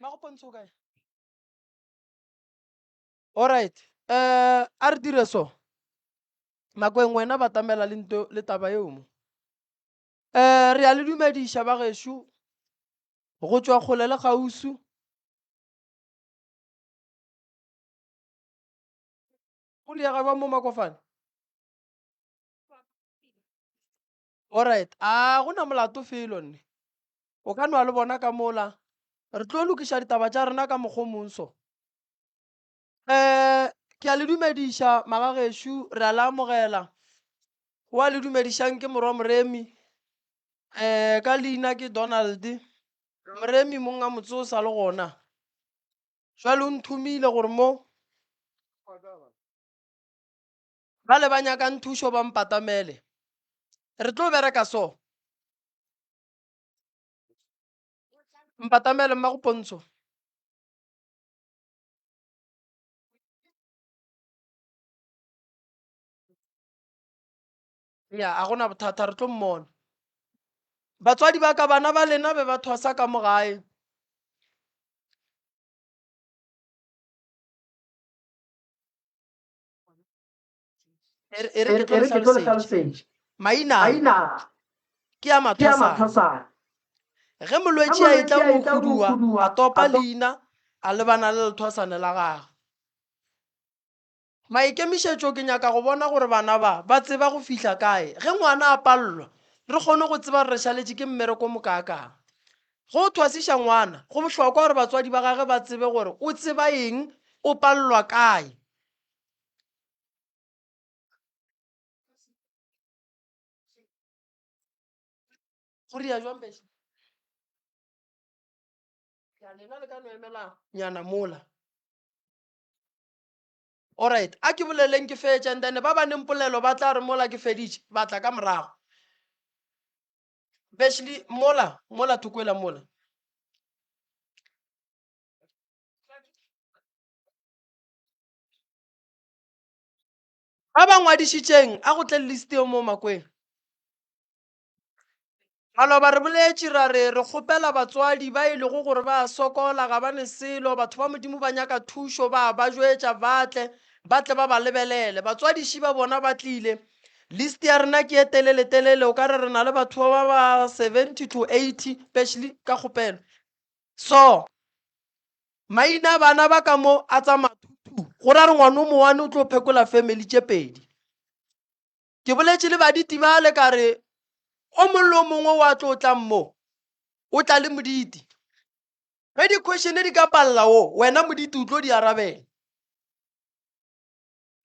Mmago Pontsho o kae? Alright, eh a re dire so. Makweng wena batamela le nto le taba eo mo. Eh re a le dumediša ba gešo go tšwa kgole le kgauswi. Go diega bjang mo Makofane? Alright, a go na molato felo nne. O ka nwa le bona ka mola. Re tlo lokiša ditaba tša rena ka mokgwa o mong so. Um ke a le dumediša magagešo, re a le amogela. Wa le dumedišang ke morwa Moremi. Um ka leina ke Donald. Moremi mong a motse o sa le gona. Jwale o nthomile gore mo bale ba nyakang thušo ba mpatamele. Re tlo bereka so. Mpatamele mmago Pontsho. Ya, a gona bothata re tlo mmona. Batswadi ba ka bana ba lena be ba thwasa ka mo gae. E re e re ke tlo le hlalosetša. Maina a ke a mathwasana. Ge molwetši a etla go khuduwa, a topa leina a lebana le lethwasane la gagwe. Maikemišetšo Ke nyaka go bona gore bana ba ba tseba go fihla kae. Ge ngwana a palelwa, re kgone go tseba gore re šaletše ke mmereko o mokaakang. Ge o thwasiša ngwana, go bohlokwa gore batswadi ba gagwe ba tsebe gore o tseba eng, o palelwa kae. Go ria jwang Bessie? Ya lena le ka no emela nyana mola. Alright, a ke boleleng ke fetše and then ba ba neng polelo ba tla re mola ke feditše ba tla ka morago. Beshley mola mola thokwela mola. Ba ba ngwadišitšeng a go tle list eo mo makweng. Maloba re boletše ra re re kgopela batswadi ba e lego gore ba a sokola, ga ba ne selo, batho ba Modimo ba nyaka thušo, ba ba jwetša ba tle, ba tle ba ba lebelele. Batswadiši ba bona ba tlile. List ya rena ke e telele-telele, o ka re re na le batho ba ba 70 to 80, Ashley, ka kgopelo. So, maina a bana ba ka mo a tsamaya two-two, go ra re ngwana o mowane o tlo phekola family tše pedi. Ke boletše le baditi bale ka re, O mong le o mongwe wa tlo tlang mo, o tla le moditi. Ge di-question di ka palela wo, wena moditi o tlo di arabela.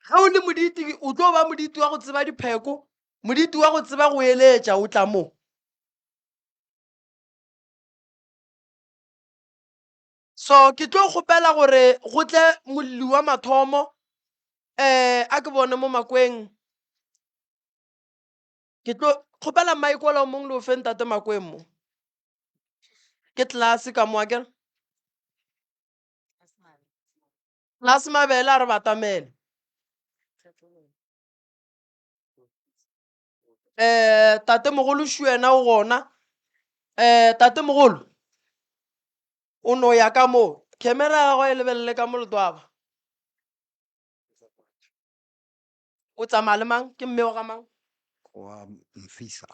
Ge o le moditi, o tlo ba moditi wa go tseba dipheko, moditi wa go tseba go eletša, o tla mo. So ke tlo kgopela gore go tle molli wa mathomo um a ke bone mo makweng. Ke tlo kgopela Michael o mongwe le o fe ntate makweng mo. Ke tlelase ka mo akere? Tlelase mabele a re batamele. Um tatemogolo šo yena o gona. Um tatemogolo o no ya ka mo camera ya gagwe e lebelele ka mo letwaba. O tsamaya le mang? Ke mme wa ga mang? Wa Mfisa.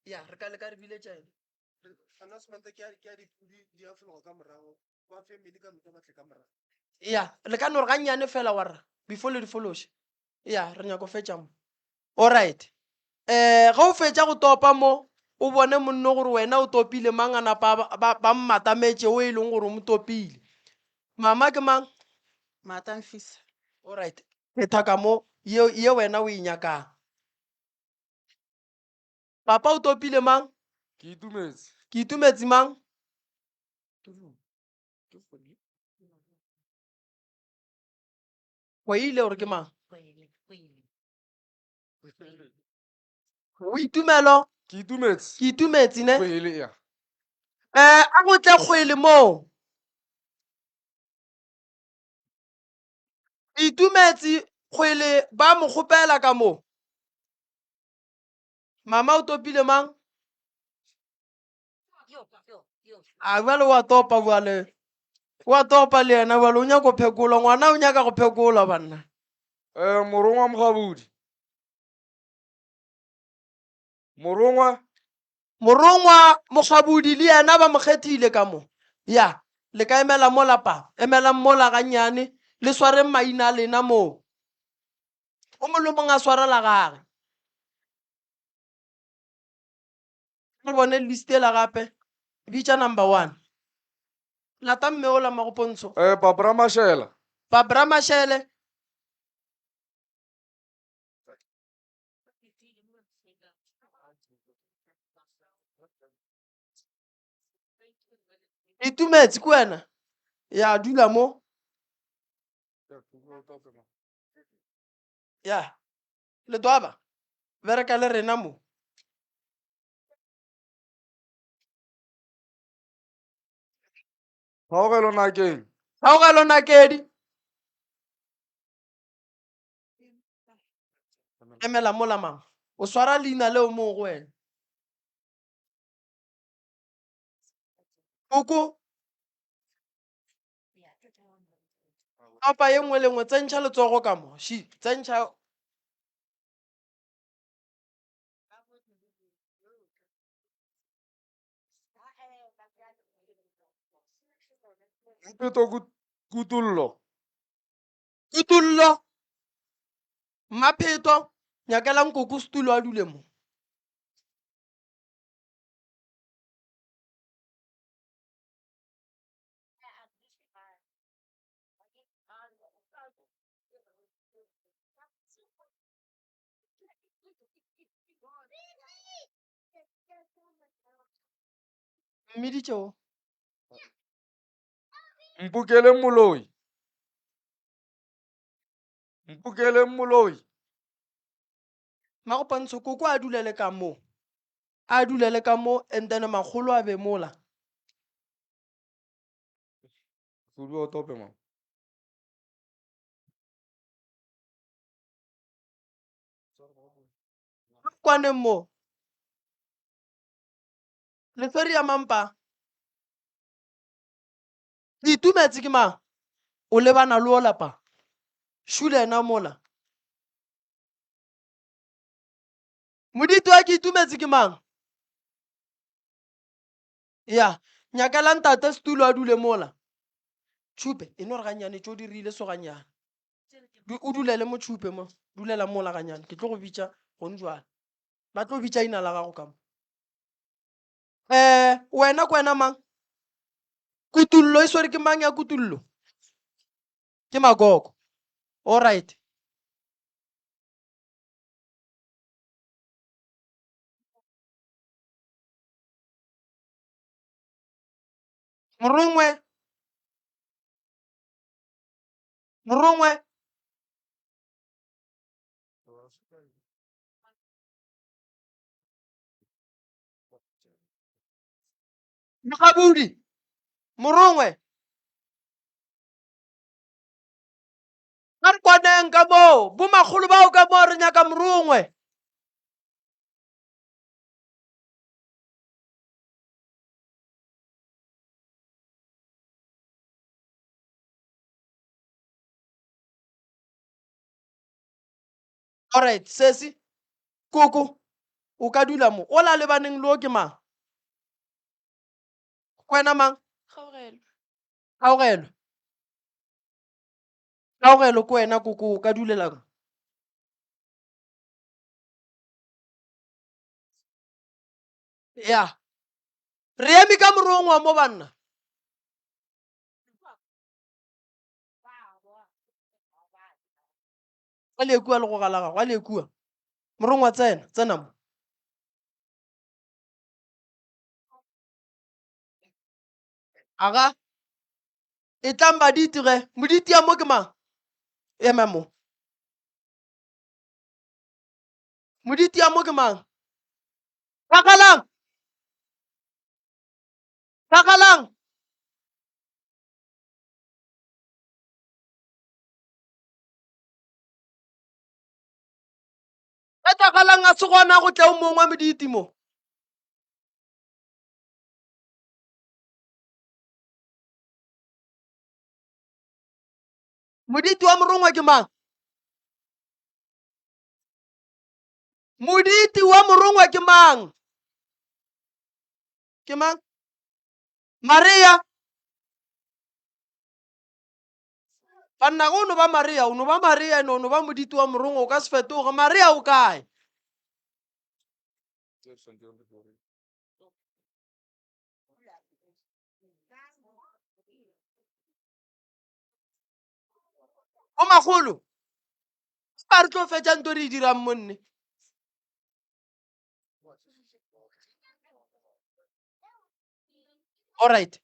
Ya, re ka leka re biletša ena. Announcement ke ya ke ya dipudi di a fologa ka morago ba family ka moka ba tle ka morago. Ya, le ka no re gannyane fela warra before le di fološe. Ya, re nyako fetša mo. Alright. Eh, ge o fetša go topa mo, o bone monno gore wena o topile mang a napa ba, ba, ba mmatametše o e leng gore o mo topile. Mama ke mang? Mata Mfisa. Alright. Phetha ka mo ye, ye wena o e nyakang. Papa o topile mang? Ke itumetse. Ke itumetse mang? Go ile gore ke mang? Boitumelo. Ke itumetse. Ke itumetse ne. Kgwele ya. Eh, a go tle kgwele moo. Itumetse kgwele ba mo kgopela ka mo. Mama o topile mang? A bjale wa topa bjale. Wa topa le yena bjale o nyaka go phekolwa. Ngwana o nyaka go phekolwa banna. Eh, Morongwa Mokgabudi. Morongwa. Morongwa Mokgabudi le yena ba mo kgethile ka mo. Ya, le ka emela mola pa. Emelang mola gannyane, le swareng maina a lena moo. O mongwe le mongwe a swara la gage. Re bone list ela gape. Bitša number one. Lata mme ola Magopontsho. Eh, Barbara Mashele. Barbara Mashele. Itumetse ke wena? Ya dula mo. Ya. Letwaba. Bereka le rena mo. Kgaogelo Nakeng. Kgaogelo Nakedi. Emela mola mama. O swara leina leo mo go wena. Koko. Topa ye nngwe le nngwe tsentšha letsogo ka mo. Shi, tsentšha. Mpeto Kutullo. Kutullo. Mmapheto, nyakelang koko setulo a dule mo. Mmiditše o. Mpokeleng moloi. Mpokeleng moloi. Magopantsho koko a dulele ka mo. A dulele ka mo and then makgolo a be mola. Kudu o tope mama. Kwaneng mo. Le swere ya mampa. Ke itumetse ke mang? O lebana le ola pa. Shule ena mola. Moditi wa ke itumetse ke mang? Ya, nyakela ntate setulo a dule mola. Tšhupe, e no re gannyane tšo di rile so gannyane. O dulele mo tšhupe mo, dulela mola gannyane. Ke tlo go bitša gong jwale. Ba tlo bitša ina la gago ka mo. Eh, wena ke wena mang? Kutullo e swere ke mang ya kutullo? Ke Magogo. All right. Morongwe. Morongwe. Mokgabudi. Morongwe. A re kwaneng ka moo, bomakgolo bao ka moo re nyaka morongwe. Alright, sesi, koko, o ka dula mo. O la lebaneng le o ke mang? Kwena mang? Kgaogelo. Kgaogelo. Kgaogelo ke wena koko o ka dulela mo. Ya. Re eme ka morongwa mo banna. A le kua le go gala gago, a le kua. Morongwa tsena, tsena mo. Aga. E tlang baditi ge. Moditi ya mo ke mang? Ema mo. Moditi ya mo ke mang? Thakgalang. Thakgalang. Ge thakgalo Malang a se gona go tle o mongwe moditi mo. Moditi wa morongwa ke mang? Moditi wa morongwa ke mang? Ke mang? Maria. Banna go no ba Maria, o no ba Maria, no no ba moditi wa morongwa, o ka se fetoge. Maria o kae? O magolo, ba re tlo fetša nto re e dirang monne. Alright,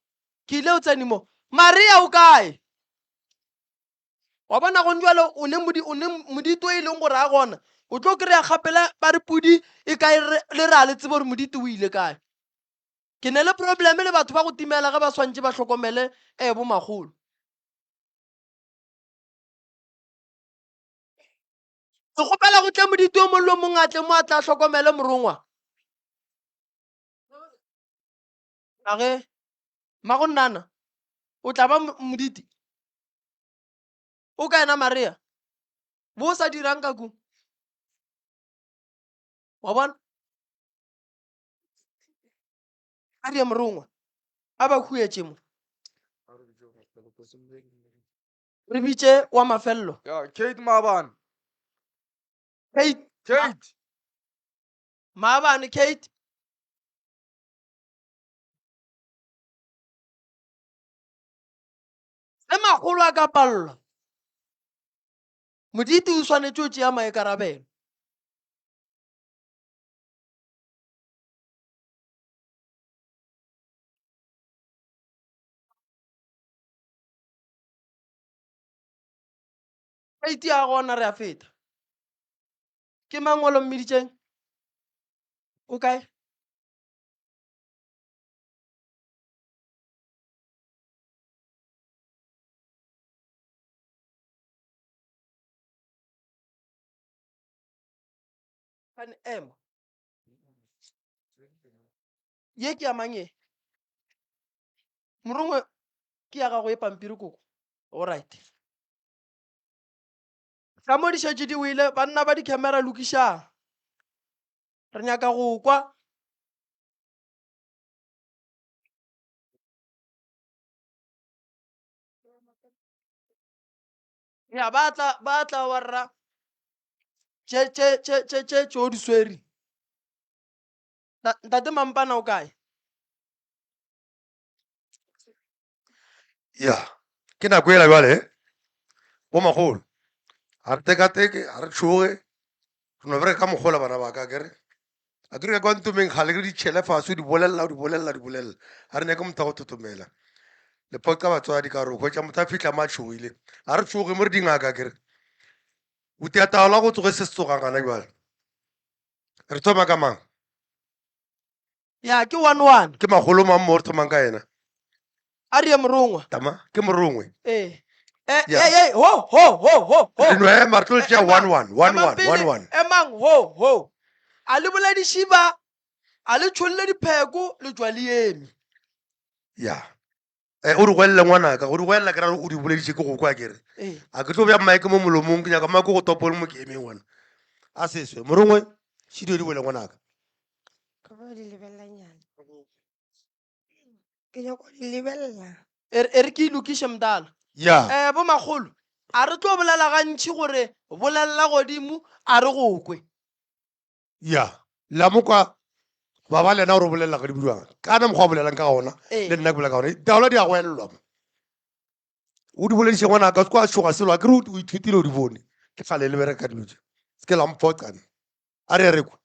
ke ile o tsene mo. Maria o kae? Wa bona gone jwale o ne modi o ne modito e leng gore a gona. O tlo kry-a gapela ba re pudi e kae le re a le tsebe gore modito o ile kae. Ke ne le probleme le batho ba go timela ge ba swantše ba hlokomele um bomagolo. Ke kgopela go tle moditi o mongwe le o mongwe a tle mo a tla hlokomele morongwa. A ge mmagonnana o tla ba moditi o ka ena Maria bo o sa dirang ka ku wa bona a rie morongwa a ba huetše mo re bitše wa mafelelo Ya, Kate maabane. Kate Kate. maabane Kate ge makgolo a ka palelwa moditi o swanetše o tšea maikarabelo Keiti ya gona re a feta. Ke mang o lo mmiditšeng? O kae? Fane ema. Ye ke ya mang ye? Morongwe ke ya gago ye pampiri koko. Alright. Ka mo di šetše di wele, banna ba di-camera lokišang. Re nyaka go kwa. Ya ba tla ba tla wa rra. Tše tše tše tše tše tšo di swere. Ntate Mampana o kae? Ya, ke nako ela bjale, bomagolo. Ga re tekateke, ga re tšhoge, re no bereka ka mokgola bana ba ka, kere. A kere ka kwa ntomeng kgale ke di tšhele fase o di bolelela, o di bolelela, o di bolelela. Ga re nyake motho a go thothomela. Le phoqa batswadi ka gore o hwetša motho a fihla mo a tšhogile. Ga re tšhoge mo re dingaka kere. O tia taola go tsoge se se tsogang gana bjale. Re thoma ka mang? Ya, ke 1-1. Ke magolo mang mo re thomang ka yena? A re ye morongwa. Tama, ke morongwe. Ee. Eh, Ya. eh, eh, ho, ho, ho, ho, ho. Re no ema, re tlo tšea Emang, 1-1, 1-1, emang pele, 1-1. Emang, ho, ho. A le bolediše ba, a le tšholle dipheko, le tšwa le eme. Ya. Eh, o di goelele ngwanaka, go di goelela ke ra gore o di bolediše ke go kwa ke re. Ee. A ke tlo bja mike mo molomong, ke nyaka mike go topole mo ke emeng gona. A seswe, morongwe, šidio di bole ngwanaka. Ka ba di lebelela nyana. Ke nyaka go di lebelela. E re e re ke e lokiše mdala. Ya. Eh, bo makgolo, a re tlo bolela gantši gore bolelela godimo a re go kwe. Ya, la mo kwa ba ba lena gore o bolelela godimo jwang. Ka na mokgwa o bolelang ka gona, Ee. le nna ke bolela ka gona. Ditaola di a goelelwa mo. O di bolediše ngwanaka, o se ke wa tšhoga selo, akere o ithutile o di bone. Ke kgale le bereka ka dilo tše. Se ke la mphoqa nna. A re re kwa.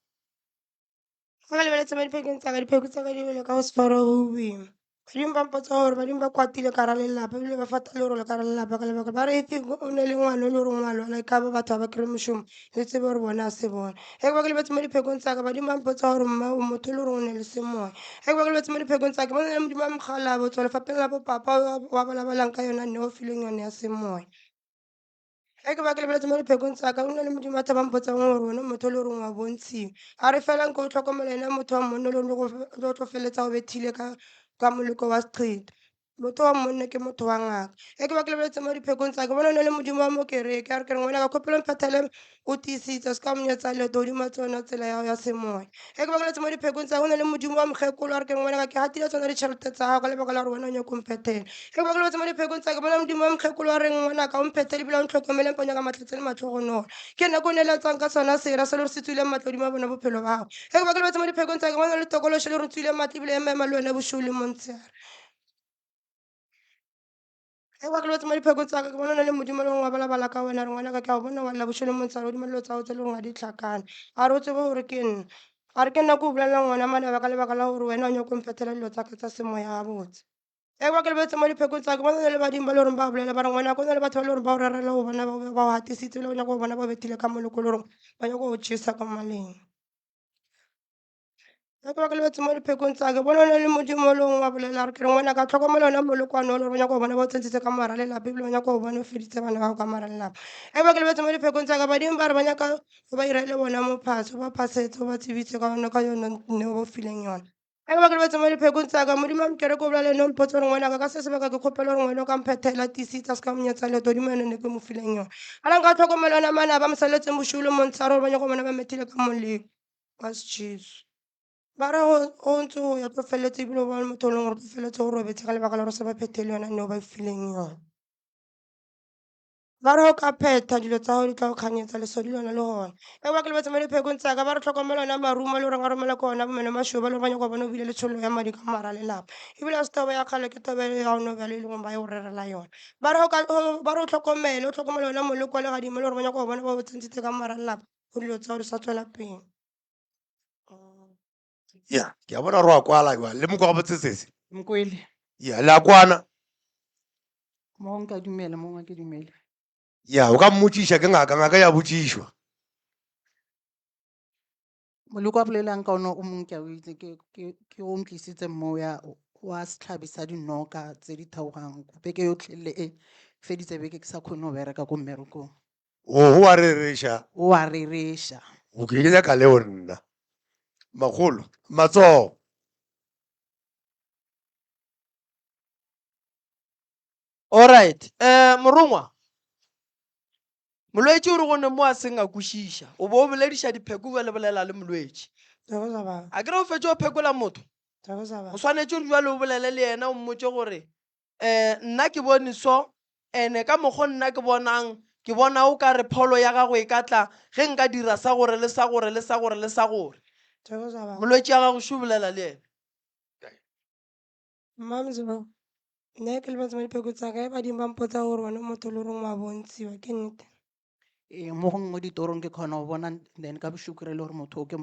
Ge ba lebeletse mo diphekong tsa ka, dipheko tsa ka di wele ka go se fara go boima. Badimo ba mpotsa gore badimo ba kwatile ka ra lelapa ebile ba fata lerole ka ra lelapa ka lebaka ba re if o ne le ngwana o le gore wa lwala e ka ba batho ga ba kry-e mošomo le tsebe gore bona a se bona. Ge ke ba ke lebetse mo diphekong tsa ka badimo ba mpotsa gore mma o motho e le gore o ne le semoya. Ge ke ba ke lebetse mo diphekong tsa ka ke bona le modimo wa mokgalabje o tswa lefapheng la bopapa wa balabalang ka yona neo fileng yone ya semoya. Ge ke ba ke lebeletse mo diphekong tsa ka, go na le Modimo batho ba mpotsang gore wena o motho e le goreng wa bontshiwa. A re fela nko o tlhokomela ena motho wa monna e le gore o tlo feleletsa o bethile ka moleko wa seqetho. Motho wa monna ke motho wa ngaka. Ge ke ba ke lebeletse mo diphekong tsa ka, ke bona go na le Modimo wa mo kereke. A re ke re ngwanaka kgopela o mphethele o tiisitse, o se ka monyetsa leeto godimo tsona tsela ya gago ya semoya. Ge ke ba ke lebeletse mo diphekong tsa ka, go na le Modimo wa mokgekolo. A re ke re ngwanaka ke gatile tsona ditšhelete tsa gago ka lebaka la gore wena o nyaka o mphethela. Ge ke ba ke lebeletse mo diphekong tsa ka, ke bona Modimo wa mokgekolo a reng ngwanaka o mphethele ebile o ntlhokomele mpo nyaka mahlatse le mahlogonolo. Ke nna ko neletsang ka sona sera se le gore se tswile matla godimo a bona bophelo ba gago. Ge ke ba ke lebeletse mo diphekong tsa ka, ke bona le tokološo le gore tswile matla ebile ema ema le wena bošego le montshehare. Ge ba ke lebetse mo diphekong tsa ka, ke bona le Modimo le gongwe wa balabala ka wena, a re ngwanaka ke a go bona wa lla bošego le motshehare godimo dilo tsa gago tse le gore ga di hlakane. A re o tsebe gore ke nna. A re ke nna ke go bolelelang wena manaba ka lebaka la gore wena o nyaka go mphethela dilo tsa ka tsa semoya gabotse. Ge ba ke lebetse mo diphekong tsa ka, ke bona le badimo ba le gore ba bolela ba re ngwanaka go na le batho ba le gore ba go rerela go bona ba go gatisitse ebile ba nyaka go bona ba bethile ka moloko le gore ba nyaka go jesa ka maleng. Ge ke ba ke lebetse mo diphekong tsa ke bona o na le Modimo o lengwe wa bolela a re ke re ngwana ka tlhokomela ona molokwane o le gore ba nyaka go bona ba o tsentshitse ka mogare ga lelapa ebile ba nyaka go bona o feditse bana ba gago ka mogare ga lelapa. Ge ba ke lebetse mo diphekong tsa ka badimo ba re ba nyaka go ba irele bona mophase o ba phasetse o ba tsebise ka yona ka yona neo ba o fileng yona. Ge ba ke lebetse mo diphekong tsa ka Modimo wa mkereke o bolela le nna o mpotsa gore ngwanaka ka se sebaka ke kgopela gore ngwana o ka mphethela tiisitsa se ka monyetsa leeto godimo yone ne ke mo fileng yona. A la nka tlhokomela ona mana ba mo saletseng bošego le montshehare gore ba nyaka go bona ba methile ka moleko. Wa Jesu. Ba re go ntse go ya tlo feleletse ebile o bona motho o leng gore tlo feleletse o robetse ka lebaka la gore se ba phethele yona neo ba fileng yona. Ba re go ka phetha dilo tsa gago di tla go kganyetsa lesodi lona le gona. E ba ke lebetse mo diphekong tsa ka ba re tlhokomela ona marumo le gore nka romela ke ona bomeno mašoba le gore ba nyaka go bona o bile le tshololo ya madi ka mogare ga lelapa. Ebile ga se taba ya kgale ke taba ya gona bjale e leng gore ba e go rerela yona. Ba re o tlhokomele o tlhokomele ona moleko wa legadimo le gore ba nyaka go bona ba o tsentshitse ka mogare ga lelapa. Go dilo tsa gore sa tswela pele. Ya, ke a bona gore wa kwala jwale. Le mokwa gabotse sese. Mokwele. Ya, le a kwana. Mo nka dumela, mo ke dumele. Ya, o ka mmotšiša ke ngaka, ngaka ya botšišwa. Moloko a bolelang ka ona o mongwe ke a o itse ke ke ke o ntlisitse mo ya wa setlhabi sa dinoka tse di theogang beke yotlhe le e feditse beke ke sa kgone go bereka ko mmerekong. O o a rereša. O a rereša. O ke nyaka leo nna. Makgolo, matsogo. Alright, eh morongwa. Molwetši o re go ne mo a seng a kwešiša. O bo o bolediša dipheko bjale bolela le molwetši. Thokoza baba. A ke re o fetše o phekola motho. Thokoza baba. O swanetše gore bjale o bolele le yena o mmotše gore um nna ke bone so ene ka mokgo nna ke bonang ke bona o ka re pholo ya gago e ka tla ge nka dira sa gore le sa gore le sa gore le sa gore. Thokoza baba. Molwetši ya gago šo bolela le yena. Mmamzolo, nna ke lebetse mo dipheko tsa ka, ge badimo ba mpotsa gore wena o motho o le goreng wa bontshiwa, ke nnete? Ee, mo gongwe mo ditorong ke kgona go bona then ka bošego ke re le gore motho o ke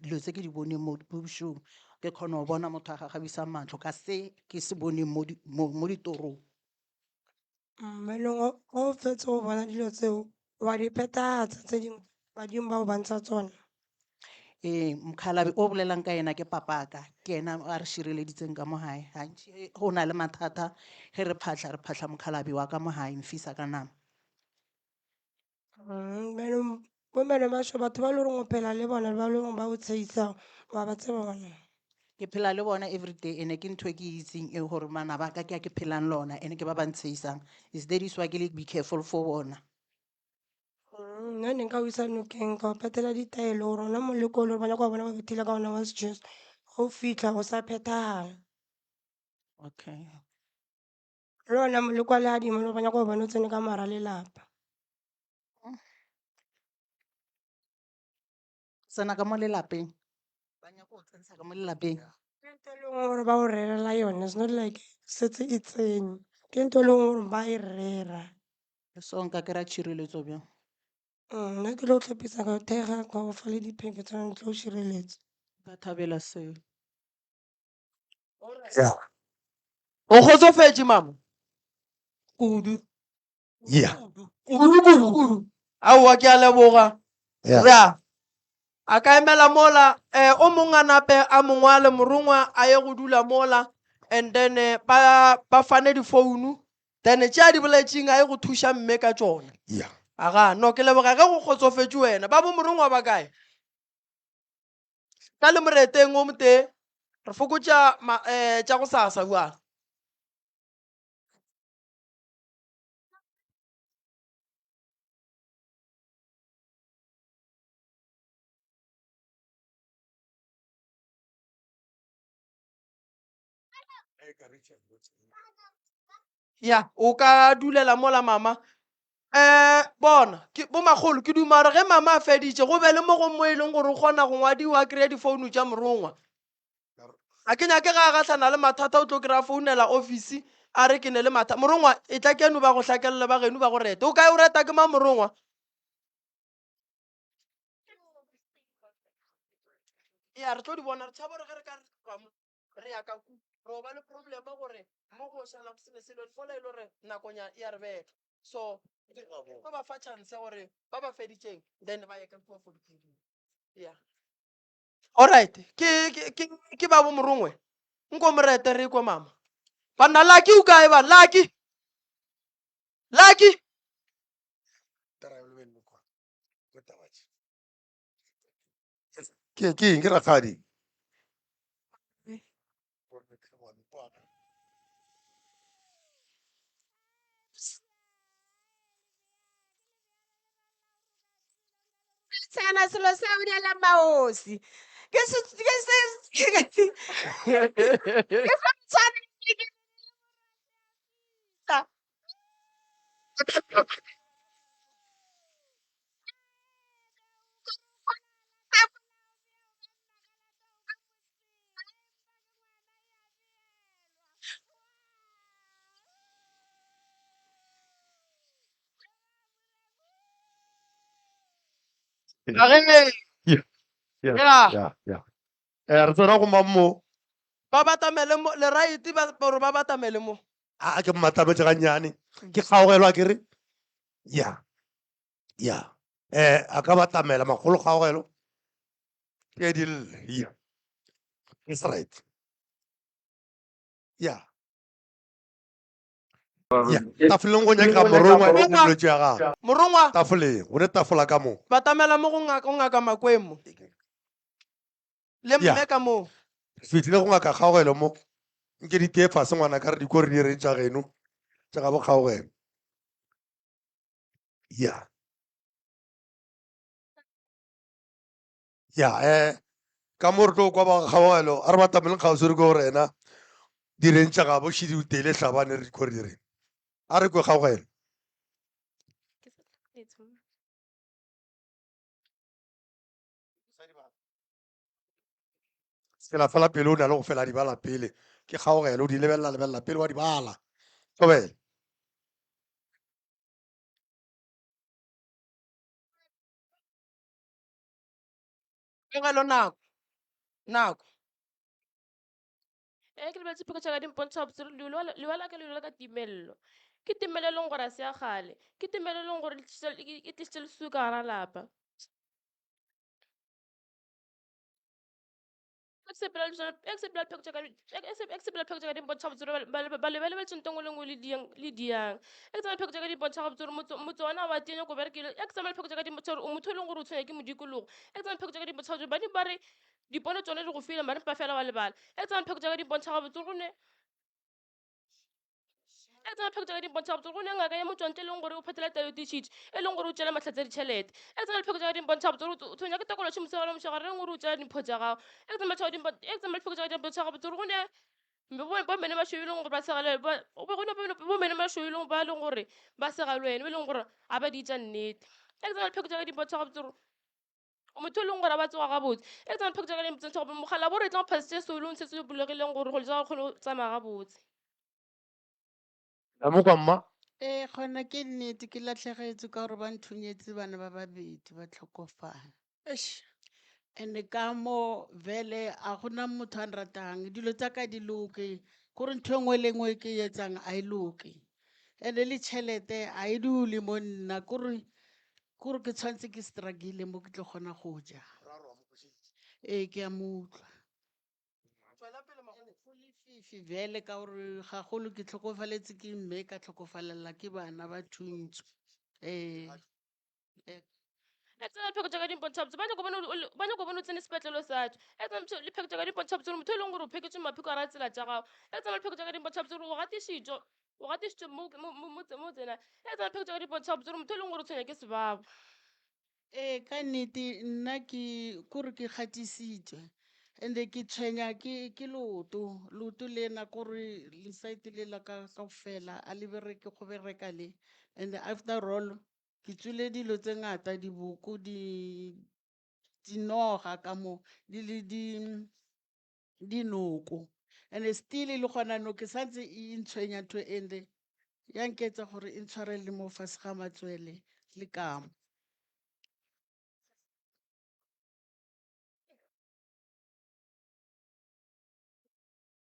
dilo tse ke di boneng mo bošegong ke kgona go bona motho a gagabisa matlho ka se ke se boneng mo ditorong. Mmeleng o fetse go bona dilo tseo wa di phethagatsa tse dingwe badimo ba go bantsha tsona. Ee, mokgalabe o bolelang ka ena ke papaka ke ena a re šireleditseng ka mo gae gantši go na le mathata ge re phatlha re phatlha mokgalabe wa ka mo gae mfisa ka nama. Bjanong bo mmele bašo batho ba e le goreng o phela le bona le ba e le goreng ba o tsheisa wa ba tseba bona. Ke phela le bona everyday ene ke ntho e ke itseng e gore manaba a ka ke a ke phelang le ona ene ke ba ba ntsheisang. Is that is why ke le be careful for bona. Nna ne nka o isa nokeng ka o phethela ditaelo gore ona moleko o le gore ba nyaka go bona ba bethile ka ona wa sejeso go fitlha o sa phethagala. Okay. Le ona moleko wa legadimo le gore ba nyaka go bona o tsene ka mogare ga lelapa. Tsena ka mo lelapeng. Ba nyaka go tsentsha ka mo lelapeng. Ke ntho e leng gore ba o rerela yone, it's not like setse e tsene. Ke ntho e leng gore ba e rera. So nka kry-a tšhireletso bjang? Nna ke tlo tlhapisa ka thekga ka go fa le dipheko tsa ntlo šireletsa. Nka thabela seo. Yeah. O kgotsofetše mama? Kudu. Yeah. Kudu kudu kudu. Aowa ke a leboga. Yeah. Re a a ka emela mola eh o mongwe a nape a mongwale morongwa a ye go dula mola and then ba ba fane difounu then tše a di boletšeng a ye go thuša mme ka tšona. Yeah. Aga, no ke leboga ge go kgotsofetše wena. Ba bo morongwa ba kae? Ka le moreteng o motee, re fokotša ma, eh, tša go sasa bjale. Ya, o ka dulela mola mama. Um bona, ke bomakgolo, ke duma gore ge mama a feditše go be le mo go mo e leng gore o kgona go ngwadiwa a kry-e difounu tša morongwa. Ga ke nyake ga a gahlana le mathata o tlo kry-a founela ofisi a re ke ne le mathata. Morongwa, e tla keno ba go hlakelele ba geno ba go rete. O kae o reta ke mang morongwa? Ya, re tlo di bona, re tšhaba gore ge re ka re tloga mo re ya ka ku ro ba le problema gore mo go šala go sene selo mola e le gore nakonyana e ya re betha. So tlo ba fa chance ya gore ba ba feditšeng then ba ye ka kua for dikgweding. Ya. Alright, ke ke ke ke ba bo morongwe. Nko morete re kwe mama. Banna Lucky o kae ba? Lucky. Lucky. Ke ke eng ke rakgadi? Tshana selo sa o diela maosi. Ke se ke se ke se tshwane ke Yeah. Yeah. Yeah. Yeah. Yeah. Eh, re tsena go mang mo? Ba batamele mo, le right ba gore ba batamele mo. A ke mmatametse gannyane. Ke kgaogelwa ke re. Ya. Ya. Eh, a ka batamela makgolo kgaogelo. Ke di lle. Ya. It's right. Ya. Ya. Tafoleng go nyaka morongwa le bolwetse ya gagwe. Morongwa. Tafoleng, go ne tafola ka mo. Batamela mo go ngaka, go ngaka Makweng mo. Le Ya. mme ka moo. Re fihlile go ngaka Kgaogelo mo. Nke di tee fase ngwana ka re di ko re di reng tša geno tša gabo Kgaogelo. Ya. Ya, eh ka mo re tlo kwa ba Kgaogelo a re batameleng kgauswi re ko gore ena di reng tša gabo šidi o teile hlabane re di ko re di reng. A re kwe Kgaogelo. Ke sa tlhokometse mo. Fela fela pele o na le go fela di bala pele ke kgaogelo o di lebelela lebelela pele wa di bala thobela. Kgaogelo nako nako. Ee, ke lebeletse pheko tša ka di mpontšha gabotse gore lewa la ka le lwa ka timelelo. Ke timelo e leng gore a se ya kgale, ke timelo e leng gore e tlišitše lesuo ka gara lapa. Ge ke sepela pheko tša ka di mpontšha gabotse gore ba lebeletse nto engwe le engwe le diang. Ge ke tsamaya pheko tša ka di mpontšha gabotse gore motse ona wa tia nyako berekile. Ge ke tsamaya pheko tša ka di mpontšha gore o motho e leng gore o tshwenya ke modikologo. Ge ke tsamaya pheko tša ka di mpontšha gabotse gore badimo ba re dipono tšone di go file mare mpa fela wa lebala. Ge ke tsamaya pheko tša ka di mpontšha gabotse gore ne Ge ke tsamaya pheko tša ka di mpontšha gabotse gore go ne ngaka ya motšwantle e leng gore o phethela tayo tišitše e leng gore o tšela mahlatse a ditšhelete. Ge ke tsamaya pheko tša ka di mpontšha gabotse gore o tshwenya ke tokološi mosegare le mošegare e leng gore o tšela dimpho tša gago. Ge ke tsamaya pheko tša ka di mpontšha gabotse gore go ne bo mene mašweu e leng gore ba sega le go ne bo mene mašweu e leng ba leng gore ba sega le wena e leng gore a ba di tša nnete. Ge ke tsamaya pheko tša ka di mpontšha gabotse gore o motho e leng gore a ba tsoga gabotse. Ge ke tsamaya pheko tša ka di mpontšha gore mogala bo re tla go phasitše seolong se se bulegileng gore go tsa kgone go tsamaya gabotse. La mo kwa mma? Ee, gona ke nnete ke latlhegetswe ka gore ba nthunyetse bana ba babedi ba tlhokofala. Eish. And-e ka mo vele a gona motho a nratang, dilo tsa ka di loke, kore ntho e nngwe le nngwe e ke e etsang a e loke. And-e le tšhelete a e dule mo nna, kore kore ke tshwanetse ke struggle mo ke tlo kgona go ja. Ee, ke a mo utlwa. Go lefifi bjale ka gore gagolo ke tlhokofaletse ke mme ka tlhokofalela ke bana ba thuntswe. Ee. E tsena dipheko tša ka di mpontšha botse ba nyako bona o le- ba nyako bona o tsene sepetlele sa tšwe. E tsena dipheko tša ka di mpontšha botse gore motho e leng gore o pheketše mapheko a ra tsela tša gago. E tsena dipheko tša ka di mpontšha botse gore o gatišitšwe o gatišitšwe mo mo mo mo mo tsena. E tsena dipheko tša ka di mpontšha botse gore motho e leng gore o tshwenya ke sebabo. Ee, ka nnete nna ke kore ke gatisitšwe and-e ke tshwenya ke ke leoto, leoto lena kore le side le la ka kaofela a le bereke go bereka le. And after all ke tswile dilo tse ngata diboko di dinoga ka mo di le di dinoko and still le gona no ke santse e ntshwenya ntho ende ya nketsa gore e ntshware le mo fase ga matswele le kamo.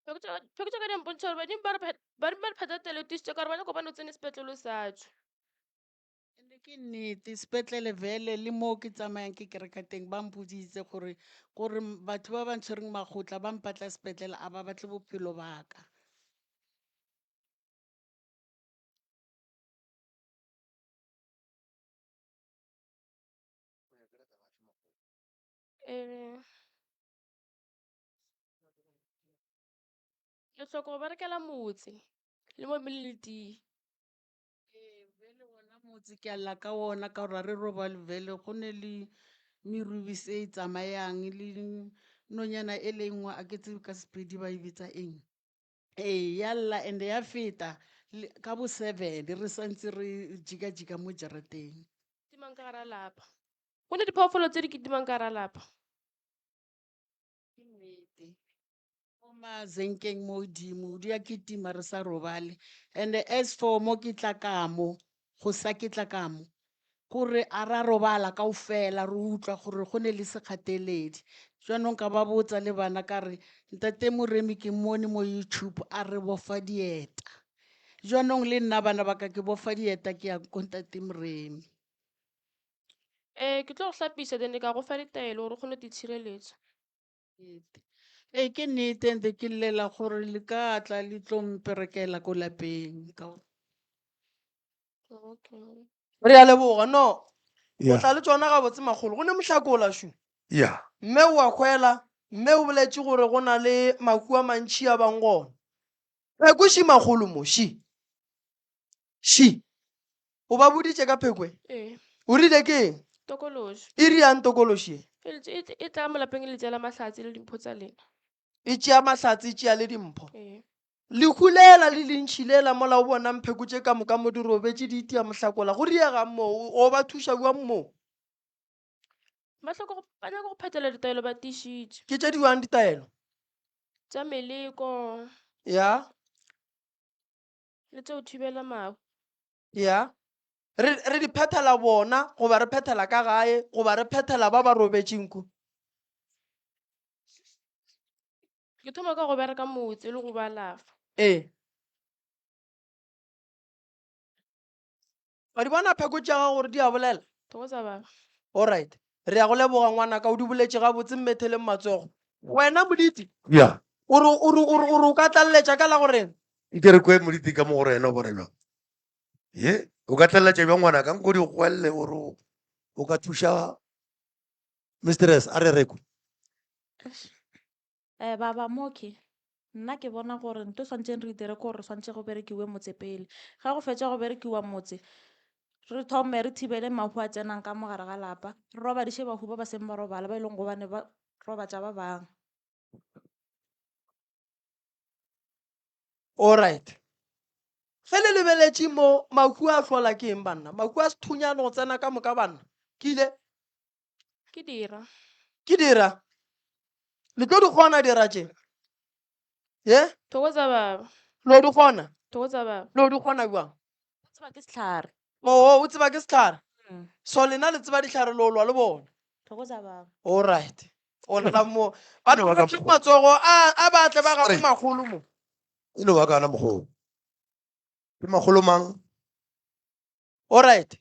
Pheko tša ka di mpontšha gore badimo ba re badimo ba re phetha taelo tiišitše ka gore ba nyako bona o tsene sepetlele o sa tšwe. Ene ke nnete sepetlele vele le mo ke tsamayang ke kereka teng ba mpoditse gore gore batho ba ba ntshwereng magotla ba mpatla sepetlele a ba batle bophelo ba ka. Eh, le hloka go berekela motse le mo le le tee. Ee, bjale wona motse ke a lla ka wona ka gore ga re robale bjale go ne le merubisi e tsamayang le nonyana e le nngwe a ke tsebe ka Sepedi ba e bitsa eng. Ee, ya lla and ya feta ka bo 7 re santse re jika-jika mo jarateng. Kitimang ka gara lapa. Go ne diphoofolo tse di kitimang ka gara lapa. Ke nnete. Mo mazenkeng mo godimo di a kitima re sa robale. And as for mo ke tla ka mo, go sa ke tla ka mo, kore a ra robala kaofela re utlwa gore go ne le sekgateledi. Jwanong ka ba botsa le bana ka re, ntate Moremi ke mmone mo YouTube a re bofa dieta. Jwanong le nna bana ba ka ke bofa dieta ke ya ko ntate Moremi. Ee, ke tlo go hlapiša then ka go fa ditaelo gore o kgone go itshireletša. Nnete. Ee, ke nnete ente ke llela gore le ka tla le tlo mperekela ko lapeng ka Okay. Re a leboga no o Yeah. tla le tšona gabotse makgolo go ne mohlakola šu Yeah. mme o a hwela mme o boletše gore go na le mahu a mantši a bang gona pheko ši makgolo mo ši ši o ba boditše ka phekwe Ee. o rile ke eng Tokološi. e riang tokološi e? E le- e e tla mo lapeng e le tšeela mahlatse le dimpho tša lena. E tšea mahlatse e tšea le dimpho. Ee. Lehu lela le lentši lela mola o bona mpheko tše ka moka mo di robetše di itia mohlakola go riegang moo o ba thuša bjang moo? Ba hloka go ba nyaka go phethela ditaelo ba tiišitše. Ke tše di bjang ditaelo? Tša meleko. Ya. Le tša go thibela mahu. Ya. Re, re di phethela bona, goba re phethela ka gae, goba re phethela ba ba robetšeng ku. Ke thoma ka go bereka motse le go ba alafa. Ee. Wa di bona pheko tša gago gore di a bolela? Thokoza baba. Alright. Re ya go leboga ngwanaka, o di boletše gabotse mmetheleng matsogo. Wena Moditi, Ya. o re, o re, o re, o re o ka tlaleletša ka la goreng? Nke re kwe Moditi ka mo gore yena o bone bjang. Ye, o ka tlaleletša bjang ngwanaka? Nko di goelele o re o ka thuša mistress a re rekwe. Eh, baba Mooki, nna ke bona gore ntho e swanetšeng re dire ke gore re swanetše go berekiwe motse pele. Ga go fetša go berekiwa motse, re thome re thibele mahu a tsenang ka mo gare ga lapa, re robadiše bahu ba ba seng ba robala ba e leng gobane ba robatša ba bangwe. Alright. Ge le lebeletše mo, mahu a hlola ke eng banna? Mahu a sethunyana go tsena ka moka banna. Ke ile. Ke dira. Ke dira. Le tlo di kgona dira tše? Ye? Thokoza baba. Lo di kgona? Thokoza baba. Lo di kgona bjang? O tseba ke sehlare. Oo, o tseba ke sehlare. Mm. So lena le tseba dihlare lo lwa le bona. Thokoza baba. Alright. O lla mo. Ba No ba ka tlogetše matsogo a a ba tle ba gago magolo mo. E no ba kana mogolo. Ke magolo mang? Alright.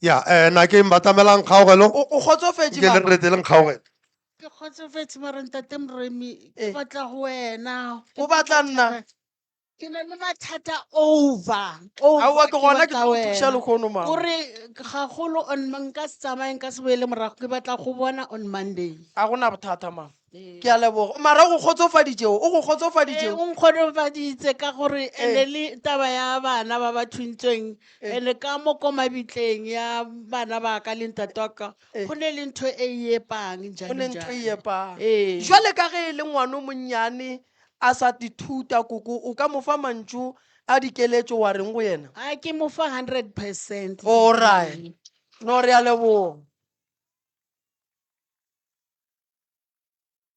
Ya, eh na ke mbatamelang kgaogelo. O o kgotsofetše Ke le baba? re reteleng kgaogelo. Ke kgotsofetse mara ntate Moremi, ke Eh. batla go wena. O batla nna? Ke na le mathata over. Over Aowa ke gona ke batla tlo go thuša wena. lehono mama. Kore Gagolo on nka se tsamaye nka se boele morago ke batla go bona on Monday. A gona bothata mama. Ee. Ke a leboga. Mara o go kgotsofaditše o, o go Ee, kgotsofaditše. o nkgotsofaditse ka gore Ee. ene le taba ya bana ba ba thuntsweng Ee. ene ka mo ko mabitleng ya bana ba ka le ntate wa ka Ee. go ne le ntho e e epang Go njalo ne ntho e njalo. epang. Ee. Jwale ka ge e le ngwana o monnyane a sa ithuta koko o ka mo fa mantšu a dikeletšo wa reng go yena? A ke mo fa 100%. Alright. No re a leboga.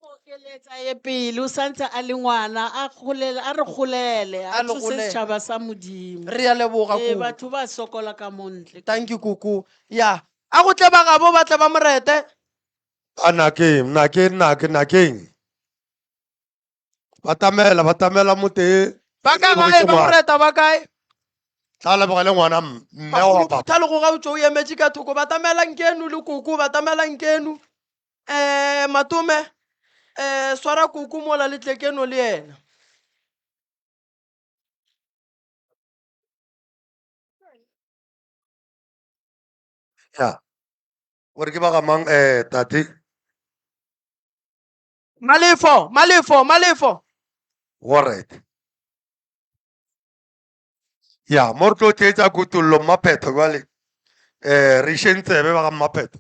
Okeletsa ye pele o santse a le ngwana a golele a re golele A a le thuse golele. setšhaba sa modimo. Re a leboga Ee, koko. batho ba sokola ka mo ntle. Thank you koko. Ya. A go tle ba gabo ba tle ba morete. A nakeng, nakeng, nakeng, nakeng. Batamela, batamela motee. Ba ka Leboge gae ke ba ngwana. moreta ba kae? Tla leboga le ngwana mme wa Magolo papa. phutha le go gautšo o emetše ka thoko batamelang keno le koko batamelang keno. Eh matome eh swara koko mola le tle keno le yena. Ya. Gore ke ba ga mang eh tate? Malefo, Malefo, Malefo. Alright. Ya, mo re tlo theetša kutollo Mmaphetho bjale. Eh re išeng tsebe ba ga Mmaphetho.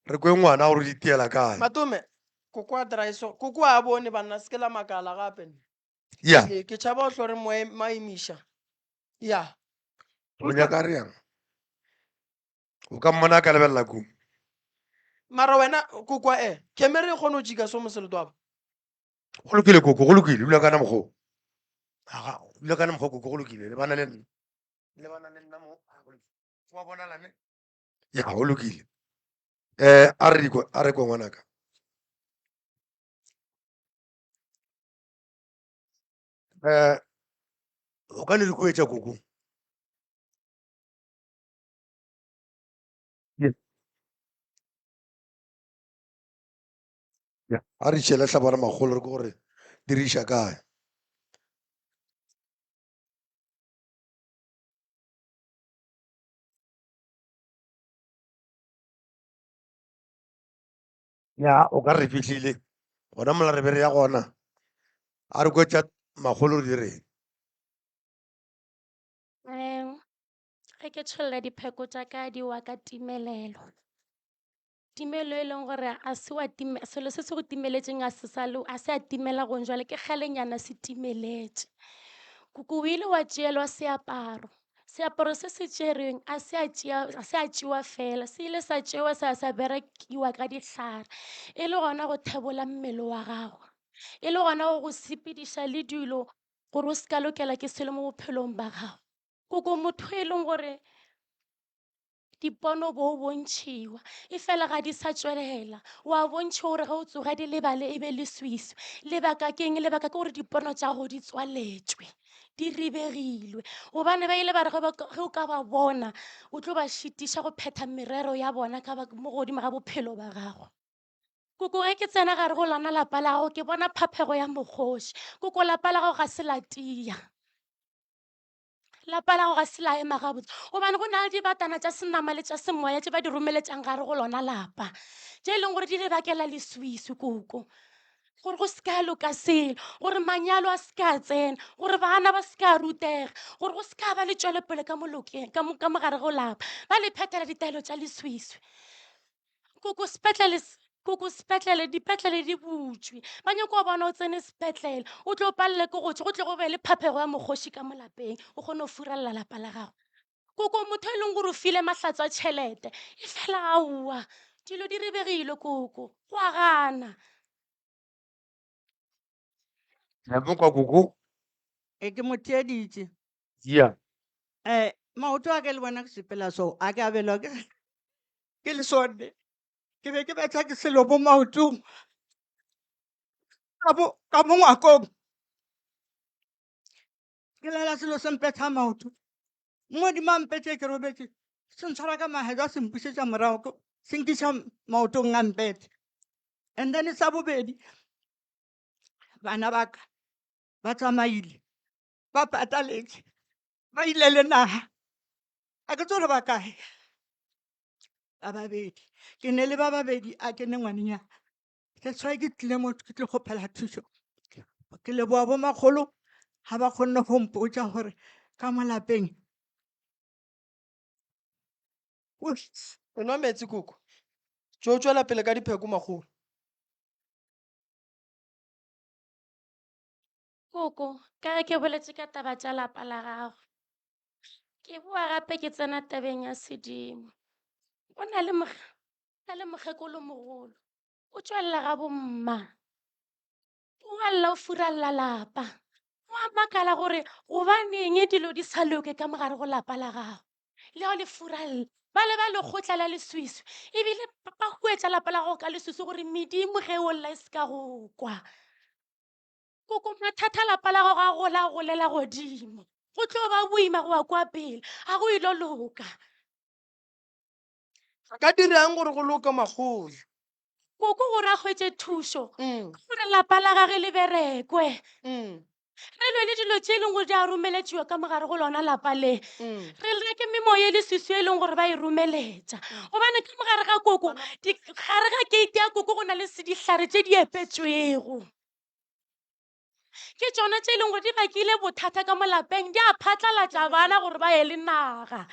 Re kwe ngwana gore o di tiela kae. Matome, koko a dry so. Koko a bone banna se ke la makala gape. Ya. Ee, ke tšhaba o hlo re moe maimiša. Ya. O nyaka re yang? O ka mmona a ka lebelela kung. Mara wena koko e, camera e kgone go tšika so moseletwaba. Go lokile koko, go lokile. Dula kana mokgo. Aga, dula kana mokgo koko go lokile. Lebana le nna. Lebana le nna mo. Ah, go lokile. Wa bonala ne? Ya, go lokile. Eh, a re dikwe, a re kwe ngwanaka. Eh, o ka no di hwetša koko. Yes. Ya, a re tšhele hlabana magolo re ke gore diriša kae. Ya, o ka re fihlile gona mola re be re ya gona. A re kwe tša magolo re di reng. Um, ge ke tšholla dipheko tša ka di wa ka timelelo. Timelo e leng gore a se wa time, selo se se go timeletšeng a se sa le, a se a timela gong jwale ke kgalenyana se timeletše. Koko o ile wa tšeelwa seaparo. Seaparo se se tšerweng a se a tšea, a se a tšewa fela, se ile sa tšewa sa sa berekiwa ka dihlare. E le gona go thebola mmele wa gago. E le gona go go sepediša le dilo gore o se ka lokela ke selo mo bophelong ba gago. Koko motho e leng gore dipono bo o bontšhiwa efela ga di sa tšwelela wa bontšhiwa gore ge o tsoga di lebale e be leswiswi lebaka ke eng lebaka ke gore dipono tša go di tswaletšwe di ribegilwe gobane ba ile ba re ge o ka ba bona o tlo ba šitiša go phetha merero ya bona ka mo godimo ga bophelo ba gago koko ge ke tsena gare go lona lapa la gago ke bona phaphego ya mokgoši koko lapa la gago ga se la tia lapa la gago ga se la ema gabotse gobane go na le dibatana tša senama le tša semoya tše ba di romeletšang gare go lona lapa tše e leng gore di le bakela leswiswi koko gore go se ka loka selo gore manyalo a se ka tsena gore bana ba se ka rutega gore go se ka ba le tšwelopele ka molokeng ka mo gare go lapa ba le phethela ditaelo tša leswiswi Koko sepetlele koko sepetlele dipetlele di butšwe ba nyako go bona o tsene sepetlele o tlo palele ke go tšwa go tle go be le phaphego ya mokgoši ka mo lapeng o kgone go furalela lapa la gago koko motho e leng gore o file mahlatso a tšhelete e fela aowa dilo di ribegile koko go a gana. Mo kwa koko. E ke mo theeditše. Yeah. Eh, maoto a ka le bona ke sepela so, a ke abelwa ke ke le sone. Ke be ke betha ke selo mo maotong. Ka mo ka mo ngwakong. Ke lela selo se mpetha maoto. Modimo a mpetše ke robetše. Se ntshwara ka magetla se mpušetša morago se nkiša maotong a mpethe. And then sa bobedi bana ba ka ba tsamaile ba pataletše ba ile le naga a ke tsore ba kae. Ba babedi. Ke ne le ba babedi a ke ne ngwanenyana. That's why ke tlile mo ke tlo kgopela thušo. Ke leboga bo makgolo ga ba kgonne go mpotša gore ka mo lapeng. O nwa meetse koko. Tšo tšwela pele ka dipheko makgolo. Koko, ka ge ke boletše ka taba tša lapa la gago, ke boa gape ke tsena tabeng ya sedimo. O na le na le mokgekolomogolo, o tšwelela ga bomma. O a lla o furalla lapa. O a makala gore gobaneng dilo di sa loke ka mogare go lapa la gago. Le go le furalla. Ba le ba lekgotla la leswiswi ebile ba huetša lapa la gago ka leswiswi gore medimo ge o lla e se ka go kwa. Koko mathata a lapa la gago a gola a golela godimo. Go tlo ba boima go ya kwa pele. Ga go ilo loka. Re ka dirang gore go loke makgolo? Koko gore a hwetše thušo ke gore lapa la gage le berekwe. Re lwe le dilo tše e leng gore di a romeletšiwa ka mogare go lona lapa le. Re reke memoya e leswiswi e leng gore ba e romeletša. Gobane ka mogare ga koko, gare ga keiti ya koko go na le dihlare tše di epetšwego. Ke tšona tše e leng gore di bakile bothata ka mo lapeng, di a phatlalatša bana gore ba ye le naga.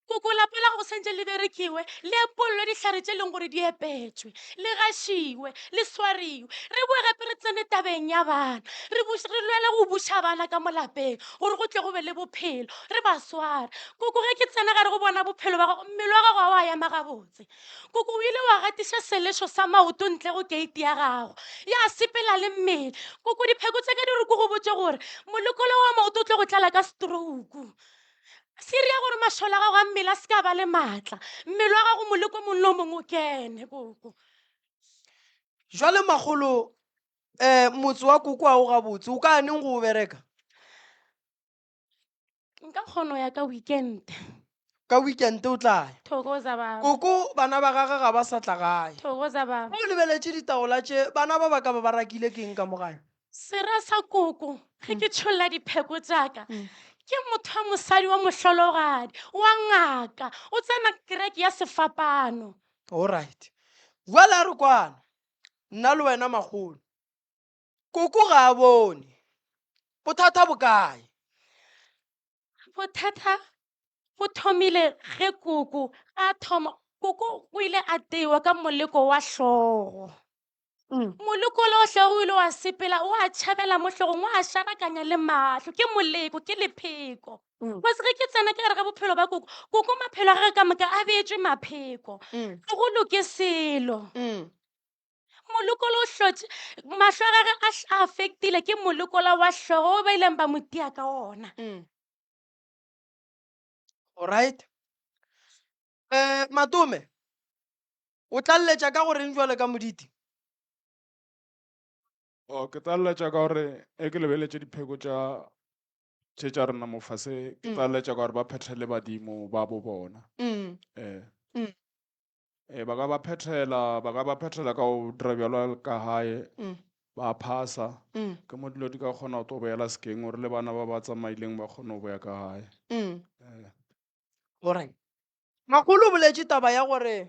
Koko lapa la gago santše le berekiwe, le epollwe dihlare tše leng gore di epetšwe, le gašiwe, le swariwe. Re boe gape re tsene tabeng ya bana, re re lwele go buša bana ka mo lapeng gore go tle go be le bophelo, re ba sware. Koko ge ke tsena gare go bona bophelo ba gago, mmele wa gago ga wa ema gabotse. Koko o ile wa gatiša selešo sa maoto ntle go keiti ya gago, ya sepela le mmele. Koko dipheko tša ka di re ko go botše gore molekolo wa maoto o tlo go tlala ka stroke. Se rea gore mašole a gago a mmele a se ka ba le maatla. Mmele wa gago moleko mongwe le o mongwe o kene, koko. Jwale makgolo, um motse wa koko a o gabotse, o ka neng go o bereka? Nka kgono ya ka weekend. Ka weekend o tla ya. Thokoza baba. Koko bana ba gage ga ba sa tla gae. Thokoza baba. Ge o lebeletše ditaola tše, bana ba ba ka ba ba rakile ke eng ka mo gae? Sera sa koko ge ke tšholla dipheko tša ka ke motho wa mosadi wa mohlologadi wa ngaka o tsena kereke ya sefapano. Alright. Bjale a re kwane, nna le wena makgolo. Koko ga a bone. Bothata bo kae? Bothata bo thomile ge koko a thoma koko o ile a teiwa ka moleko wa hlogo. Moleko le o hlogo o ile wa sepela wa tšhabela mo hlogong wa šarakanya le mahlo ke moleko ke lepheko. Cause ge ke tsena ka gare ga bophelo ba koko, koko maphelo a gagwe ka moka a beetšwe mapheko. Ga go loke selo. Molokolo o hlotše mahlo a gage a a affectile ke molokola wa hlogo o ba ileng ba mo tia ka ona. Alright. Eh, Matome, o tlaleletša ka goreng jwale ka Moditi? Oh, ke tlaleletša ka gore e ke lebeletše dipheko tša tše tša rena mo fase, ke tlaleletša ka gore ba phethele badimo ba bo bona. Eh. Ee, ba ka ba phethela, ba ka ba phethela ka go dira bjalo ka gae, ba phasa. Ke mo dilo di ka kgona go tlo boela sekeng gore le bana ba ba tsamaileng ba kgone go boya ka gae. Ee. Alright. Makgolo o boletše taba ya gore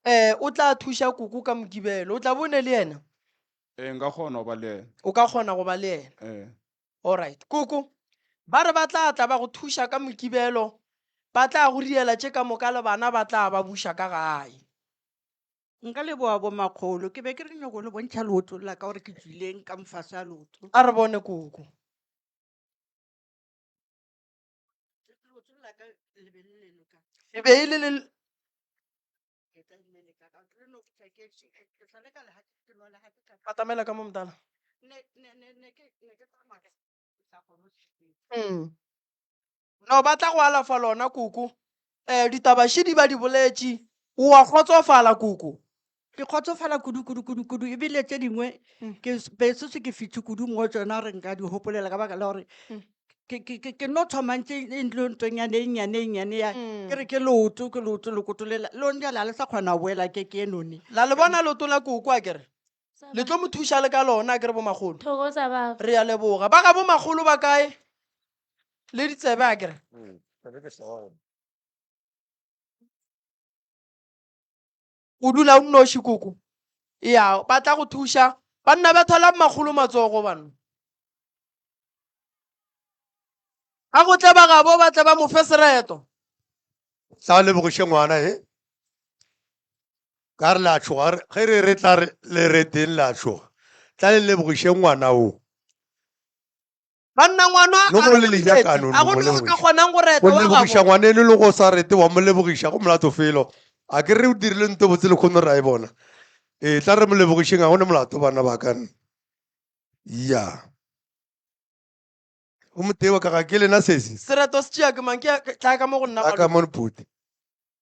um o tla thuša koko ka Mokibelo. O tla bo o ne le yena? Ee, nka kgona go ba le yena. O ka kgona go ba le yena? Ee. Alright. Koko, ba re ba tla tla ba go thuša ka Mokibelo, ba tla go riela tše ka moka le bana ba tla ba buša ka gae. Nka leboga bomakgolo. Ke be ke re ke nyako le bontšha leoto la ka gore ke tšwileng ka mofase a leoto. A re bone koko. Leoto la ka le be le le loka. E be e le le. Batamela ka mo motala. No ba tla go alafa lona koko. Um ditaba šidi ba di boletše. O a kgotsofala koko? Ke kgotsofala kudu kudu kudu kudu ebile tše dingwe ke be se se ke fihle kudu mo tšona gore nka di gopolela ka baka la gore ke ke ke ke no thoma ntse e ntlo ntonyane e nnyane e nnyane ya ke re ke leoto ke leoto lekoto lela lone jale ga le sa kgona go boela ke ke enone. La le bona leoto la koko a kere le tlo mo thuša le ka lona a kere bomakgolo? Thokoza baba. Re a leboga. Ba ga bomakgolo ba kae? Le ditsebe a kere? O dula o nnoši koko? Ya, ba tla go thuša. Banna ba tholang makgolo matsogo banna. A go tle ba gabo ba tle ba mo fe sereto. Tla lebogiše ngwana e. Ka re le a tšhoga ge re re tla re le reteng le a tšhoga. Tla le lebogiše ngwana o. Banna ngwana No a mo re le leja lebogišetše. kano A no go mo no ka lebogiša. kgonang go reta Go wa lebogiša gabo. ngwaneno le go sa rete wa mo lebogiša go molato felo. A ke re o dirile nto botse le kgono ra e bona. Ee tla re mo lebogišeng ga go ne molato bana ba ka nna. Ya. O motee wa ka ga ke lena sesi. Sereto se tšea ke mang ke tla ka mo go nna Tla ka malome. mo phuti.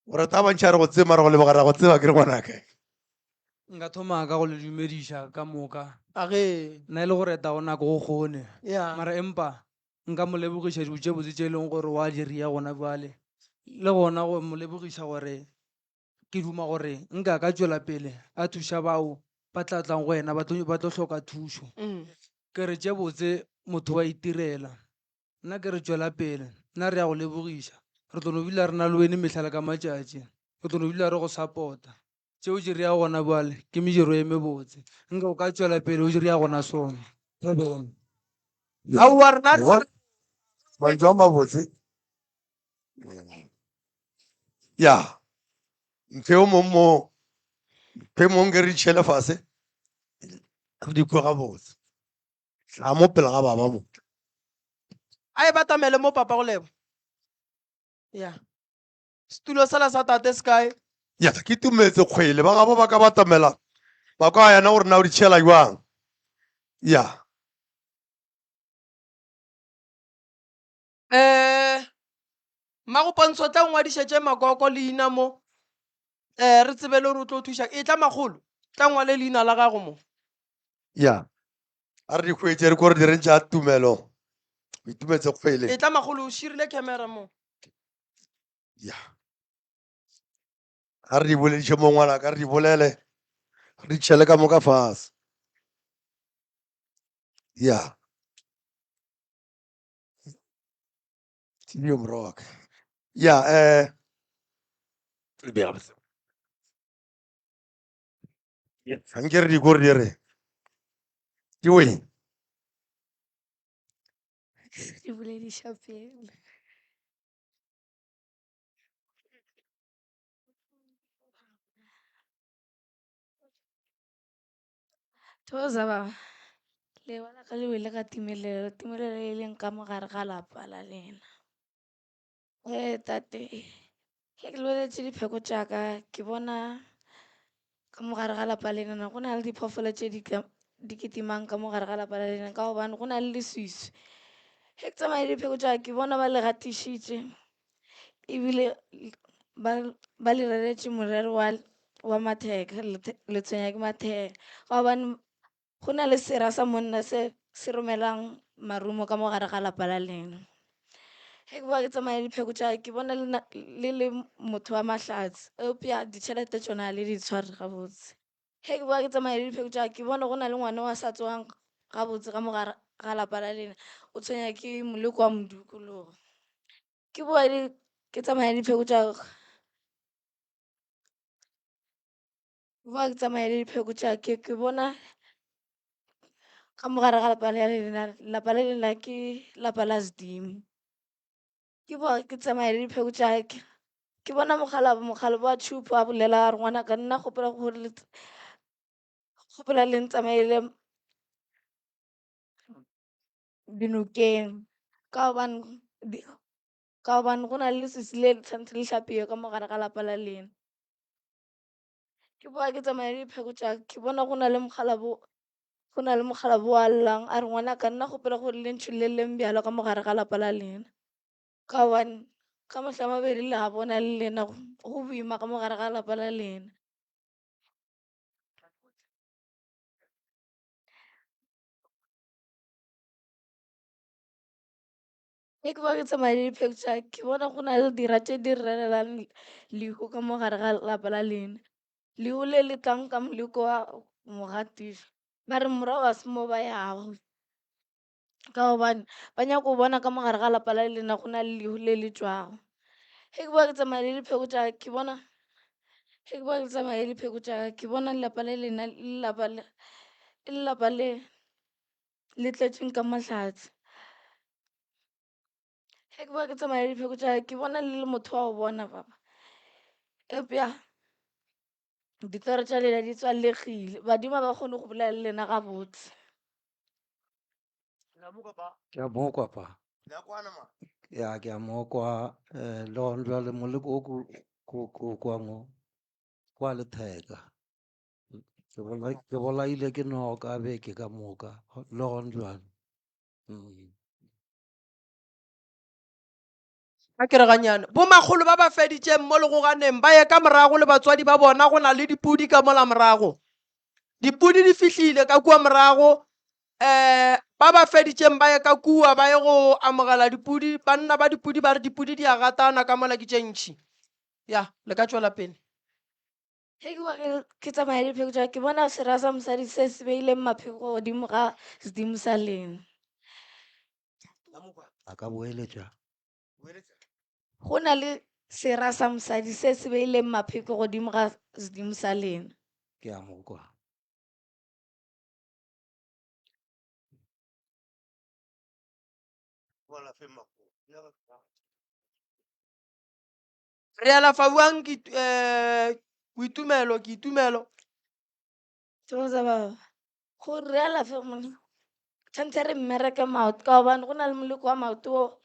O rata ba ntšha re go tseba mara go leboga ra go tseba ke re ngwanaka. Nka thoma ka go le dumediša ka moka. A ge. Nna e le go reta go nako go kgone. Ya. Mara empa nka mo lebogiša dilo tše botse tše e leng gore wa di ria gona bjale. Le gona go mo lebogiša gore ke duma gore nka ka tšwela pele a thuša bao ba tla tlang go yena ba tlo ba tlo hloka thušo. Ke re tše botse motho wa itirela. Nna ke re tšwela pele, nna re ya go lebogiša. Re tlo no dula re na le wene mehla le ka matšatši. Re tlo no dula re go support-a. Tšeo di ria gona bjale ke mediro e mebotse. Nka o ka tšwela pele o di ria gona sona. Thobela. Aowa rena Wa- Mantšu a mabotse. Ya. Mphe o mong mo. Mphe mong ke re tšhele fase. Re di kwe gabotse. Tla mo pele ga baba mo. A e batamele mo papa go lebo. Ya. Setulo sela sa tate se kae? Ya, ke tumetse kgwele ba gabo ba ka batamela ba kwa yana gore na o di tšhela jwang. Ya. Eh Mmago Pontsho tla o ngwadišetše makoko leina mo. Eh re tsebe le gore o tlo thuša. E tla makgolo. Tla ngwale leina la gago mo. Ya. A re di hwetše re ko re direng tša tumelo. O itumetse kgwele. E tla makgolo o širile camera mo. Ya. A re di bolediše mo ngwana ka re di bolele. Re di tšhele ka moka fase. Ya. Tshidi morwa wa ka. Ya eh Anke re di ko re di re. Ke weng? Di bolediša pele. Thokoza baba. Lewa la ka le wele ka timelelo, timelelo e leng ka mo gare ga lapa la lena. Eh tate, ge ke lebeletše dipheko tša ka ke bona ka mo gare ga lapa lena go na le diphoofolo tše di di kitimang ka mo gare ga lapa la lena ka gobane go na le leswiswi. Ge ke tsamaya le dipheko tša ka ke bona ba le gatišitše ebile ba ba le reretše morero wa wa matheka le tshwenya ke matheka ka gobane go na le sera sa monna se se romelang marumo ka mo gare ga lapa la lena. Ge ke boa ke tsamaya le dipheko tša ka ke bona le le le motho wa mahlatse eupša ditšhelete tšona ga le di tshware gabotse. Ge ke boa ke tsamaya le dipheko tša ka ke bona go na le ngwana wa sa tsogang gabotse ka mo gare ga lapa la lena o tshwenya ke moleko wa modikologo. Ke boa ke tsamaya le dipheko tša ka. Boa ke tsamaya le dipheko tša ke ke bona ka mo gare ga lapa la lena lapa le lena ke lapa la sedimo. Ke boa ke tsamaya le dipheko tša ke ke bona mokgalabje mokgalabje wa tšhupu a bolela a re ngwanaka nna kgopela gore le kgopela le ntsamaele dinokeng ka gobane ka gobane go na le leswiswi le le tshwanetse le hlapiwe ka mo gare ga lapa la lena. Ke boa ke tsamaya le dipheko tša ka ke bona go na le mokgalabje go na le mokgalabje wa llang a re ngwanaka nna kgopela gore le ntšholleleng bjalwa ka mo gare ga lapa la lena. Ka gobane ka mohla mabedi le a bona le lena go boima ka mo gare ga lapa la lena. Ge ke ba ke tsamaya le dipheko tša ke bona go na le dira tše di relelang lehu ka mo gare ga lapa la lena. Lehu le le tlang ka moleko wa mogatišo. Ba re morago ga se mo ba yago ka gobane ba nyaka go bona ka mo gare ga lapa la lena go na le lehu le le tšwago. Ge ke boa ke tsamaya le dipheko tša ke bona. Ge ke bona ke tsamaya le dipheko tša ka, ke bona lelapa le lena lelapa le lelapa le le tletšeng ka mahlatse. Ge ke bona ke tsamaya le dipheko tša ka, ke bona le le motho wa go bona baba. Eupša ditoro tša lena di tswalegile, badimo ga ba kgone go bolela le lena gabotse. Ke a mo kwa pa. Ya ke a mo kwa eh, le gona bjale moleko o ko ko ko kwang o kwa letheka. Ke bolai ke bolaile ke noka beke ka moka le gona bjale. Mm. A ke re ganyane. Bomakgolo ba ba feditšeng mo legoganeng ba ye ka morago le batswadi ba bona go na le dipudi ka mola morago. Dipudi di fihlile ka kua morago. Um ba ba feditšeng ba ye ka kua ba ye go amogela dipudi. Banna ba dipudi ba re dipudi di a gatana ka mola ke tše ntši. Ya, le ka tšwela pele. Ge ke kwa ke tsamaya le dipheko tša ke bona sera sa mosadi se se beileng mapheko godimo ga sedimo sa lena. A ka boeletša. Go na le sera sa mosadi se se beileng mapheko godimo ga sedimo sa lena. Ke a mo kwa. Re alafa bjang ke eh, boitumelo ke itumelo. Thokoza baba. Gore re alafe monna tshwanetse re mmereke maoto ka gobane go na le moleko wa maoto o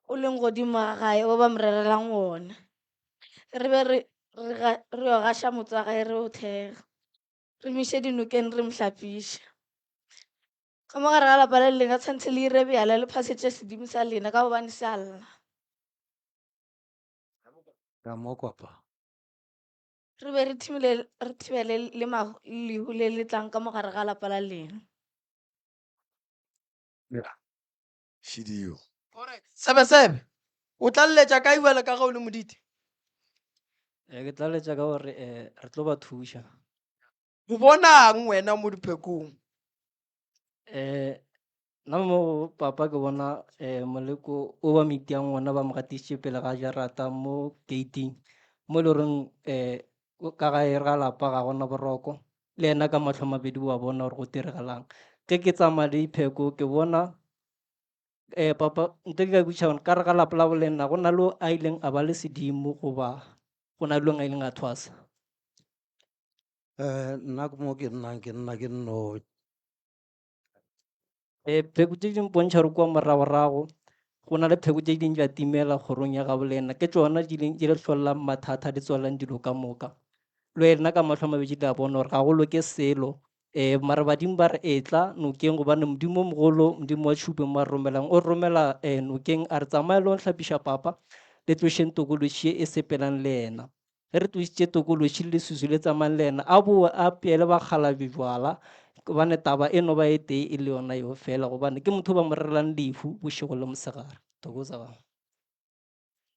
o leng godimo ga gae o ba mo rerelang ona. Re be re re ga- re yo gaša motse wa gae re o thekga. Re mo iše dinokeng re mo hlapiše. Ka mo gare ga lapa le lena tshwanetse le ire bjala le phasetše sedimo sa lena ka gobane se a lla. Ka mo kwa pa. Re be re thibele, re thibele le mahu, lehu le le tlang ka mo gare ga lapa la lena. Ya. Šidio. Sebesebe, o tlaleletša kae bjale ka ge o le moditi? Eh, ke tlaleletša ka gore eh, re tlo ba thuša. O bonang wena mo diphekong? Eh, nna mo go papa ke bona eh, moleko o ba mitiang ona ba mo gatišitše pele ga jarata mo gating mo e le goreng eh, ka gae ga lapa ga gona boroko le yena ka mahlo a mabedi wa bona gore go diregalang. Ge ke tsamaya le dipheko ke bona eh, papa nto ke ka botšiša gore ka re ga lapa la bolena go na le o a ileng a ba le sedimo goba go na le a ileng a thwasa. Eh, nna mo ke nnang ke nna ke nno Eh, pheko tše di mpontšha gore kua moragorago go na le pheko tše ding di a timela kgorong ya gabo le ena ke tšona di leng di re hlolelang mathata di tswalelang dilo ka moka le wena ka mahlo a mabedi le a bona gore ga go loke selo um mara badimo ba re etla nokeng gobane modimo o mogolo modimo wa tšhupe mo a re romelang o re romela um nokeng a re tsamaya le hlapiša papa le tlošeng tokološi ye e sepelang le yena Ge re tlošitše tokološi le leswiswi le tsamayang le yena, a boe a apeele bakgalabje bjala, gobane taba e no ba e tee e le yona yeo fela, gobane ke motho ba mo rerelang lehu bošego le mosegare. Thokoza baba.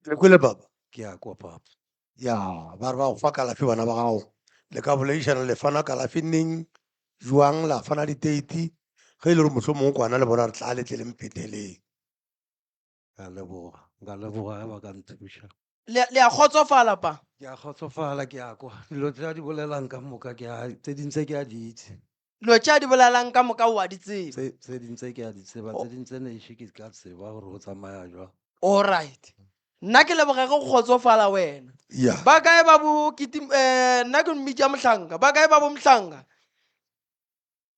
Le kwele baba? Ke a kwa papa. Ya, ba re ba go fa kalafi bana ba gago. Le ka boledišana le fana kalafi neng, jwang, la fana diteiti, ge e le gore mohlomongwe kwana le bona re tla le tle le mpheteleng. Ka leboga, nka leboga ge ba ka nthuša. Le, le a kgotsofala pa? Ke a kgotsofala, ke a kwa. Dilo tse a di bolelang ka moka ke a, tse ding tse ke a di itse. Dilo tše a di bolelang ka moka o a di tseba. Tse, tse ding tse ke a di tseba, tse ding tse ne ešo ke ka tseba gore go tsamaya jwang. Alright. Nna ke leboga ge go kgotsofala wena. Ya. Ba kae ba bo kiti, eh, nna ke mmitša mohlanka. Ba kae ba bo mohlanka?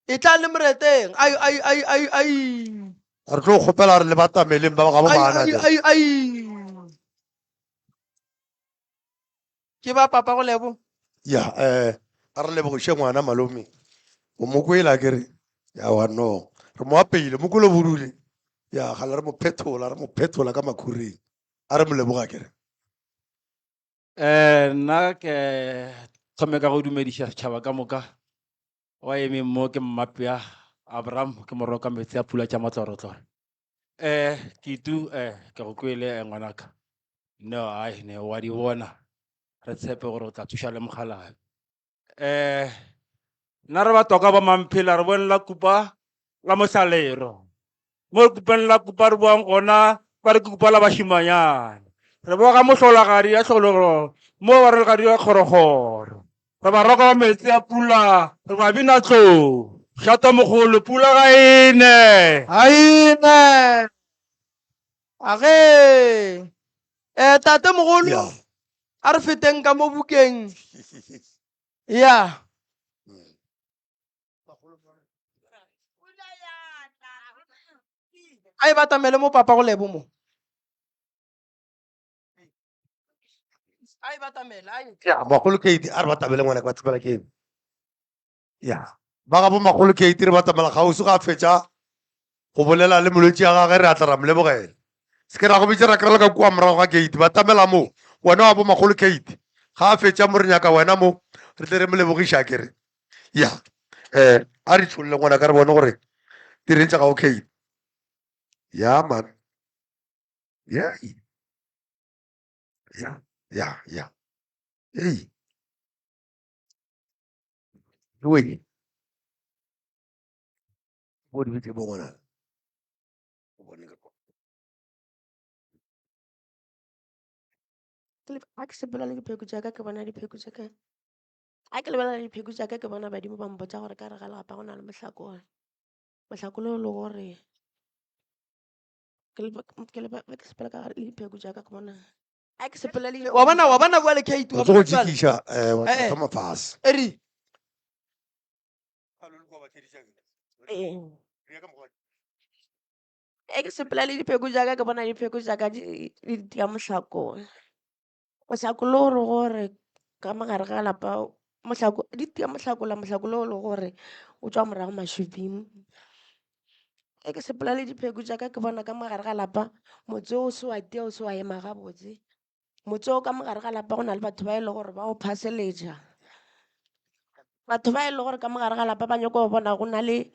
E tla le moreteng. Ai, ai, ai, ai, ai. Re tlo kgopela gore le batameleng ba gabo Ai, bana. ai, ai, ai. Ke ba papa go lebo. Ya, eh, a re lebogiše ngwana malome. O mo kwela ke re. Ya wa no. Re mo apeile, mo kwele bodule. Ya, gale re mo phethola, re mo phethola ka makhureng. A re mo leboga ke re. Eh, nna ke thome ka go dumediša setšhaba ka moka wa emeng mo ke mmapea Abraham ke morwa ka metsi a pula tša matlorotloro. Eh, Kitu eh ke go kwele eh, ngwanaka. No, ai ne wa di bona. Re tshepe gore o tla thuša le mogalabe. Eh, nna re batho ka ba mamphela re bone la kupa la mohlalero. Mo kupeng la kupa re boang gona ba re ke kupa la bašimanyana. Re boga mohlolagadi ya hlologelo Mo ba re ga di kgorokgoro. Re ba roka ba metsi a pula, re ba bina tlou. Šata mogolo, pula ga e ne. Ga e ne. Age. Eh tate mogolo. Yeah. A re feteng ka mo bukeng. Ya. A e batamele mo papa go lebo mo. A e batamele, a e. Ya, makgolo Kate a re batamele ngwana ke ba tsebela ke ya ba ga bo makgolo Kate re batamela kgauswi ga a fetša go bolela le molwetši ya gage re a tla ra mo lebogela se ke ra go bitša ra kry-ela ka kua morago ga gate batamela mo wena wa bo makgolo Kate ga a fetša mo re nyaka wena mo re tle re mo lebogiša ke re ya um a re tšholle ngwana ka re bone gore direng tša gago Kate ya man yeah ya ya ya ei Wait. Bo di bitse bo ngwana. O bone ka kwa. Ke le- Ha ke sepela le dipheko tša ka ke bona dipheko tša ka a ke lebelela dipheko tša ka ke bona badimo ba mpotša gore ka re ga lapa go na le mohlakole mohlakole o le gore ke le ke le ke sepela ka gare le dipheko tša ka ke bona a ke sepela le Wa bona wa bona bjale Kate, wa O tlo go bona bjale. tšikiša eh wa Eh, eh. thoma fase. Eri. Ee. E ke sepela le dipheko tša ka ke bona dipheko tša ka di di tia mohlakong. Mohlakolo o re gore ka mo gare ga lapa mohlako di tia mohlakola mohlakolo o le gore o tšwa morago mašuping. E ke sepela le dipheko tša ka ke bona ka mo gare ga lapa motse o se wa tia o se wa ema gabotse. Motse o ka mo gare ga lapa go na le batho ba e le gore ba o phaseletša. Batho ba e le gore ka mo gare ga lapa ba nyako go bona go na le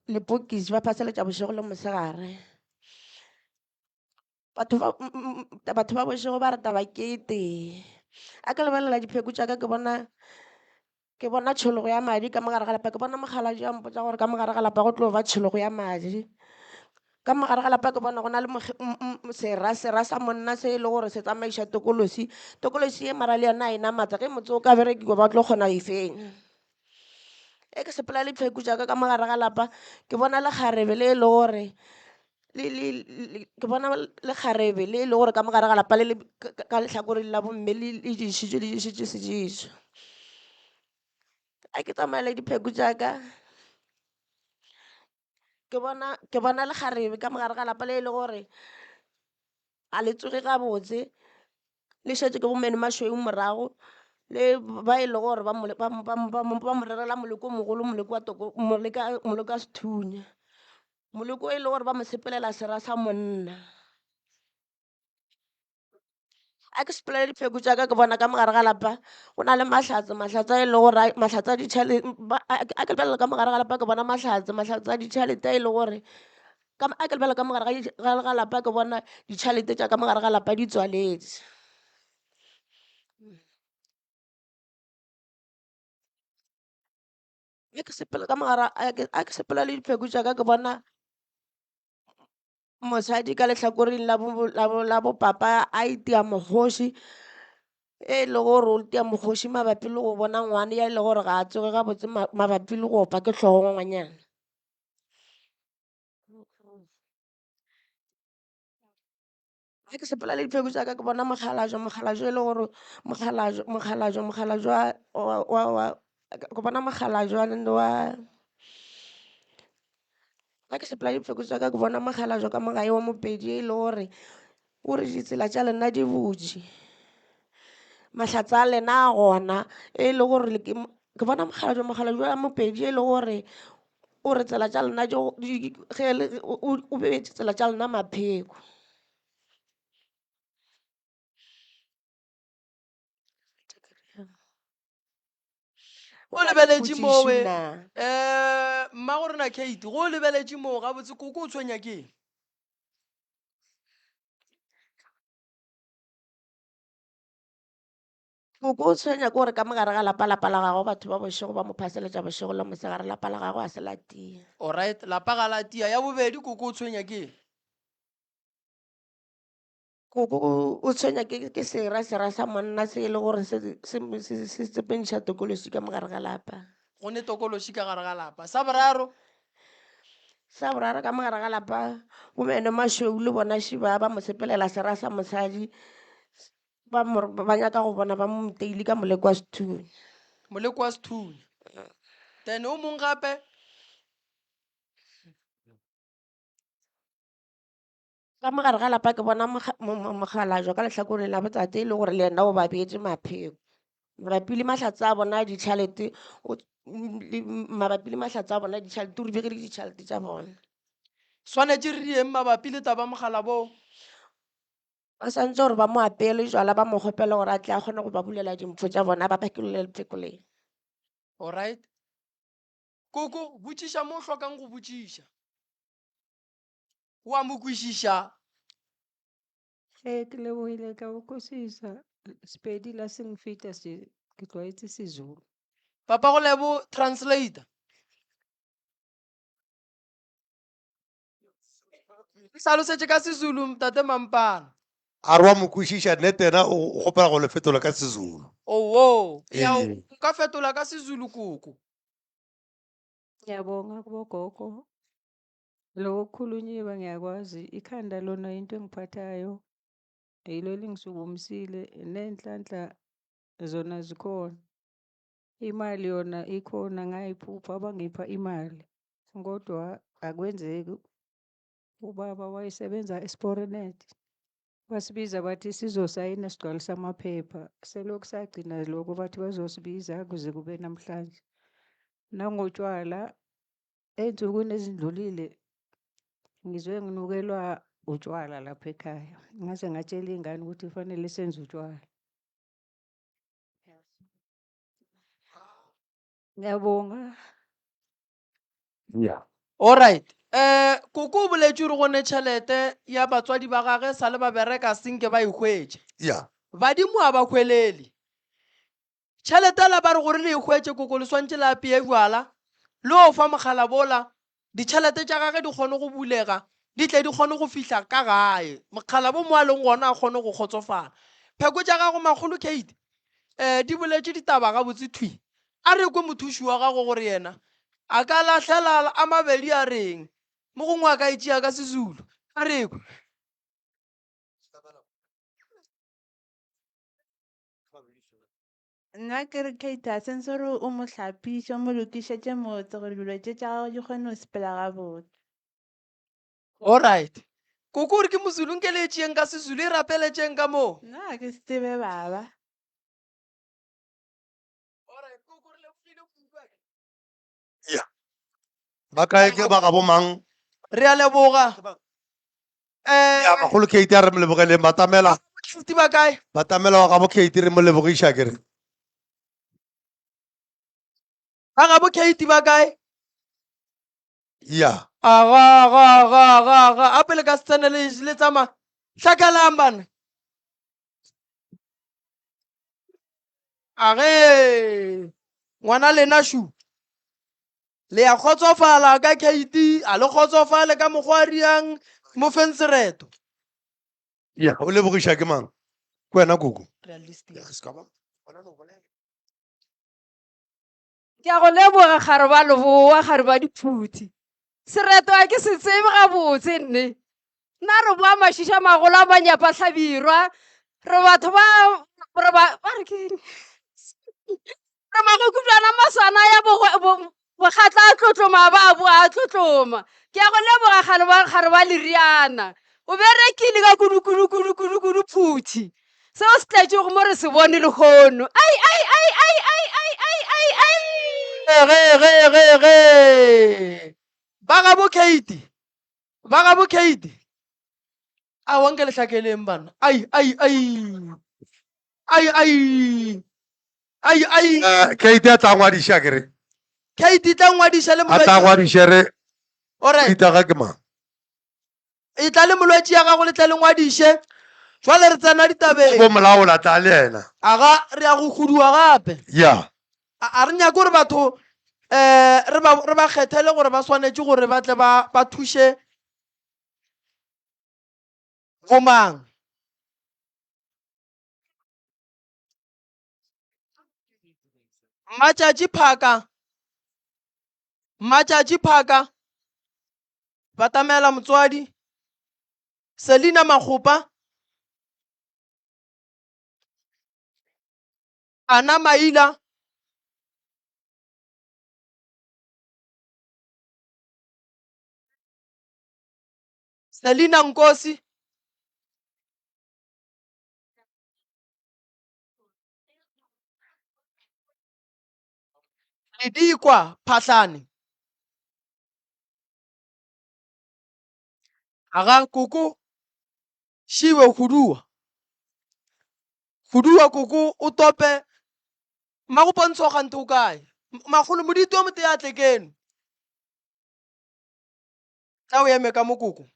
lepokisi ba phaseletša bošego le mosegare. Batho ba batho ba bošego ba re taba ke e tee. A ke lebelela dipheko tša ka ke bona ke bona tšhologo ya madi ka mo gare ga lapa ke bona mokgalabje a mpotša gore ka mo gare ga lapa go tlo ba tšhologo ya madi. Ka mo gare ga lapa ke bona go na le sera sera sa monna se e le gore se tsamaiša tokolosi. Tokolosi ye mara le yona ga e na maatla ge motse o ka berekiwa ba tlo kgona go e fenya. E ke sepela le dipheko tša ka ka mo gare ga lapa ke bona lekgarebe le e le gore ke bona lekgarebe le e le gore ka mo gare ga lapa le le ka lehlakoreng la bomme le ješitšwe le ješitšwe sejeso. A ke tsamaya le dipheko tša ka ke bona ke bona lekgarebe ka mo gare ga lapa le e le gore ga le tsoge gabotse le šetše ke bo meno mašweu morago le ba e le gore ba mo ba mo ba mo ba mo ba mo rerela moleko o mogolo moleko wa toko moleka moleko wa sethunya. Moleko e le gore ba mo sepelela sera sa monna. A ke sepela le dipheko tša ka ke bona ka mo gare ga lapa go na le mahlatse, mahlatse a e le gore mahlatse a ditšhelete a ke lebelela ka mo gare ga lapa ke bona mahlatse, mahlatse a ditšhelete a e le gore a ke lebelela ka mo gare ga lapa ke bona ditšhelete tša ka mo gare ga lapa di tswaletše. Ge ke sepela ka mo gare a ke sepela le dipheko tša ka ke bona mosadi ka lehlakoreng la bo la bo la bo papa a itia mokgoši e le gore o itia mokgoši mabapi le go bona ngwana ya e le gore ga a tsoge gabotse mabapi le go opa ke hlogo ngwanyana. Ge ke sepela le dipheko tša ka ke bona mokgalabje, mokgalabje e le gore mokgalabje, mokgalabje, mokgalabje wa wa ke bona mokgalabje wa ge ke sepela le dipheko tša ka ke bona mokgalabje ka mo gae wa Mopedi e le gore o re ditsela tša lena di butše, mahlatse a lena a gona e le gore ke bona mokgalabje, mokgalabje wa Mopedi e le gore o re tsela tša lena ge le o beetše tsela tša lena mapheko. O lebeletše mowe um mmagorena Kate go o lebeletše moo gabotse koko o tshwenya ke eng? Koko o tshwenya ke gore ka mo gare ga lapa lapa la gagwe batho ba bošego ba mo phaseletša bošego le mosegare lapa la gagwe ga se la tia. Alright, lapa ga la tia. Ya bobedi koko o tshwenya ke eng? Koko o tshwenya ke ke sera sera sa monna se e le gore se se se se tsepentšha tokološi ka mogare ga lapa. Go ne tokološi ka gare ga lapa. Sa boraro. Sa boraro ka mogare ga lapa bo meno mašweu le bona šiba ba mo sepelela sera sa mosadi ba mo ba nyaka go bona ba mo teile ka moleko wa sethunya. Moleko wa sethunya. Then o mong gape. Ka mo gare ga lapa ke bona mokgalajwa ka lehlakoreng la botate e le gore le yena o ba beetše mapheko. Mabapi le mahlatse a bona a ditšhalete, mabapi le mahlatse a bona a ditšhalete, o ribegile ditšhalete tša bona. Swanetše re dieng mabapi le taba mogala bo? Ba swantše gore ba mo apeele jwala, ba mo kgopele gore a tle a kgone go ba bulela dimpho tša bona, ba phakelele lepheko le. Alright. Koko, botšiša mo o hlokang go botšiša. O a mo kwešiša? Ee, ke lebohile ka go kwešiša. Sepedi la se nfeta se, ke tlwaetse Sezulu. Papa go lebo translator. Hlalosetše ka Sezulu Ntate Mampana. A re wa mo kwešiša nnete yena o o kgopela go le fetola ka Sezulu. Owo, ya Ee. o ka fetola ka Sezulu koko. Ngiyabonga kubogogo. Lokhu okukhulunyiwe ngiyakwazi, ikhanda lona into engiphathayo, yilo elingisukumisile, nenhlanhla zona zikhona. Imali yona ikhona ngayiphupha bangipha imali, kodwa akwenzeki. Ubaba wayesebenza eSpoornet. Basibiza bathi sizosayina sigcwalise amaphepha. Selokhu sagcina lokho bathi bazosibiza kuze kube namhlanje. Nangotshwala Ey'nsukwini ezindlulile ngizwe nginukelwa utshwala lapha ekhaya. Ngaze ngatshela iy'ngane ukuthi kufanele senze utshwala. Ngiyabonga. Yeah. Alright. Eh koko o boletše gore go ne tšhelete ya batswadi ba gage sa le ba bereka senke ba e hwetše. Yeah. Badimo a ba hwelele. Tšhelete la ba re gore le e hwetše koko le swantše le apeye bjala le o fa mogala bola ditšhelete tša gage di kgone go bulega di tle di kgone go fihla ka gae mogala bo mo a leng gona a kgone go kgotsofala. Pheko tša gago makgolo Kate um di boletše ditaba gabotse thwi a re kwe mothuši wa gago gore yena a ka lahlela a mabedi a reng mo gongwe a ka e tšea ka Sezulu a re kwe. Nna ke re Kate a sentse gore o mo hlapiše, o mo lokišetše motse gore dilo tše tša gagwe di kgone go sepela gabotse. Alright. Koko o re ke Mozulu nke le e tšeeng ka Sezulu e rapeletšeng ka moo. Nna ga ke se tsebe baba. Alright, koko re lebogile kudu. Ya. Ba kae ke ba gabo mang? Re a leboga. Eh, Ya bagolo Kate a re mo lebogeleng batamela. Kate ba kae? Batamela wa gabo Kate re mo lebogiša ke re. Ba gabo Kate ba kae? Ya. Aga, aga, aga, aga, aga. A pele ka se tsene le le tsamaya. Hlakalang bana. Age, ngwana lena shu. Le ya kgotsofala ka Kate, a le kgotsofale ka mokgwa a riang mo feng sereto. Ya, o lebogiša ke mang? Ke wena koko. Realistic. Ya, se ka ba. Bona no bolela. Ke a go leboga gare ba leboa gare ba diphuthi. Sereto a ke se tsebe gabotse nne. Nna re boa mašiša magolo a manyapa hlabirwa. Re batho ba re ba ba re ke eng? Re magokubjana maswana ya bogatla a tlotloma ba boa a tlotloma. Ke a go leboga gare ba gare ba leriana. O berekile ka kudu kudu kudu kudu kudu phuthi. Seo se tletšego mo re se bone lehono. Ai ai ai ai ai ai ai ai ai. Ge ge ge ge. Ba gabo Kate. Ba gabo Kate. Aowa nke le hlakeleng bana. Ai ai ai. Ai ai. Ai ai. Eh, Kate a tla ngwadiša ke re. Kate tla ngwadiša le A tla molwetši. ngwadiše re. Alright. Ita ga ke mang? E tla le molwetši ya gago le tle le ngwadiše. Jwale re tsena ditabeng. Bo molaola tla le yena. Aga re ya go huduwa gape. Ya. A re nyake gore batho eh re ba re ba kgethele gore ba swanetše gore ba tle ba ba thuše bomang. Matšatši Phaka. Matšatši Phaka. Batamela motswadi. Selina Makgopa. Ana Maila. Selina Nkosi. Ledikwa Phahlane. Aga koko šiwe huduwa. Huduwa koko o tope mmago Pontsho ganthe o kae? Makgolo moditi o motee a tle keno. Tla o eme ka mo koko.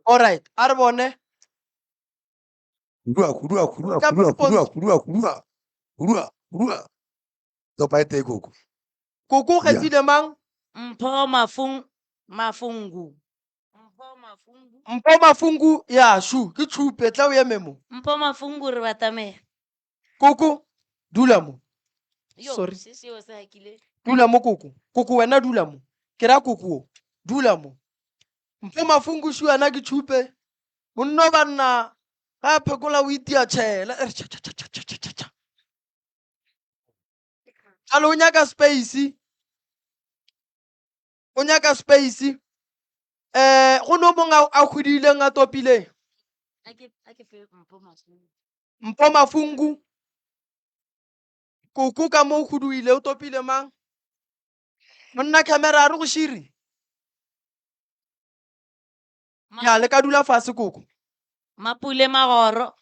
Alright, a re bone. Hudua, hudua, hudua, Ka hudua, hudua, Pontsho. hudua, hudua, hudua, hudua. Topa e tee koko. Koko o Ya. kgethile mang? Mpho Mafung Mafungu. Mpho Mafungu ya shu ke tšhupe tla o eme mo. Mpho Mafungu re batamela. Koko dula mo. Yo, Sorry. se seo se hakile. Dula mo koko. Koko wena dula mo. Ke ra koko o. Dula mo. Mpho Mafungu shu yena ke tšhupe. Monno banna ga a phekola o itia tšhela. E re tšha tšha tšha tšha tšha tšha tšha. Jalo o nyaka space. O nyaka space. Eh go no mong a hwedileng a topileng. A ke a ke fe Mpho Mafungu. Mpho Mafungu. Koko ka mo o huduile o topile mang? Monna camera a re go širi. Ya le ka dula fase koko. Mapule Magoro.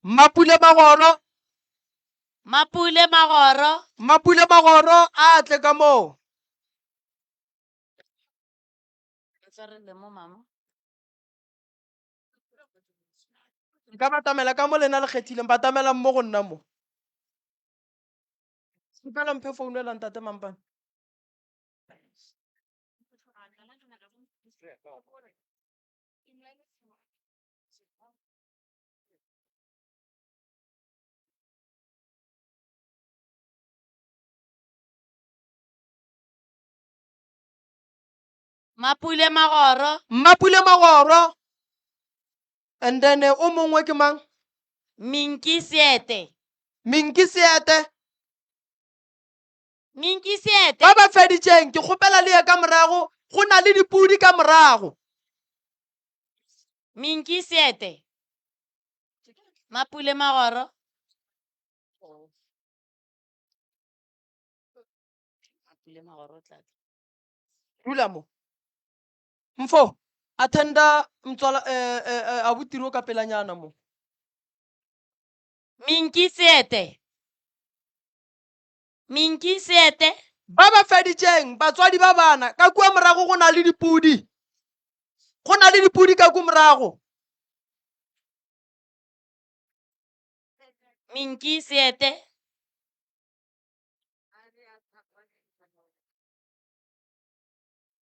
Mapule Magoro. Mapule Magoro. Mapule Magoro a tle ka moo. Tshwarele mo mama. Nka batamela ka mo lena le kgethileng batamelang mo go nna mo. Kgopela mphe founu ela ntate Mampane. Mapule Magoro. Mapule Magoro. And then o mongwe ke mang? Minki Seete. Minki Seete. Minki Seete. Ba ba feditšeng ke kgopela le ye ka morago go na le dipudi ka morago. Minki Seete. Mapule Magoro. Mapule Magoro o tla tla. Dula mo. Mfo, attenda mtswala eh eh eh abuti ro ka pelanyana mo. Minki Seete. Minki Seete. Ba ba feditšeng batswadi ba bana ka kua morago go na le dipudi. Go na le dipudi ka kua morago. Minki Seete.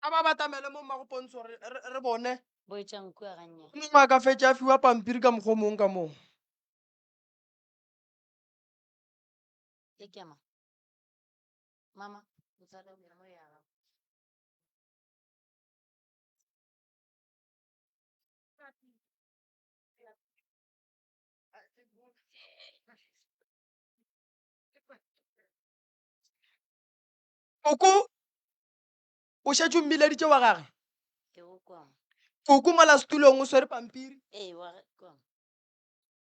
A ba batamele mo mmago Pontsho re re re bone. Boetšang kua gannyane. Mongwe a ka fetša a fiwa pampiri ka mokgwa o mongwe ka moo. E ke mang? Mama, o tshware mo ya gago. Koko o šetše o mmileditše wa gage? Ke o kwa mo. Koko mola setulong o swere pampiri? Ee, wa ge kwa mo.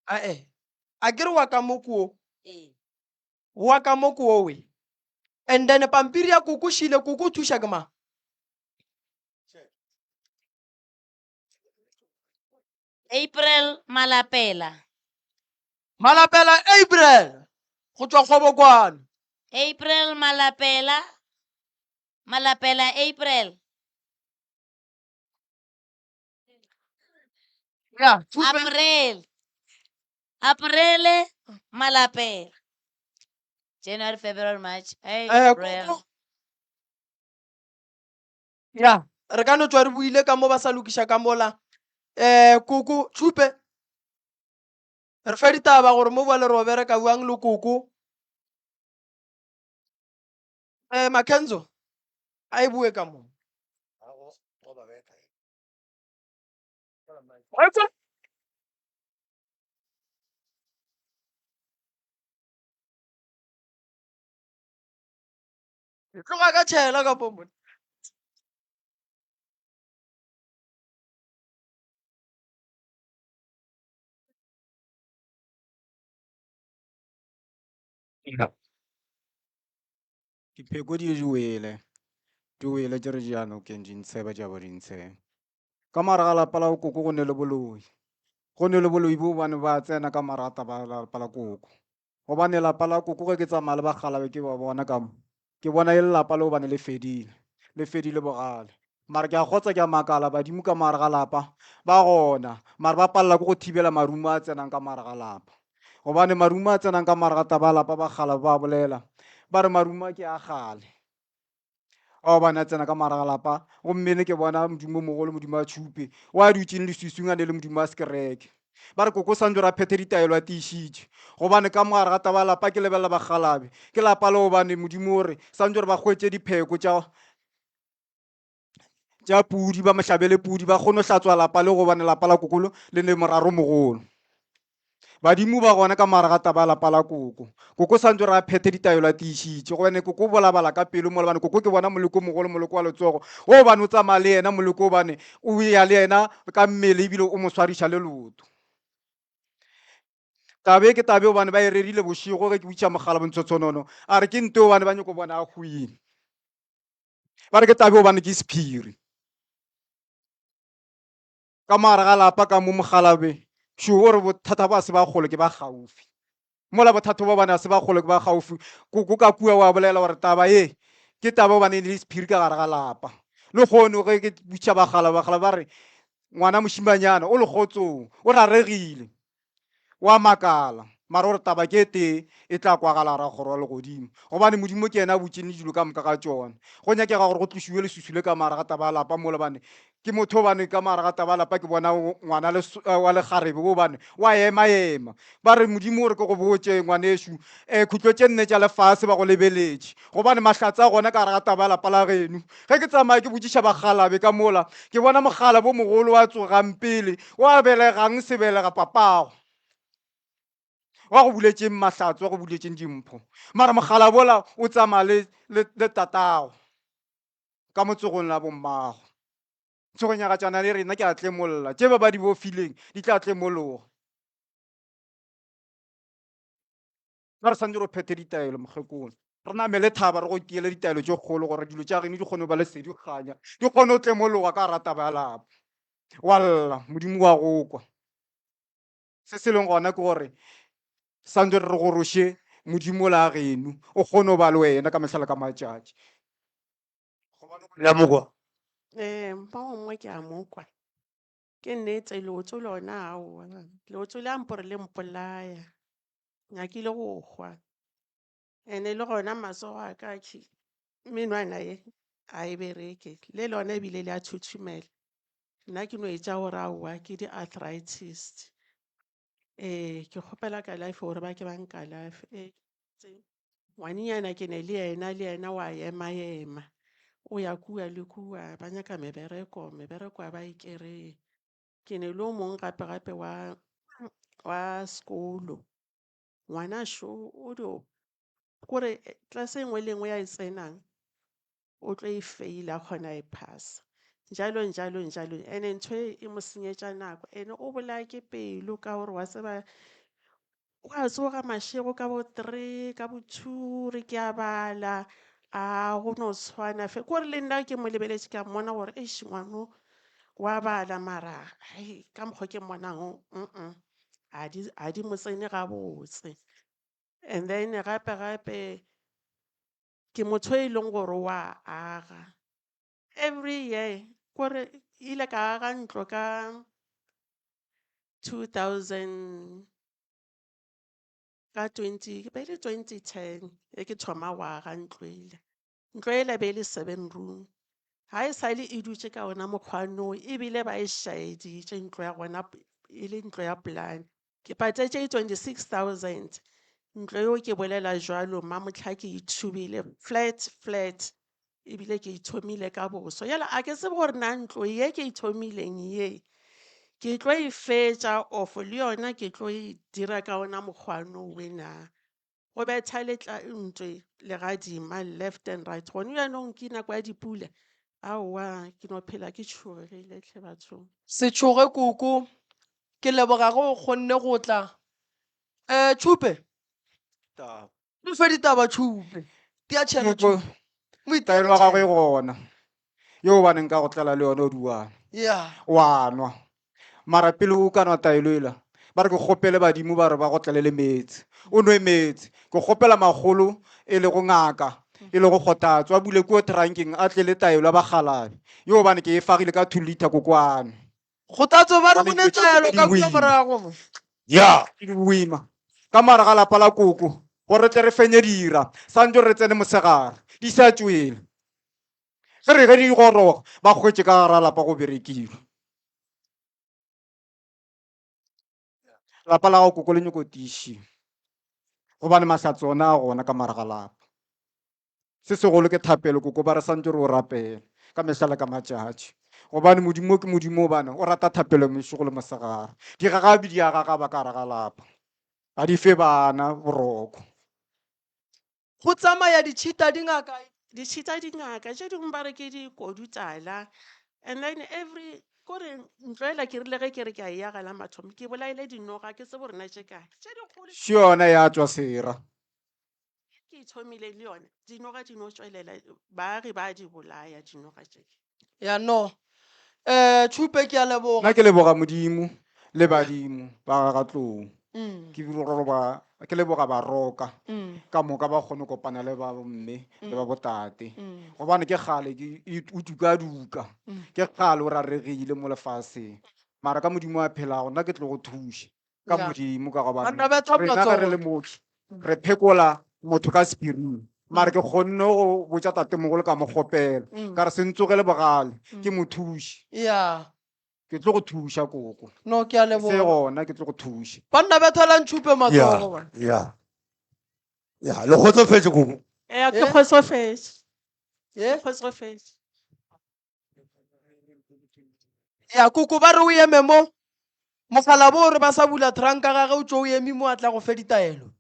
Ae, a ke re wa ka mo ko. Ee. Wa ka mo ko we. And then pampiri ya koko šile koko o thuša ke mang? April Malapela. Malapela April go tšwa Kgobokwane. April Malapela. Malapela April. Ya, April. April Malapela. January, February, March, April. Koko. Ya, re ka no tšwa re buile ka mo ba sa lokiša ka mola. Koko, tšhupe. Re fe ditaba gore mo bjale re o bereka bjang le koko. Eh, Makenzo, a e bue ka mo. Tloga ka tšhela ka po monna. Dipheko di di wele, di wele tše re di ya nokeng di ntsheba di a bo di ntsheba. Ka mogare ga lapa la koko go ne le boloi, go ne le boloi bo bane ba tsena ka mogare ga taba ya lapa la koko. Gobane lapa la koko ge ke tsamaya le bakgalabe ke ba bona ka mo, ke bona e le lapa le gobane le fedile, le fedile bogale. Mara ke a kgotsa ke a makala badimo ka mogare ga lapa ba gona, mara ba palela ke go thibela marumo a tsenang ka mogare ga lapa. Gobane marumo a tsenang ka mogare ga taba ya lapa bakgalabe ba bolela, ba re marumo a ke a kgale. Ao bane a tsena ka mogare ga lapa, gomme ne ke bona Modimo o mogolo, Modimo wa tšhupe, o a dutšeng leswiswing a ne le Modimo wa sekereke. Ba re koko santse re a phethe ditaelo a tiišitše, gobane ka mogare ga taba ya lapa ke lebelela bakgalabe, ke lapa le gobane Modimo o re santse re ba hwetše dipheko tša tša pudi, ba mo hlabele pudi, ba kgone go hlatswa lapa le gobane lapa la kokolo le ne moraro mogolo. Badimo ba gona ka mogare ga taba ya lapa la koko. Koko santse re a phethe ditaelo a tiišitše, gobane koko o bolabala ka pelo mola bane koko ke bona moleko o mogolo, moleko wa letsogo, o bane o tsamaya le yena moleko o bane o ya le yena ka mmele ebile o mo swariša le leoto. Taba e ke taba e gobane ba e rerile bošego ge ke botšiša mogala bontshotshonolo, a re ke nto gobane ba nyoko bona a hwile. Ba re ke taba e gobane ke sephiri. Ka mo gare ga lapa ka mo mogalabe šo o re bothata ba se ba kgole ke ba gaufi. Mola bothata ba bane a se ba kgole ke ba gaufi. Koko ka kua wa bolela gore taba ye ke taba gobane e le sephiri ka gare ga lapa. Le kgono ge ke botšiša bagala, bagala ba re ngwana mošimanyana o lekgotsong, o raregile. Wa makala, mara o re taba ke e tee e tla kwagala gare ga kgoro ya legodimo, gobane Modimo ke yena a butšeng le dilo ka moka ga tšona. Go nyakega gore go tlošiwe leswiswi le ka mogare ga taba ya lapa mo, lebane ke motho gobane ka mogare ga taba ya lapa ke bona ngwana wa lekgarebe gobane wa ema-ema. Ba re Modimo o re ke go botše ngwanešu, um khutlo tše nne tša lefase ba go lebeletše, gobane mahlatse a gona ka gare ga taba ya lapa la geno. Ge ke tsamaya ke botšiša bakgalabe ka mola, ke bona mokgalabo o mogolo wa tsogang pele, wa belegang sebelega papago, wa go buletšeng mahlatse, wa go buletšeng dimpho. Mara mokgalabola o tsamaya le, le, le tatago ka motsogong la bommago. Tshogonyakatšana le rena ke a tlemolla, tše ba ba di bofileng di tla tlemologa. Na re swanetše re phethe ditaelo, mokgekolo? Re namele thaba re go tiele ditaelo tše kgolo gore dilo tša geno di kgone go ba lesedi kganya, di kgone go tlemologa ka gara taba ya lapa. Wa lla, Modimo wa go kwa. Se se leng gona ke gore santse re goroše Modimo la geno, o kgone go ba le wena ka mehla le ka matšatši. Le a mo kwa? Ee, mo gongwe ke a mo kwa. Ke nnete leoto lona aowa, leoto le a mpore le mpolaya. Nyakile go hwa. Ene le gona matsogo a ka ke menwana ye a e bereke le lona ebile le a thuthumela. Nna ke no etša gore aowa ke di-arthritis. Ee, ke kgopela kalafi gore ba ke ba nkalafe. Ee, ngwanenyana ke ne le yena le yena wa ema ema. O ya kua le kua ba nyaka mebereko, mebereko a ba e kry-e. Ke ne le o mong gape gape wa wa sekolo. Ngwana šo o dio kore class e nngwe le nngwe ya e tsenang o tlo e faila a kgona e phasa. Njalo njalo njalo ene ntho e e mo senyetša nako ene o bolaya ke pelo ka gore wa tseba wa tsoga mašego ka bo 3 ka bo 2 re ke a bala a go no tshwana fe kore le nna ke mo lebeletše ka mmona gore eish ngwano wa bala mara hai ka mokgwa ke mmonang mm a di a di mo tsene gabotse. And then gape gape ke motho e leng gore wa aga every year kore ile ka aga ntlo ka 2000 ka 20 be le 2010 e ke thoma go aga ntlo ele. Ntlo ela be e le 7 room. Ga e sale e dutše ka ona mokgwa no ebile ba e šaeditše ntlo ya gona e le ntlo ya polane. Ke patetše 26,000. Ntlo eo ke bolela jwalo mamohla ke e thubile flat flat ebile ke e thomile ka boso. Jwale a ke tsebe gore na ntlo ye ke e thomileng ye ke tlo e fetša of le yona ke tlo e dira ka ona mokgwa no we na. Go betha letla ntwe legadima left and right. Gone bjanong ke nako ya dipula. Aowa ke no phela ke tšhogile hle bathong. Se tšhoge koko, ke leboga ge o kgonne go tla. Um Tšhupe, Taba. mo fe ditaba Tšhupe. Tia tšhela Koko, Tšhupe. Mo itiele taelo ya gagwe e tšhela. gona yeo ba neng ka go tlela le yone o duana Ya. wa nwa mara pele o ka nwa taelo ela ba re ke kgopele badimo ba re ba go tlelele meetse o nwe meetse ke kgopela magolo e lego ngaka e lego kgothatso a bule kua trankeng a tlele taelo ya bakgalabe yo bane ke e fagile ka 2 liter kokwane Kgothatso ba re Bane go ne dilo tše taelo di ka kua boima. morago. Ya. Di boima ka mara ga lapa la koko gore re tle re fenye dira santse re tsene mosegare di sa tšwele ge re ge di goroga ba kgwetše ka gara lapa go berekilwe lapa la gago koko le nyoko tiišiwa gobane mahlatse ona a gona ka mara ga lapa se segolo ke thapelo koko ba re santse re o rapele ka mehla le ka matšatši gobane modimo ke modimo bana o rata thapelo mešego le mosegare digagabi di a gagaba ka gare ga lapa ga di fe bana boroko Go tsamaya ditšhita dingaka. Ditšhita dingaka tše dingwe ba re ke dikodutala and then every kore ntlo ela ke rile ge ke re ke a e aga la mathomo ke bolaile dinoga ke tsebe gore na tše kae tše dikgolo še yona ya tšwa sera ke e thomile le yone dinoga di no tšwelela baagi ba di bolaya dinoga tše. Ya no. Eh Tšhupe ke a leboga. Nna ke leboga Modimo le badimo ba ga Tlou. Mm. Ke roba ke leboga baroka Mm. ka moka ba kgone go kopana le ba bomme le ba botate. Mm. Gobane ke kgale ke o dukaduka. Mm. Ke kgale o raregile mo lefaseng. Mara ka Modimo a phelago nna ke tlo go thuša ka Ya. Modimo ka gobane Banna ba thapa rena ge re matsogo. le motho re phekola motho ka sephiring. Mara ke kgonne go botša tatemogolo ka mo kgopela Mm. ka re se ntsogele bogale ke Mm. mo thuše. Ya. Ke tlo go thuša koko. No ke a Se leboga. gona ke tlo go thuša. Banna ba thelang Tšhupe Ya, matsogo bana. ya. Ya, le kgotsofetše koko. Ee, ke Eh? kgotsofetše. Eh? Ke kgotsofetše. Ya koko ba re o eme mo. Mokgalabo o re ba sa bula tranka gage o tšo o eme mo a tla go fe ditaelo.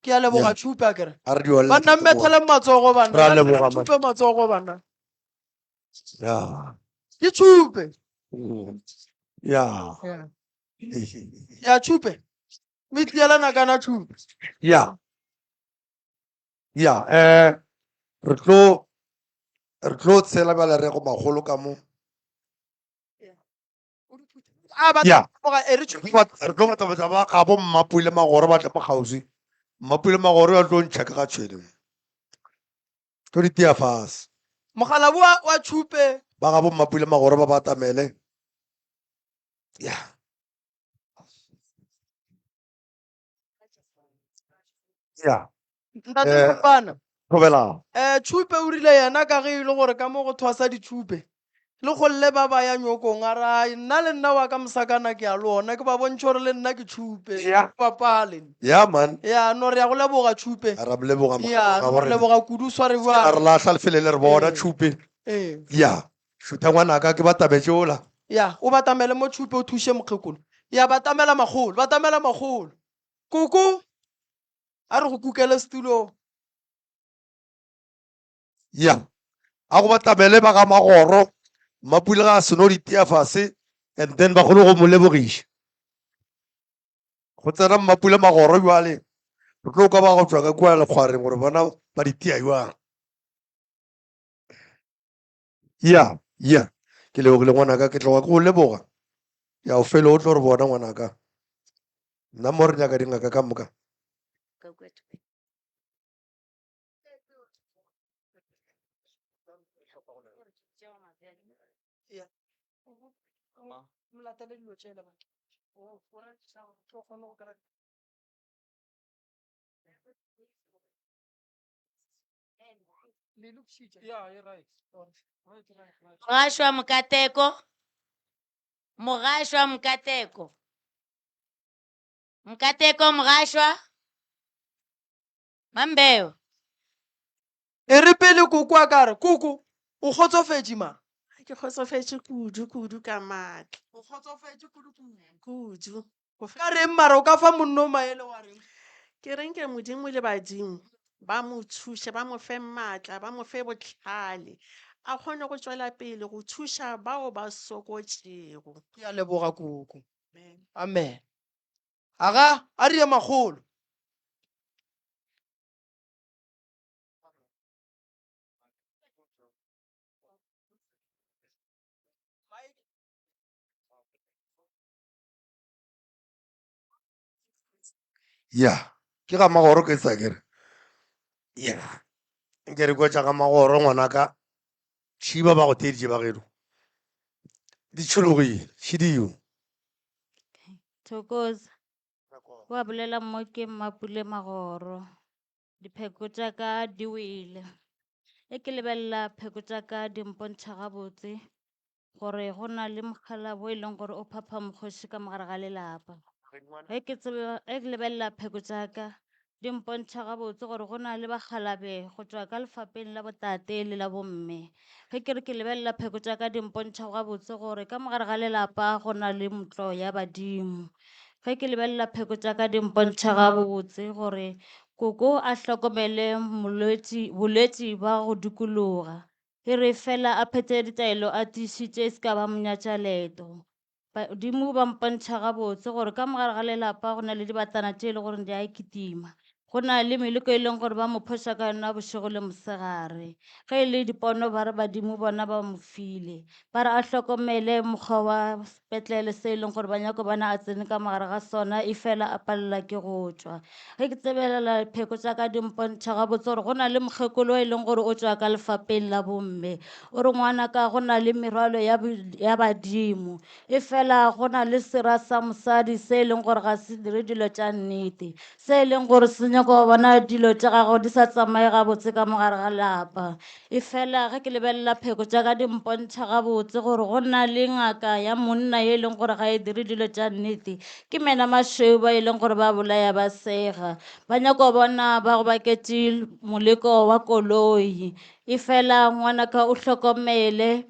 Ke a leboga Ya. Tšhupe a kere. A re di olle Banna tlase mmetheleng matsogo banna. Ra Banna leboga, man. Tšhupe matsogo banna. Ya. Ke Tšhupe. Ya. Ya. Ya Tšhupe. Me tlielana kana Tšhupe. Ya. Ya, eh re tlo re tlo tshela bjale re go magolo ka mo. A ba Ya. tloga e re Tšhupe. Re tlo batla batla ba ga bo Mmapule Magoro ba tle mo kgauswi. Mmapule Magoro ya tlo ntšha ka ga tšhwene. Tlo di tia fase. Mogala wa wa Tšhupe. Ba ga bo Mmapule Magoro ba ba atamele. Ya. Ya. Ntate Eh, Mokopana. Thobela. Eh Tšhupe o rile yena ka ge e le gore ka mo go thwasa ditšhupe le golle ba ba ya nyokong a ra nna le nna wa ka mosakana ke a le ona ke ba bontšhe gore le nna ke Tšhupe Ya. bapale Ya man. ya no re ya go leboga Tšhupe A ra mo leboga ya ga no bo re rena. leboga kudu sware A re bjang lahla lefele le re bona Ee. Tšhupe. ee Ya. Šutha ngwanaka ke batametse ola. ya o batamele mo Tšhupe o thuše mokgekolo ya batamela makgolo batamela makgolo koko a re go kukele setulong Ya. A go batamele ba ga Magoro. Mmapule ga a seno di tia fase and then ba kgone go mo lebogiša. Go tsena Mmapule Magoro bjale. Re tlo kwa ba go tšwa ka kua lekgwareng gore bona ba di tia jwang. Ya, ya. Ke lebogile ngwanaka, ke tloga ke go leboga. Ya o fele o tlo re bona ngwanaka. Nna mo re nyaka dingaka ka moka. Mogašwa Mokateko, Mogašwa Mokateko. Nkateko Mogašwa. Mambeo. E re pele koko a ka re, Koko, o kgotsofetše ma? Ke kgotsofetše kudu, kudu ka maatla. O kgotsofetše kudu kudu. Kudu. Ka reng mara o ka fa monno maele wa reng? Ke reng ke Modimo le badimo ba mo thuše, ba mo fe maatla, ba mo fe bohlale, a kgone go tšwela pele go thuša bao ba sokotšego. Ke a leboga koko. Amen. Aga, a re ye makgolo. Ya, ke ga magoro ke sa kere. Ya, nke re kwa tša ga magoro ngwanaka. Šiba ba go theeditše ba geno. Di tšhologile, šidio. Thokoza. Wa bolela mo ke Mmapule Magoro. Dipheko tša ka di wele. E ke lebelela pheko tša ka di mpontšha gabotse gore go na le mokgalabo e leng gore o phapha mokgoši ka mogare ga lelapa. Ge ke tseba, ge ke lebelela pheko tša ka di mpontšha gabotse gore go na le bakgalabe go tšwa ka lefapeng la botate le la bomme. Ge ke re ke lebelela pheko tša ka di mpontšha gabotse gore ka mogare ga lelapa go na le ntlo ya badimo. Ge ke lebelela pheko tša ka di mpontšha gabotse gore koko a hlokomele molwetši, bolwetši ba go dikologa. E re fela a phethe ditaelo a tiišitše e se ka ba monyatša leeto. Badimo ba mpontšha gabotse gore ka mogare ga lelapa go na le dibatana tše e le gore di a kitima. Go na le meleko e leng gore ba mo phoša ka yona bošego le mosegare. Ge e le dipono ba re badimo bona ba mo file. Ba re a hlokomele mokgwa wa sepetlele se e leng gore ba nyako bona a tsene ka mogare ga sona e fela a palela ke go tšwa. Ge ke tsebelela pheko tša ka di mpontšha gabotse gore go na le mokgekolo e leng gore o tšwa ka lefapeng la bomme. O re ngwanaka go na le merwalo ya, ya badimo. E fela go na le sera sa mosadi se e leng gore ga se dire dilo tša nnete. Se e leng gore se nyaka go bona dilo tša gago di sa tsamaye gabotse ka mogare ga lapa. E fela ge ke lebelela pheko tša ka di mpontšha gabotse gore go na le ngaka ya monna ye e leng gore ga e dire dilo tša nnete. Ke mena mašweu ba e leng gore ba bolaya ba sega. Ba nyaka go bona ba go baketše moleko wa koloi. Efela ngwanaka o hlokomele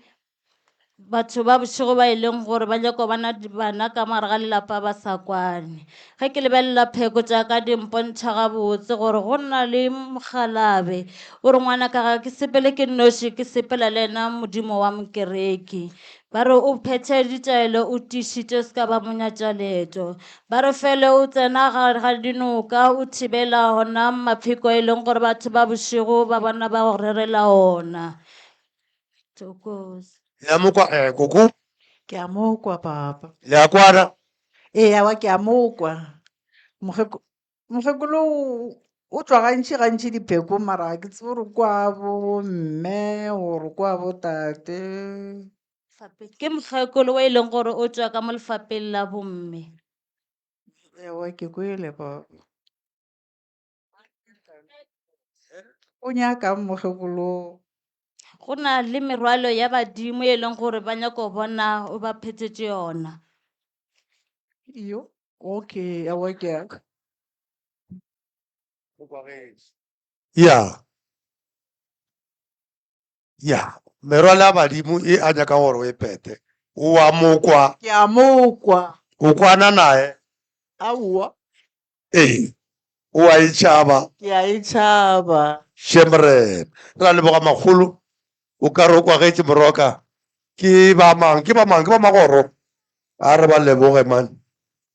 batho ba bošego ba e leng gore ba nyaka bana bana ka mogare ga lelapa ba sa kwane. Ge ke lebelela pheko tša ka di mpontšha gabotse gore go na le mokgalabe o re ngwanaka ga ke sepele ke nnoši ke sepela le yena Modimo wa mokereki. Ba re o phethe ditaelo o tiišitše o se ka ba monyatša leeto. Ba re fele o tsena gare ga dinoka o thibela gona mapheko e leng gore batho ba bošego ba bona ba go rerela ona. Thokoza. Le a mo kwa eh, koko? Ke a mo kwa papa. Le a kwana? Ee, awa ke a mo kwa. Mokgeko mokgekolo o tšwa gantši gantši diphekong mara ga ke tsebe gore kwa bo mme or kwa bo tate. Ke mokgekolo o e leng gore o tšwa ka mo lefapeng la bomme. Ewa ke kwele papa. O nyakang mokgekolo? Go na le merwalo ya badimo e leng gore ba nyaka go bona o ba phethetše yona. Yo, okay, awa ke a. Ya. Ya, merwalo ya badimo e a nyaka gore o e pete. O a mo kwa. Ke a mo kwa. O kwana naye. Aowa. Ee, o a e tšhaba. Ke a e tšhaba. Shemren. Re a leboga makgolo. O ka re o kwagetše moroka. Ke ba mang? Ke ba mang? Ke ba magoro. A re ba leboge man.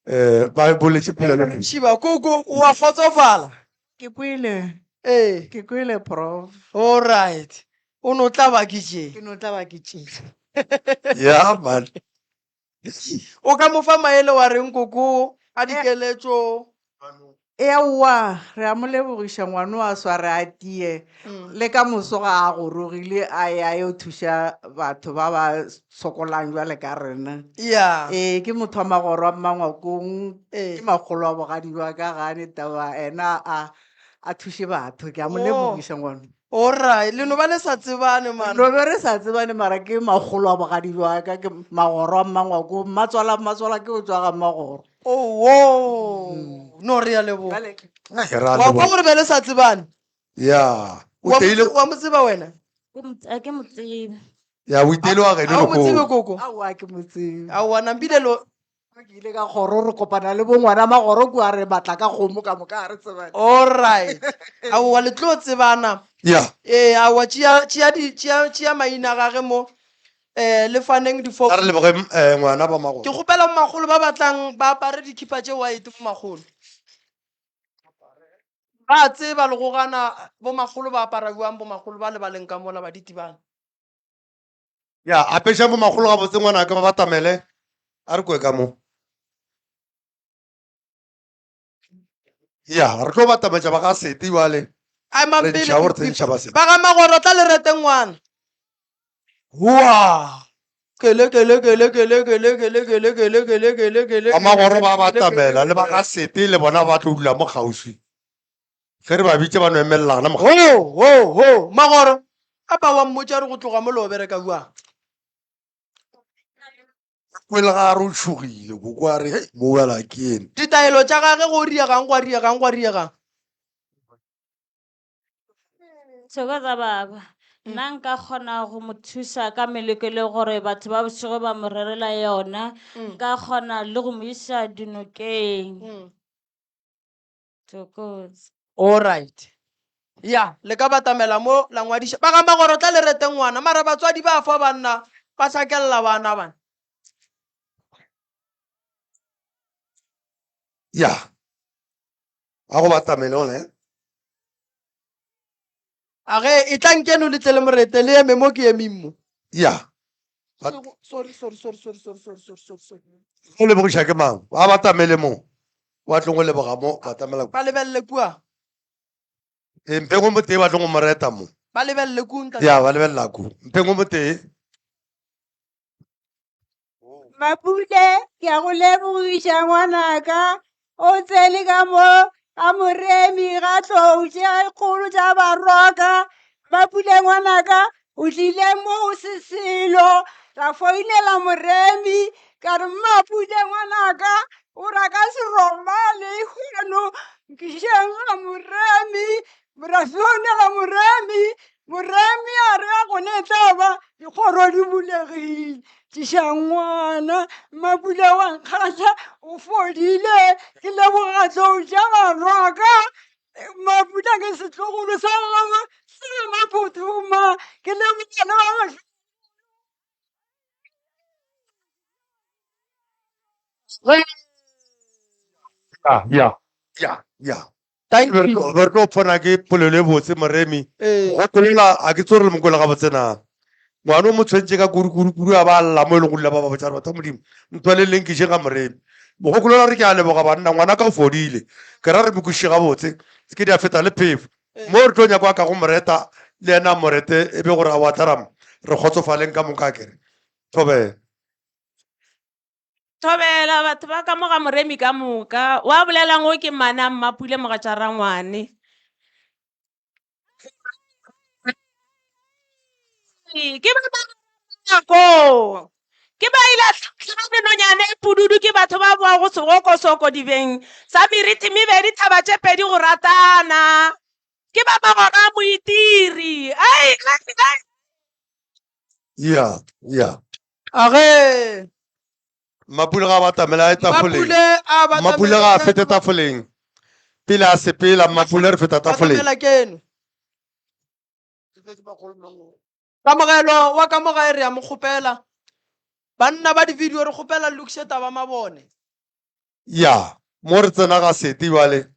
Eh, ba boletše polelo. Šiba koko o a kgotsofala. Ke kwele. Ee. Ke kwele prof. All right. O no tla ba ke tše. Ke no tla ba ke tše. Yeah man. O ka mo fa maele wa reng koko a dikeletšo? Eowa, re a mo lebogiša ngwano a sware a tie. Le ka moso ga a gorogile a ye a yo thuša batho ba ba sokolang jwale ka rena. Yeah. Ee, ke motho wa magoro a mmangwakong, ke makgolo wa bogadi jwa ka ga a ne taba ena a a thuše batho. Ke a mo Oh. lebogiša ngwano. Alright, le no ba le sa tsebane mara. No be re sa tsebane mara ke makgolo wa bogadi jwa ka, ke magoro a mmangwakong, mmatswala mmatswala ke o tswa ga magoro. Owo, no re a leboga. Bjale Ai, re a Wa kwa leboga. gore be le sa tsebane? Ya, o Wa mo teile tse- wa mo tseba wena? Ke mo- a ke mo tsebe. ya o iteile wa geno A o mo tsebe lehono. koko? Aowa ke mo tsebe. Aowa nampile lo Ke ile ka kgoro re kopana le bo ngwana magoro kua re batla ka kgomo ka moka ga re tsebane. Alright. Aowa le tlo tsebana. Ya. Ee, aowa tšea tšea di tšea tšea maina a gage mo. Eh le faneng di A re leboge eh, ngwana ba Ke magoro. kgopela bomakgolo ba batlang ba apare dikhipa tše white bomakgolo. Ba tseba le go gana bomakgolo ba apara bjang bomakgolo ba le ba leng ka mola ba ditibana. Ya, apeša bomakgolo gabotse ngwanaka ba batamele. A re kwe ka mo. Ya, re tlo batametša ba ga Sete bjale. Ai Re mampele ntšha gore tsentšha ba Sete. ba ga magoro tla le rete ngwana. Hua! Kele kele kele kele kele kele kele kele kele kele kele Ba magoro ba kele, kele, batamela le ba ga Sete le bona ba tlo dula mo kgauswi. Ge re ba bitše ba no emelela gona mo. Ho ho ho magoro a ba wa mmotša re go tloga mo le o bereka bjang. Kwele ga a re o tšhogile koko a re hei mo wela ke ene. Ditaelo tša gage go riegang gwa riegang gwa riegang. Thokoza baba. Nna nka kgona go mo thuša ka meleko e le gore batho ba bošego ba mo rerela yona. Nka kgona le go mo iša dinokeng. Thokoza. Alright. Ya, le ka batamela mo la ngwadiša. Ba ga magoro tla le rete ngwana, mara batswadi ba fa banna ba hlakella bana bana. Ya. A go batamele one. A ge e tla nkeno le tle le morete le eme mo ke emeng mo. Ya. Sorry, sorry, sorry, sorry, sorry, sorry, sorry, sorry, sorry. O lebogiša ke mang? Ba batamele mo. Wa tlong go leboga mo, batamela. Ba lebelele kua. E mpeng o motee ba tlong go mo reta mo. Ba lebelele ku ntate. Ya, ba lebelela ku. Mpeng o motee. Mapule, ke a go lebogiša ngwanaka. O tsene ka mo ga moremi ga tlou tše kgolo tša baroka. Mapule ngwanaka, o tlile mo o se selo. Ra foinela moremi ka re Mapule ngwanaka o ra ka se robale lehono nkišeng ga moremi. Ra founela moremi, moremi a re a gone e tla ba dikgoro di bulegile. Tliša ngwana, Mapula wa nkgahla o fodile, ke leboga tlou tša barwaka. Mapula ke setlogolo sa gagwe sa Maphuthuma, ke leboga le ba ba Ya, ya, ya, ya. Thank Be re you. tlo- be re tlo phona ke polelo e botse moremi. Ee. Go tlolela a ke tsore le mokwele gabotse na. Ngwana o mo tshwentše ka kudu kudu kudu a ba a lla mo e leng go dula ba ba botša gore batho ba Modimo ntho le leng ke ga moremi. Mogokolola re ke a leboga banna ngwana ka o fodile. Ke ra re mo kwešiše gabotse se ke di a feta le phefo. Mo re tlo nyakwa ka go moreta le yena a morete e be gore a wa tla ra mo re kgotsofaleng ka moka kere. Thobela. Thobela batho ba ka mo ga moremi ka moka. Wa bolelang o ke mana Mmapule mogatša rangwane. Ke ba ba nako. Ke ba ile tlhagane nonyane e pududu ke batho ba boa go segokosoko dibeng sa merithi mebedi thaba tše pedi go ratana. Ke ba magora a moitiri. Ai, ai, ai. Ya, ya. A ge. Mapule ga a batamela a ye tafoleng. Mapule a batamela Mapule ga a fete tafoleng. Pele a sepela, Mapule re feta tafoleng. Batamela keno. Kamogelo wa ka mo gae re a mo kgopela. Banna ba di-video re kgopela le lokiše taba mabone. Ya, mo re tsena ga sete bjale.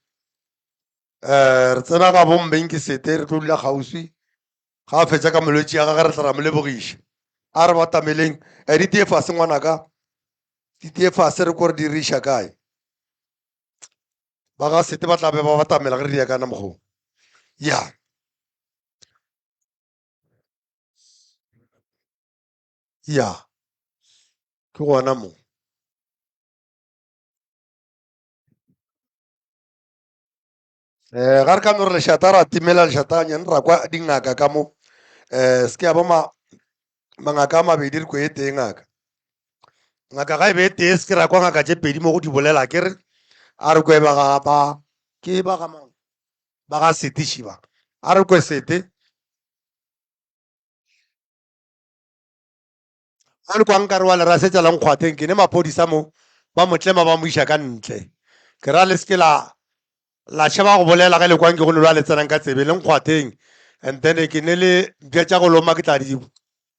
Eh, re tsena ga bombeng ke sete re tlo dula kgauswi. Ga a fetša ka molwetši ya gage re tla ra mo lebogiša. A re batameleng. Eh, di tie fase ngwanaka. Di tie fase re ko re di re iša kae. Ba ga sete ba tla be ba batamela ge re di ya kana mokgong. Ya. Ya. Ke gona mo. Um ga re ka no re lešata ra timela lešata nyane ra kwa dingaka ka mo um se ke ya ba mangaka a mabedi re kwe e tee ngaka. Ngaka ga e be e tee se ke ra kwa ngaka tše pedi mo go di bolela ke re a re kwe ba ga ba ke ba ga mang ba ga sete šiba a re kwe sete a le kwa nkare wa le rasetša la nkgwatheng ke ne maphodisa mo ba mo tlema ba mo iša ka ntle ke ra le seke la la tšhaba go bolela ge le kwang ke go ne lwa le tsenang ka tsebe le nkgwatheng and then ke ne le mpša tša go loma ke tla di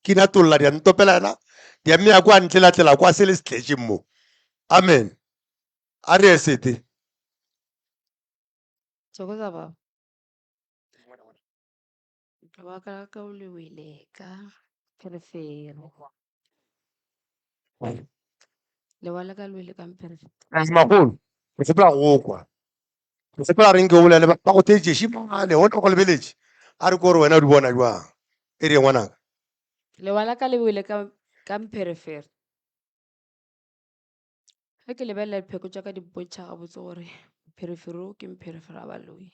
kinatolla di a ntopela yena di a mmeya kwa ntle la tlela kwa se le se tletšeng mo amen a re esete Thokoza baba. Wa ka ka o le wele ka pherefere. Lewa la ka le wele ka mpherefere. Magolo re sepela go kwa re sepela re nke o bolele ba go theetše šimane o go lebeletše a re ko gore wena o di bona jwang e re ngwanaka Lewa la ka le wele ka ka mpherefere. Ge ke lebelela dipheko tša ka di mpontšha gabotse gore mpherefere o ke mpherefere wa baloi.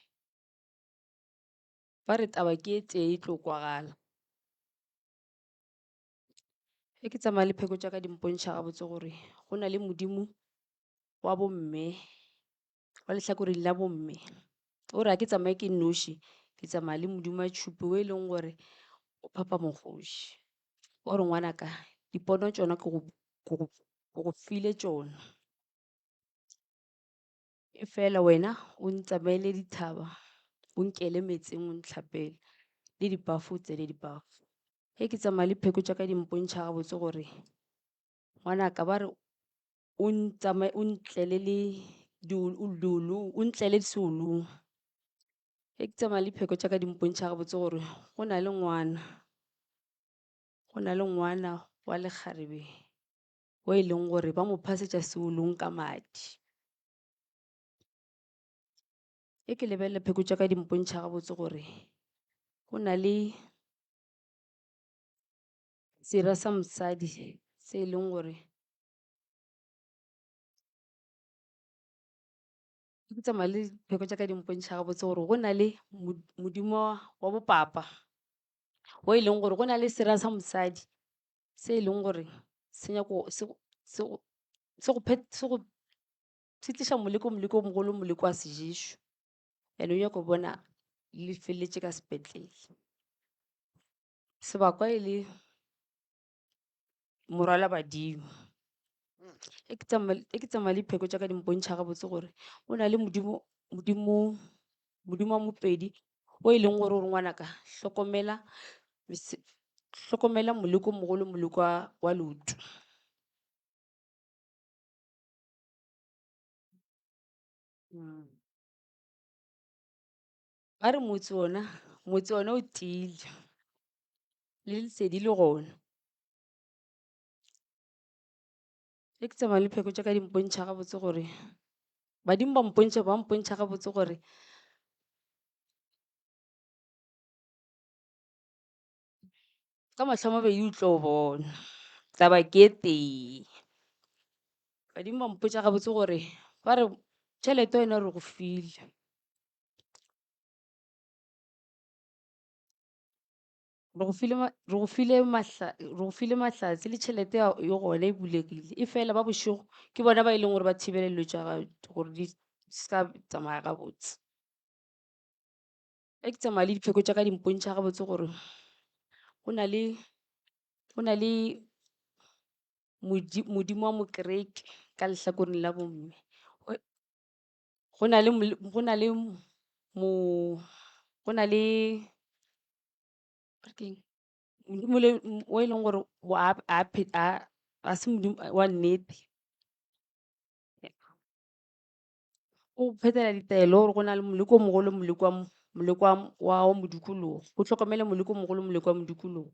Ba re taba ke e tee e tlo kwagala. Ge ke tsamaya le pheko tša ka di mpontšha gabotse gore go na le modimo wa bomme, wa lehlakoreng la bomme. O re ga ke tsamaye ke nnoši, ke tsamaya le modimo wa tšhupi o e leng gore o phapha mokgoši. O re ngwanaka dipono tšona ke go, ke go, ke go file tšona. Efela wena o ntsamaele dithaba, o nkele metseng o ntlhapele, le dipafo o tsene dipafo. Ge ke tsamaya le pheko tša ka di mpontšha gabotse gore ngwanaka ba re o ntsamaye o ntlele le diolong, o ntlele seolong. Ge ke tsamaya le pheko tša ka di mpontšha gabotse gore go na le ngwana, go na le ngwana wa lekgarebe o e leng gore ba mo phasetša seolong ka madi. Ge ke lebelela pheko tša ka di mpontšha gabotse gore go na le sera sa mosadi se e leng gore ke tsamaya le pheko tša ka di mpontšha gabotse gore go na le modimo wa bopapa o e leng gore go na le sera sa mosadi se e leng gore se nyako se se se go se go se tliša moleko moleko o mogolo moleko wa seješo and o nyako bona le feleletše ka sepetlele. Sebakwa e le morwala badimo. Ge ke tsamaya ge ke tsamaya le dipheko tša ka di mpontšha gabotse gore o na le modimo modimo modimo wa mopedi o e leng gore o re ngwanaka hlokomela hlokomela moleko o mogolo moleko wa wa leoto. Ba re motse ona motse ona o tiile le lesedi le gona. Ge ke tsamaya le pheko tša ka di mpontšha gabotse gore badimo ba mpontšha ba mpontšha gabotse gore ka mahlo a mabedi o tlo bona taba ke e tee. Badimo ba mpotša gabotse gore ba re tšhelete wena re go file. Re go file re go file re go file mahlatse le tšhelete ya e gona e bulegile. E fela ba bošego ke bona ba e leng gore ba thibela dilo tša gago gore di se ka tsamaya gabotse. Ge ke tsamaya le dipheko tša ka di mpontšha gabotse gore go na le go na le modimo wa mokereke ka lehlakoreng la bomme. Go na le go na le mo go na le ke eng modimo le o e leng gore wa a a se modimo wa nnete. O phethela ditaelo gore go na le moleko o mogolo moleko wa moleko wa wa modikologo. O hlokomele moleko o mogolo moleko wa modikologo.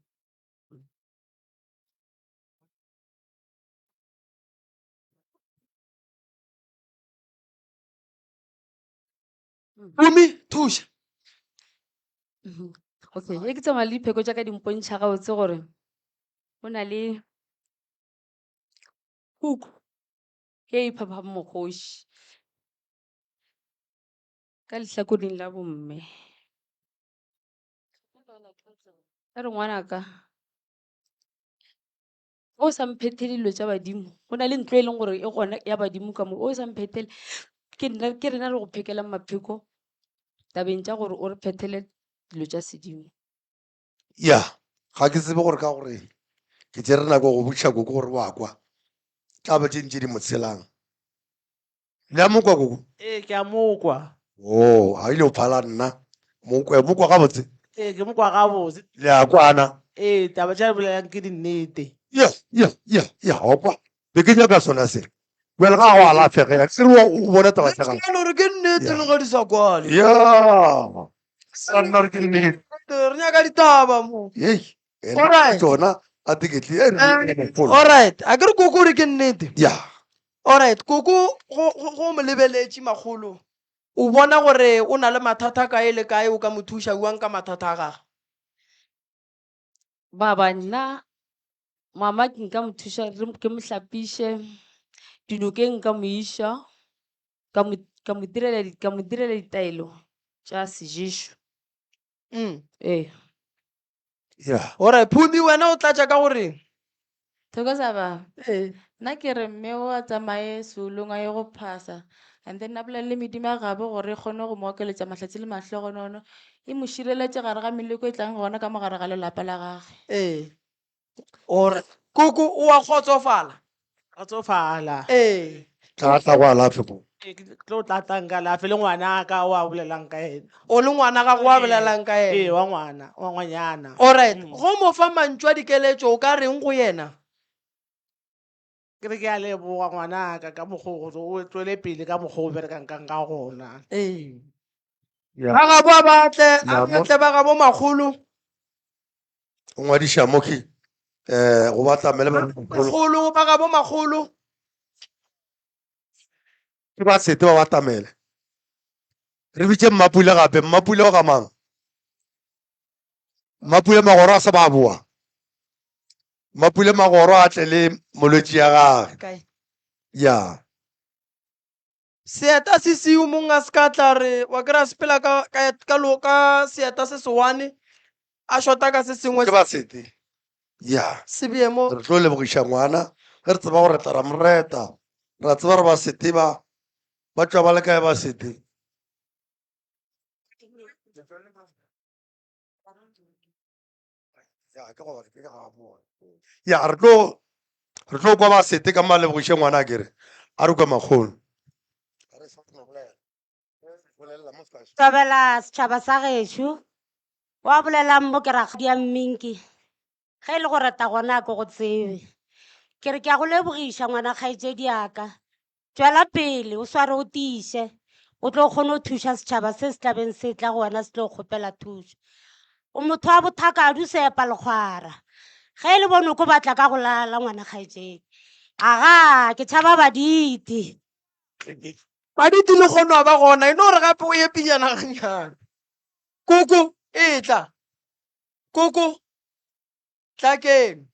Tumi, thuša. Okay, ge ke tsamaya le dipheko tša ka di mpontšha gabotse gore go na le kuku ye e phaphang mokgoši ka lehlakoreng la bomme. Ka re ngwanaka. O sa mphethele dilo tša badimo, go na le ntlo e leng gore e gona ya badimo ka mo, o sa mphethele ke nna ke rena re go phekelang mapheko tabeng tša gore o re phethele dilo tša sedimo. Ya, ga ke tsebe gore ka gore ke tšere nako go botšiša koko gore wa kwa tla ba tše ntše di mo tshelang. Le a mo kwa koko? Ee, ke a mo kwa. Oo, a ile o phala nna. Mo kwe, mo kwa gabotse? Ee, ke mo kwa gabotse. Le a kwana? Ee, taba tša bolelang ke dinnete. Ya, ya, ya, ya, opa. Be ke nyaka sona se. Bjale ga go alafege, ke re o bona taba tša gago. Re ke nnete le ga di sa kwale. Ya. Sa nna re ke nnete. Re nyaka ditaba mo. Hei. Alright. Tsona a teketli e re Alright, a ke re koko re ke nnete. Ya. Alright, koko go go go mo lebeletše makgolo. O bona gore o na le mathata kae le kae o ka mo thuša bjang ka mathata a gagwe? Baba nna mama ke nka mo thuša ke mo hlapiše, dinokeng nka mo iša, ka mo ka mo direla ka mo direla ditaelo tša seješo. Ee. Yeah. Alright, Phumi wena o tlatša ka gore Thokoza baba. Ee. Nna ke re mme o a tsamaye seolong a ye go phasa and then a bolele le medimo ya gabo gore e kgone go mo okeletša mahlatse le mahlogonono e mo šireletše gare ga meleko e tlang gona ka mo gare ga lelapa la gage. Ee. Alright. Koko o a kgotsofala? Kgotsofala. Ee. Tla tla go alafe ko. Ee, ke tlo tla tla nka alafe le ngwana ka o a bolelang ka yena. O le ngwana gago wa bolelang ka yena? Ee, wa ngwana, wa ngwanyana. Alright. Go mo fa mantšu a dikeletšo o ka reng go yena? Ke re ke a leboga ngwanaka ka mokgwa o o tswele pele ka mokgwa o berekang ka ka gona. Ee. Ya. Ba gabo a batle, a Ya, mo- batle ba gabo makgolo. O ngwadiša mo ke eh go batla mele ba Makgolo, ba gabo makgolo. Ke ba sete ba batamele. Re bitše Mmapule gape. Mmapule o ga mang? Mmapule Magoro a se ba boa. Mmapule Magoro a tle le molwetši ya gage. Kae? Ya. Seeta se siu mong a se ka tla re wa kry-a sepela ka, ka, ka, lo- ka seeta se sewane a shota ka se sengwe Ke ba sete. Ya. se bee mo. Re tlo lebogiša ngwana ge re tseba gore tla ra mo reta. Ra tseba gore ba sete ba ba tšwa ba le kae ba sete. Ya re tlo re tlo kwa ba sete ka malebogiše ngwana a kere a re kwa makgolo. Thobela setšhaba sa gešo wa bolelang mo ke rakgadi ya mminki ge e le go reta gona a ke go tsebe ke re ke a go lebogiša ngwana kgaetšedi yaka tšwela pele o sware o tiiše o tlo kgone go thuša setšhaba se se tlabeng se tla go wena se tlo kgopela thušo o motho wa bothaka a du seepa lekgwara ge e le bonoko batla ka go lala ngwana kgaetšedi aga ke tšhaba baditi Baditi le kgono ba gona e no re gape o ye pejana gannyane. Koko e tla. Koko tla keno.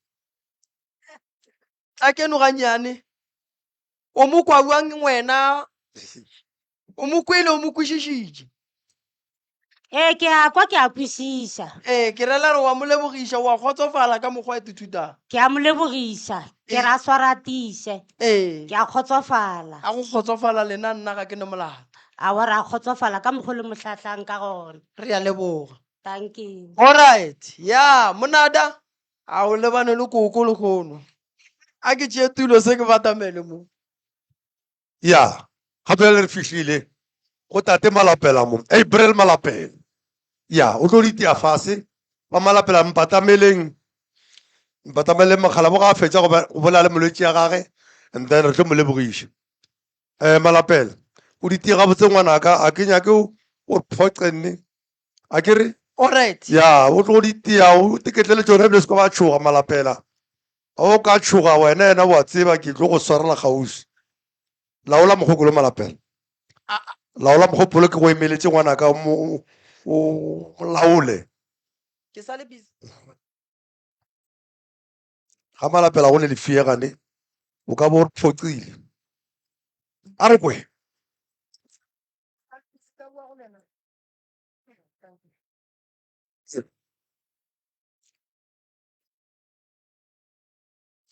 Tla keno gannyane. O mo kwa bjang wena? O mo kwele o mo kwešišitše. Ee, ke a kwa ke a kwešiša. Ee, ke rela re wa mo lebogiša wa kgotsofala ka mokgwa e tithutang. Ke a mo lebogiša, ke ra swara tiiše. Ee. Ke a kgotsofala. A go kgotsofala lena nna ga ke ne molato. Aowa re a kgotsofala ka mokgwa o le mo hlahlang ka gona. Re a leboga. Thank you. Alright, ya monada a o lebane le koko lehono. A ke tšee tulo se ke batamele mo. Ya, gape bjale re fihlile go tate Malapela mo, April Malapela. Ya, o tlo ditia fase, ba Malapela mpatameleng, mpatameleng mogala bo ga a fetša go bolela le molwetši ya gage, and then re tlo mo lebogiša. Eh, Malapela, o ditie gabotse ngwanaka, a ke nyake o o re phoqe nne. A ke re? Alright. Ya, o tlo ditia, o teketlele tšona ebile se ka ba tšhoga Malapela. Ga o ka tšhoga wena yena wa tseba ke tlo go swarela kgauswi. Laola mogopolo Malapela. Laola mogopolo ke go emeletše ngwanaka o mo o o laole. Ke sa le busy. Ga Malapela go ne lefiegane o ka bo o re phoqile. A re kwe.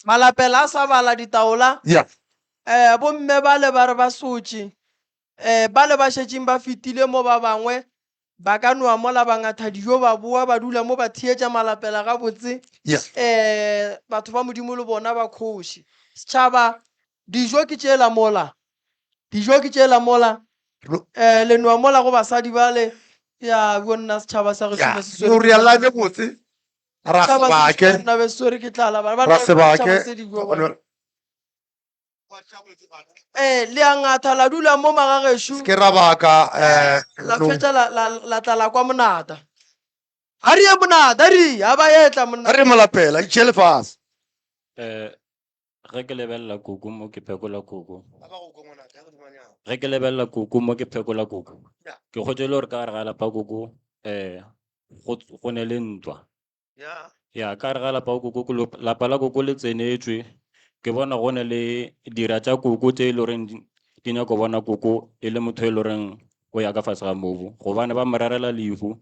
Malapela a sa bala ditaola. Ya. Eh, bomme bale ba re ba sotše. Eh, bale ba šetšeng ba fetile mo ba bangwe ba ka noa mola ba ngatha dijo ba boa ba dula mo ba theetša malapela gabotse. Ya. Eh, batho ba Modimo le bona ba kgoši. Setšhaba, dijo ke tšela mola. Dijo ke tšela mola. Eh, le noa mola go basadi bale. Ya, bonna setšhaba sa gešo Ya, be se swere no ke re tlala. alane botse. Ra Setšhaba se sebake. nna be se swere ke tlala. Bana ba Ra nna sebake. setšhaba se dijo bona. Eh, le a ngatha la dula mo magagešo. Ke ra baka eh La no. fetša la la la tla la kwa monata. A re ye monata, a re a ba etla monna. A re molapela, itšhele fase. Eh, ge ke lebelela koko mo ke phekola koko. Ge ke lebelela koko mo ke phekola koko. Ke hwetša e le gore ka gare ga lapa koko eh go go ne le ntwa. Ya ka gare ga lapa koko ke lapa la koko le tsenetšwe. Ke bona go ne le dira tša koko tše e le goreng di nyaka go bona koko e le motho e le goreng o ya ka fase ga mobu gobane ba mo rerela lehu.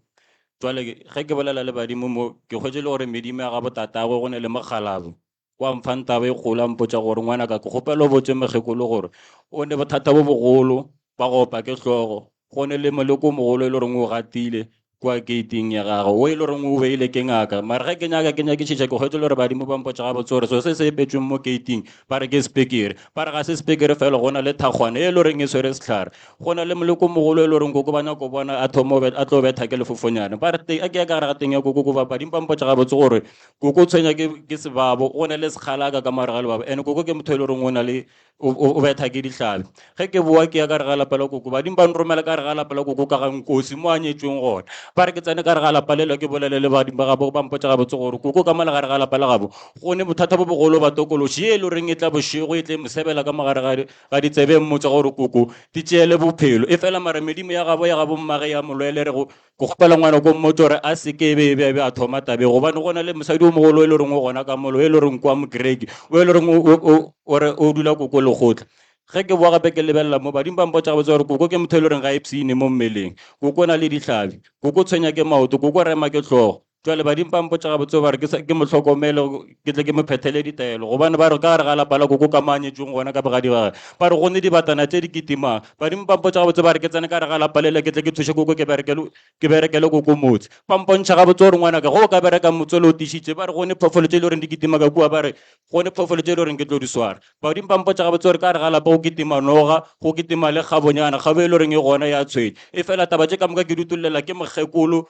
Jwale ge ke bolela le badimo mo ke hwetša e le gore medimo ya gabo tatagwe go ne le mokgalabo. Wa mpha ntaba e kgolo a mpotša gore ngwanaka ke kgopela o botše mokgekolo gore o ne bothata bo bogolo ba go opa ke hlogo, go ne le moleko o mogolo e le goreng o gatile kua keiting ya gagwe o e le goreng o beile ke ngaka. Mara ge ke nyaka ke nyakišiša ke hwetša le gore badimo ba mpotša gabotse gore so se se epetšweng mo keiting ba re ke sepekere, ba re ga se sepekere fela go na le thakgwana e le goreng e swere sehlare. Go na le moleko o mogolo e le goreng koko ba nyaka go bona a thoma a tlo betha ke lefofonyane. Ba re a ke ya ka gare ga teng ya koko ko ba badimo ba mpotša gabotse gore Koko o tshwenya ke, ke sebabo, go na le sekgalaka ka mogare ga lebabo. And koko ke motho e le goreng o na le, o, o, o betha ke dihlabi. Ge ke boa ke ya ka gare ga lapa la koko, badimo ba nromela ka gare ga lapa la koko ka ga Nkosi mo a nyetšweng gona. Ba re ke tsene ka gare ga lapa lela ke bolele le badimo ba gabo, ba mpotša gabotse gore koko ka mola gare ga lapa la gabo go ne bothata bo bogolo ba tokološi ye e le goreng e tla bošego e tle mo sebela ka mogare ga, ga ditsebe e mmotša gore koko di tšeele bophelo. Efela mara medimo ya gabo ya gabo mmage ya mo lwele re go Ke kgopela ngwana ko mmotse gore a se ke be be be a thoma tabe gobane go na le mosadi o mogolo e le goreng o gona ka molo e le goreng kwa mokereke o e le goreng o re o dula koko lekgotla. Ge ke boa gape ke lebelela mo badimo ba mpotša gabotse gore koko ke motho e le goreng ga e pshine mo mmeleng, koko o na le dihlabi, koko o tshwenya ke maoto, koko o rema ke hlogo. Jwale badimo ba mpotša gabotse ba re ke, ke mo hlokomele, ke tle ke mo phethele ditaelo. Gobane ba re ka gare ga lapa la koko ka mo a nyetšweng gona ka bogadi ba gagwe, ba re go ne dibatana tše di kitimang. Badimo ba mpotša gabotse ba re ke tsene ka gare ga lapa lela ke tle ke thuše koko ke berekele, ke berekele koko motse. Ba mpontšha gabotse gore ngwanaka ge o ka bereka motse le o tišitše, ba re go ne phoofolo tše e le goreng di kitima ka kua, ba re go ne phoofolo tše e le goreng ke tlo di swara. Badimo ba mpotša gabotse gore ka gare ga lapa go kitima noga, go kitima le kgabonyana, kgabo e le goreng e gona ya tshwenya. Efela taba tše ka moka ke di utollela ke mokgekolo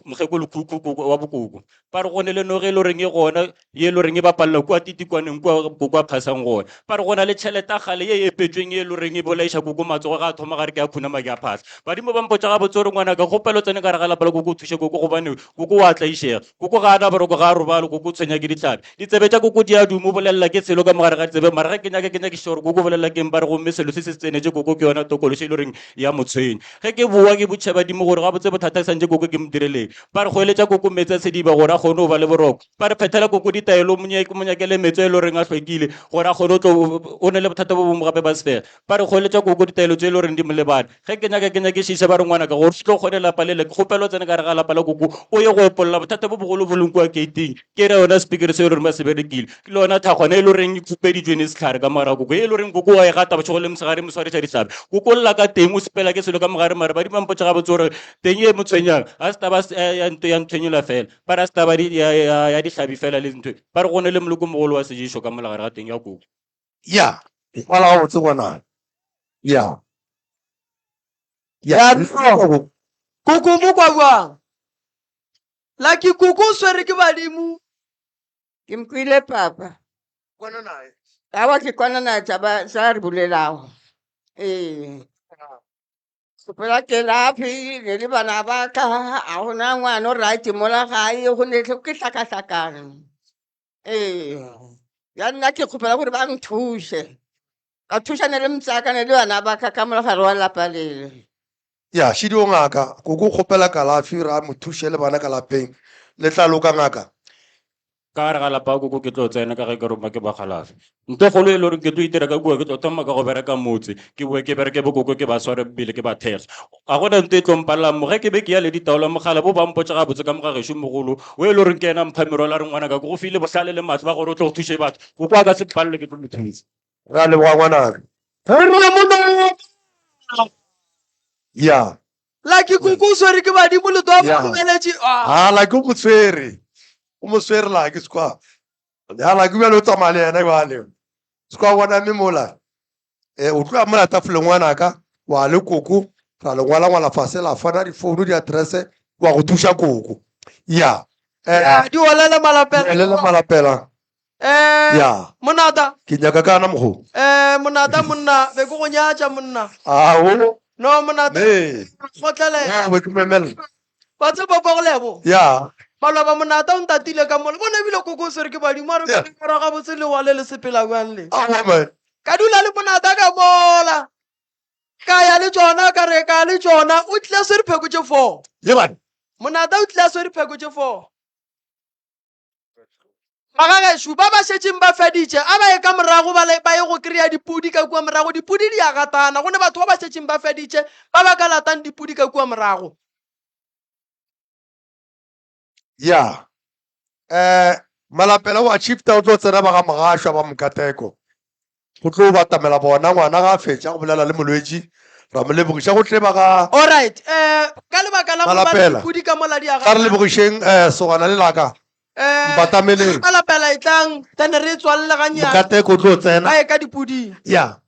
mokgekolokhukhu koko wa bokoko ba re go ne le noge e le goreng e gona ye e le goreng e bapalela kua titikwaneng kua koko a phasang gona ba re go na le tšhelete ya kgale ye e epetšweng ye e le goreng e bolaiša koko matsogo ga a thoma gare ke a khunama ke a phahla badimo ba mpotša gabotse gore ngwanaka kgopelo tsene ka re ga lapa la koko o thuše koko gobane koko wa tlaišega koko ga a na boroko ga a robale koko o tshwenya ke dihlabi ditsebe tša koko di a duma o bolelela ke selo ka mogare ga ditsebe mara ge ke nyaka ke nyakišiša gore koko o bolelela keng ba re gomme selo se se se tsenetše koko ke yona tokološi e le goreng ya mo tshwenya Ge ke boa ke botšiša badimo gore gabotse bothata ke santše koko ke mo direleng. Ba re goeletša koko meetse a sediba gore a kgone go ba le boroko. Ba re phethela koko ditaelo o mo nyakele meetse a e le goreng a hlwekile gore a kgone go tlo o ne le bothata bo bongwe gape ba sefega. Ba re goeletša koko ditaelo tše e le goreng di mo lebane. Ge ke nyaka ke nyakišiša ba re ngwanaka gore o tlo kgone lapa lele ke kgopela o tsene ka gare ga lapa la koko o ye go epolla bothata bo bogolo bo leng kua keiting. Ke ra yona sepikere se e le goreng ba se berekile. Ke le yona thakgwana e le goreng e khupeditšwe ne sehlare ka mogare ga koko, e le goreng koko wa e gata bošego le mosegare e mo swariša dihlabi. Koko o lla ka teng, o sepela ke selo ka mogare, mara badimo ba mpotša gabotse gore teng e mo tshwenyang ga se taba ya ntho ya nthwenyola fela, ba re ga se taba ya dihlabi fela le ntho, ba re go ne le moloko mogolo wa sejišo ka mola gare ga teng ya koko. Ya, kwala gabotse ngwanaka. Ya. Ya. Ya, koko mo kwa bjang? Lucky koko o swere ke badimo. Ke mkwile papa. Kwana naye. Awa ke kwana naye taba sa re bolelago. Ee. Kgopela kelafi le le bana ba ka a gona ngwana o right mola gae go ne ke hlakahlakane. Ee. Ya nna ke kgopela gore ba nthuse. Ba thušane le mtsakane le bana ba ka ka mogare wa lapa lele. Ya, šidi o ngaka, koko o kgopela kalafi re a mo thuše le bana ka lapeng. Le tla loka ngaka. Ka gare ga lapa koko ke tlo tsena ka ge ke roma ke bakgalabje. Ntho e kgolo e le gore ke tlo itira ka kua ke tlo thoma ka go bereka motse, ke boe ke bereke bokoko ke ba sware pele ke ba thekge. Ga gona ntho e tlo mpalelang mo. Ge ke be ke ya le ditaola mogala bo ba mpotša gabotse ka mo ga gešo mogolo o e le goreng ke yena mpha merwalo a re ngwanaka ke go file bohlale le maatla ba gore o tlo go thuše batho. Koko a ka se mpalele ke tlo mo thuša. Re a leboga ngwanaka. Ya. Lucky koko o swere ke badimo le to Ya. ba ah. Ha Lucky o mo tshwere. O mo tshwere Lucky sekwa. Ya Lucky bjale o tsamaya le yena bjale. Sekwa bona mme mola. Eh o tloga mola tafoleng ngwanaka wa le koko ra le ngwala ngwala fase la fana difounu di-address wa go thuša koko. Ya. Eh Ya, di olela malapela. Olela malapela. Eh, Ya. Monata. Ke nyaka kana mogo. Eh, monata monna, be ke go nyatša monna. Ao. No, monata. Nee. Kgotlelela. Ya, be ke memela. Wa tseba papa go lebo. Ya. Maloba monata o ntatile ka mola. Bona ebile koko o swere ke badimo a re Yeah. ke mora gabotse le wa le le sepela bjang le. Aowa man. Ka dula le monata ka mola. Ka ya le tšona ka re ka le tšona o tlile a swere pheko tše 4. Ye bana. Monata o tlile a swere pheko tše 4. Magagešo ba ba šetšeng ba feditše a ba ye ka morago ba le ba ye go kry-a dipudi ka kua morago. Dipudi di a gatana. Go ne batho ba ba šetšeng ba feditše ba ba ka latang dipudi ka kua morago. Ya. Eh, Malapela wa Chiefta o tlo tsena ba ga Mogašwa ba Mokateko. Go tlo batamela bona ngwana ga a fetša go bolela le molwetši ra mo lebogiša go tle ba ga Alright, eh ka lebaka la gore ba re Malapela. dipudi ka mola di a Tla re gatana. lebogišeng eh sogana le laka. Eh, Mpatameleng. Malapela e tlang then re e tswalele gannyane. Mokateko o tlo tsena. Ba ye ka dipuding. Ya.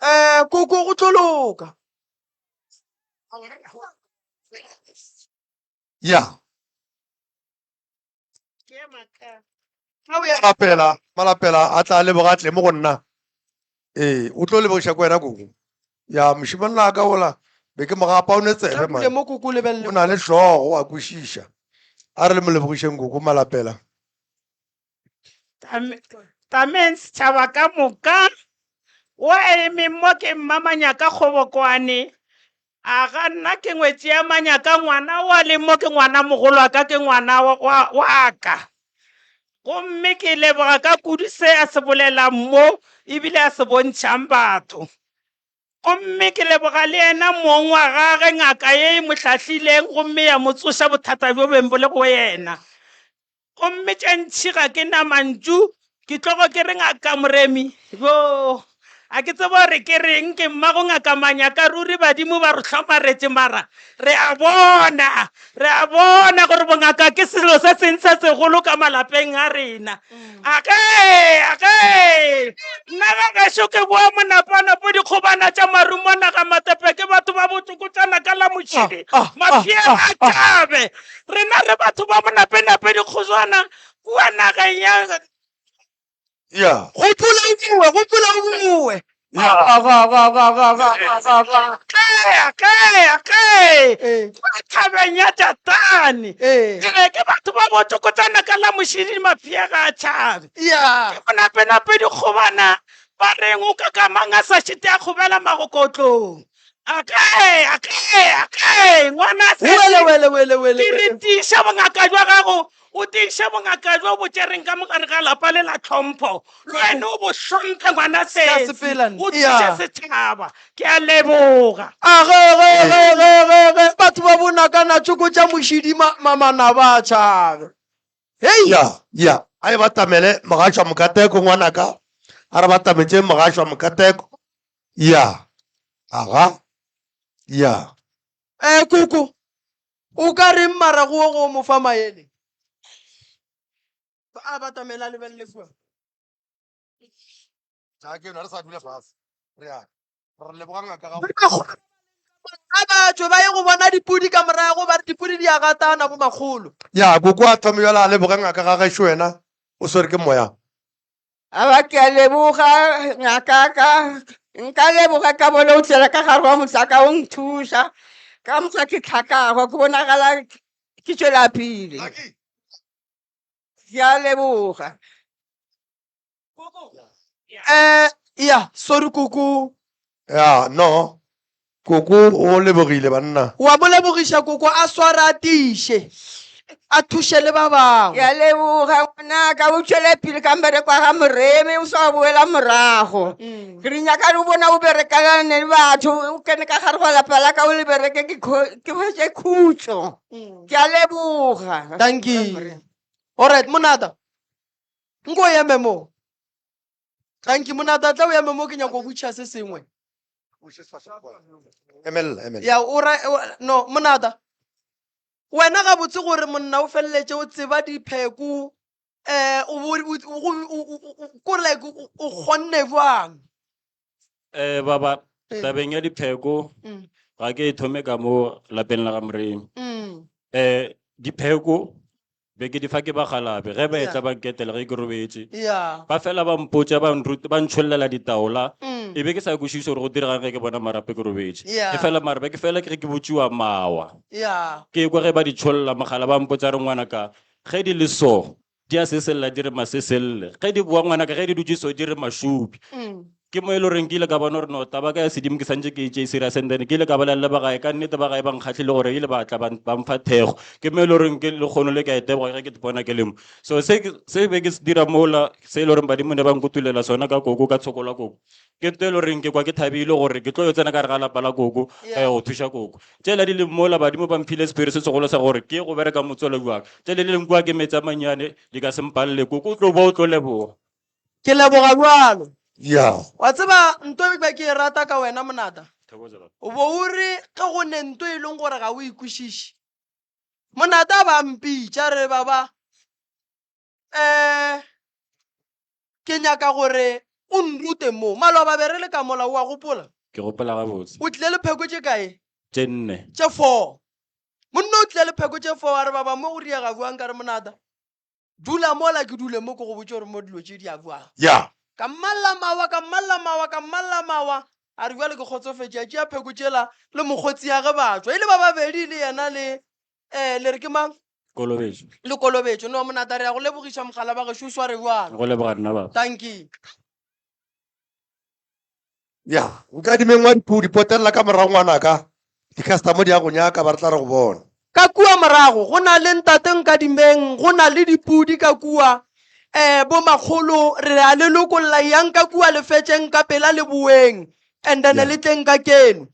Eh, koko go tlo loka. Ya. Malapela, malapela a tla leboga a tle mo go nna. Ee, o tlo lebogiša ko wena koko. Ya, mošemane la ka ola be ke mo gapa o ne tsebe man. Mo koko lebelele. O na le hlogo wa kwešiša. A re le mo lebogišeng koko malapela. Tameng setšhaba ka moka o emeng mo ke mmamanyaka kgobokwane a ga nna ke ngwetši ya manyaka ngwana wa le mo ke ngwana mogolo wa ka ke ngwana wa ka gomme ke leboga ka kudu se a se bolelang mo ebile a se bontšhang batho gomme ke leboga le yena mong wa gage ngaka ye e mo hlahlileng gomme ya mo tsoša bothata bjo beng bo le go yena Gomme tše ntši ga ke na mantšu, ke tlogo ke re Ngaka Moremi, bjo, a ke tsebe gore ke reng, ke mmago Ngaka Manyaka, ruri badimo ba re hlomaretše mara re a bona, re a bona gore bongaka ke selo se seng se segolo ka malapeng a rena. Age, age, nna ga gešo ke boa monapanapo dikgobana tša marumo naga matepe ke batho ba botsokotšana ka la mošidi, maphiela a tšabe. Rena re batho ba bonapenape dikgojwana kua nageng ya. Ya. Gopola o boe, gopola o boe. Kea, kea, kee. Kua thabeng ya Jatane. Ee, ke batho ba botsokotšana ka la mošidi maphiega a tšhabe. Ya. Ke bonapenape dikgobana ba reng o ka ka mang a sa šite a kgobela magokotlong. Akae, akae, akae, ngwana Wele, wele, wele, wele, Ke re wele. tiiša bongaka jwa gago, o tiiše bongaka jwa bo tšereng ka mogare ga lapa le la tlhompho. Le wena o bo hlomphe ngwana Ke a sesi, sepela nna. o thuše Ya. setšhaba. Ke a leboga. A ge, ge, ge, ge, ge, ge, batho ba bonakana tšoko tša mošidi ma, ma, manaba a tšhabe. Hei! Ya, ya, a e batamele mogašwa Mokateko ngwanaka, a re batametše mogašwa Mokateko. Ya. Aga. Ya. Eh, koko, o ka reng mara go go mo fa maele? A batamela a lebelele kua. Ja ke yona re sa dula fase. Re ya. Re leboga ngaka ga A ba tšwe ba ye go bona dipudi ka morago ba re dipudi di a gatana bo makgolo. Ya, koko a thome bjale a leboge ngaka ga gešo wena o swere ke moya. Aba ke a leboga ngaka ka nka leboga ka bone o tsela ka gare wa motsaka o nthuša ka moka ke tlhakago ke bonagala ke tšwela pele ke a leboga. Eh, ya, sorry koko. Ya, no. Koko o lebogile banna. Wa mo lebogiša koko a sware a tiiše a thuše le ba bangwe. Ke a leboga ngwanaka o tšwele pele ka mmereko wa ga Moremi o sa boela morago. Ke re nyaka re bona o berekelane le batho o kene ka gare ga lapa la ka o le bereke ke ke hwetše khutšo. Ke a leboga. Dankie. Alright, Monada. Nko eme mo. Dankie Monada tla o eme mo ke nyaka go botšiša se sengwe. Emelela, emelela. Ya o ra no Monada. Wena gabotse gore monna o feleletše o tseba dipheko eh o bo o ko like o kgonne bjang? Eh baba tabeng ya dipheko ga ke e thome ka mo lapeng la ga Moremi. Eh dipheko be ke di fa ke bagalabe ge ba etla ba nketela ge ke robetše. Ba fela ba mpotša ba nruta ba ntšhollela ditaola. E be ke sa kwešiše gore go diregang ge ke bona marapo ke robetše. E fela mara be ke fela ke ge ke botšiwa mawa. Ke kwa ge ba di tšholla mogala ba mpotša re ngwanaka ge di le so di a sesella di re maseselle. Ge di boa ngwanaka ge di dutše so di re mašubi. Ke mo e le goreng ke ile ka bona gore no taba ka ya sedimo ke santše ke e tšee serious and then ke ile ka bolela le ba gae ka nnete ba gae ba nkgahlile gore ile ba tla ba mpha thekgo. Ke mo e le goreng ke lekgono le ke a iteboga ge ke ipona ke le mo. So se se be ke se dira mola se e le goreng badimo ne ba nkutulela sona ka koko ka tshoko la koko. Ke ntho e le goreng ke kwa ke thabile gore ke tlo yo tsena ka gare ga lapa la koko ka ya go thuša koko. Tšela di le mola badimo ba mphile sephiri se segolo sa gore ke ye go bereka motswalo bjang. Tšele di leng kua ke meetse a mannyane di ka se mpalele koko o tlo boa o tlo leboga. Ke leboga bjalo. Ya. Wa tseba nto e be ke e rata ka wena Monada? O bo o re ge go ne nto e leng gore ga o e kwešiše. Monada ba mpitša re baba um ke nyaka gore o nrute mo. Maloba be re le ka mola o a gopola? Ke gopola gabotse. O tlile le pheko tše kae? Tše nne. Tše four. Monna o tlile le pheko tše four a re baba mo go riega bjang ka re Monada? Dula mola ke dule mo ke go botše gore mo dilo tše di a bjang. Ya. Ka mmalla mawa, ka mmalla mawa, ka mmalla mawa, a re bjale ke kgotsofetše, a tšea pheko tšela le mokgotsi ya ge ba tšwa. E le ba babedi le yena le um le re ke mang? Kolobetšo. Le Kolobetšo. No Monata re ya go lebogiša mogala ba gešo o sware bjalo. Go leboga nna baba. Dankie. Ya, nkadimeng wa dipudi potelela ka morago ngwanaka. Di-customer di ya go nyaka ba re tla re go bona. Ka kua morago go na le ntate Nkadimeng, go na le dipudi ka kua. Um bomakgolo re a le lokolla yang ka kua le fetšeng ka pela le boeng and then le tleng ka keno.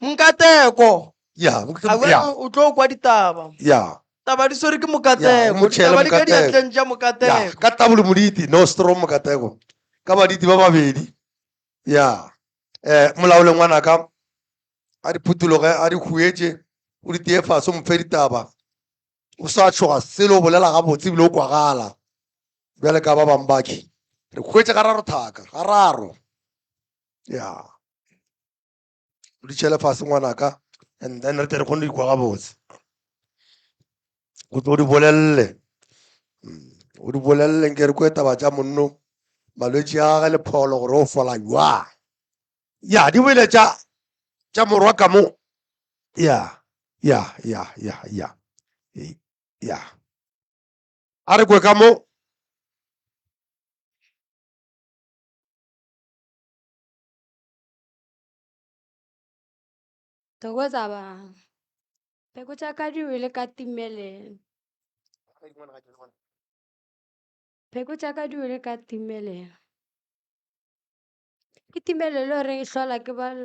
Mokateko. Ya, A ya. o tlo kwa ditaba. Ya. Taba di swere ke Ya, Mokateko. o mo tšhele Ditaba di ka Mokateko. diatleng tša Ya, Mokateko. ka tabole moditi, no strong Mokateko. Ka baditi ba babedi. Ya. Eh, molaole ngwanaka a di phuthuloge, a di huetše, o di tee fase, o mo fe ditaba. O sa tšhoga selo, o bolela gabotse ebile o kwagala. Bjale ka ba bang bakhi. Re hwetše gararo thaka, gararo. Ya. O di tšhele fase ngwanaka and then re tle re kgone go ikwa gabotse. O tlo di bolelele. O di bolelele nke re kwe taba tša monno malwetši a gage le pholo gore o fola jwang. Ya, di boele tša tša morwa ka mo. Ya, ya, ya, ya, ya. Ya. A re kwe ka mo. Thokoza ba. Pheko tša ka di wele ka timelelo. Pheko tša ka di wele ka timelelo. Ke timelelo e reng e hlola ke ba.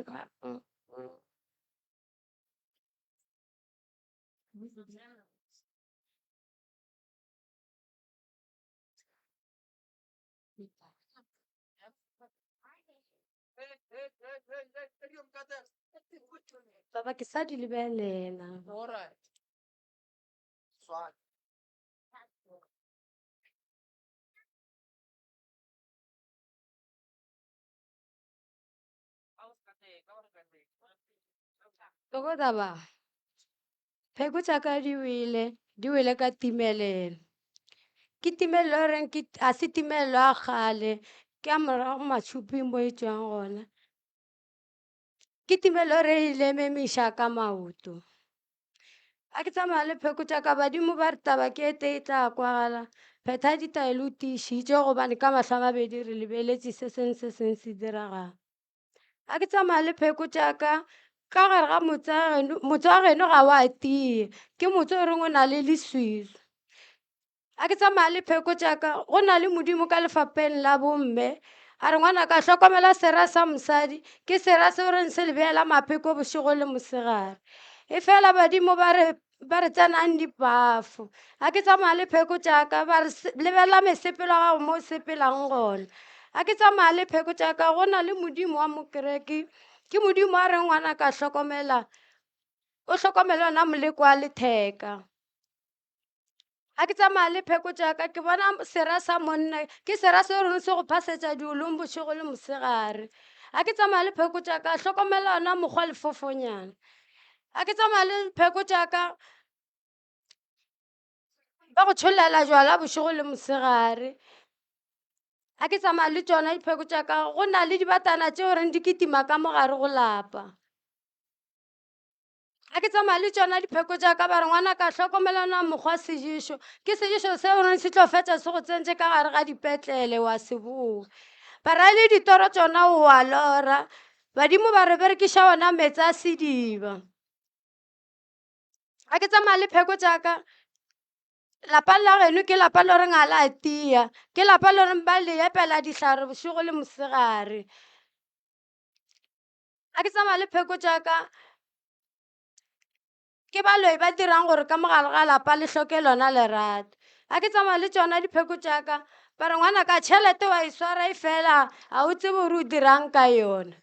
Baba ke sa di lebelela. Thokoza ba. Pheko tša ka di wele, di wele ka timelelo. Ke timelelo e reng ke a se timelelo ya kgale, ke ya morago matšhuping mo e tšwang gona. Ke timelelo e re ile memiša ka maoto. A ke tsamaya le pheko tša ka badimo ba re taba ke e tee e tla kwagala. Phetha ditaelo o tiišitše gobane ka mahlo a mabedi re lebeletše se seng se seng se diragala. A ke tsamaya le pheko tša ka. Ka gare ga motse wa geno, motse wa geno ga wa tia, ke motse o reng o na le leswiswi. A ke tsamaya le pheko tša ka, go na le Modimo ka lefapeng la bomme. A re ngwanaka hlokomela sera sa mosadi, ke sera se o reng se le beela mapheko bošego le mosegare. Efela badimo ba re ba re tsenang dipafo. A ke tsamaya le pheko tša ka, ba re lebelela mesepelo ya gago mo o sepelang gona. A ke tsamaya le pheko tša ka, go na le Modimo wa mokereki, ke Modimo a reng ngwanaka hlokomela, o hlokomele ona moleko wa letheka. Ga ke tsamaya le pheko tša ka ke bona sera sa monna ke sera se reng se go phasetša diolong bošego le mosegare. Ga ke tsamaya le pheko tša ka hlokomela ona mokgwa lefofonyana. Ga ke tsamaya le pheko tša ka ba go tšhollela jwala bošego le mosegare. Ga ke tsamaya le tšona dipheko tša ka go na le dibatana tšeo reng di kitima ka mo gare go lapa. Ga ke tsamaya le tšona dipheko tša ka ba re ngwana ka hlokomelana mokgwa seješo ke seješo seo reng se tlo fetša se go tsentše ka gare ga dipetlele wa se boa ba ra le ditoro tšona o a lora badimo ba re berekiša ona meetse a sediba ga ke tsamaya le pheko tša ka lapa la geno ke lapa le reng ga la tia ke lapa le reng ba le epela dihlare bošego le mosegare Ga ke tsamaya le pheko tša ka, ke baloi ba dirang gore ka mogare ga lapa le hloke lona lerato. Ga ke tsamaya le tšona dipheko tša ka, ba re ngwanaka tšhelete wa e swara e fela ga o tsebe gore o dirang ka yona.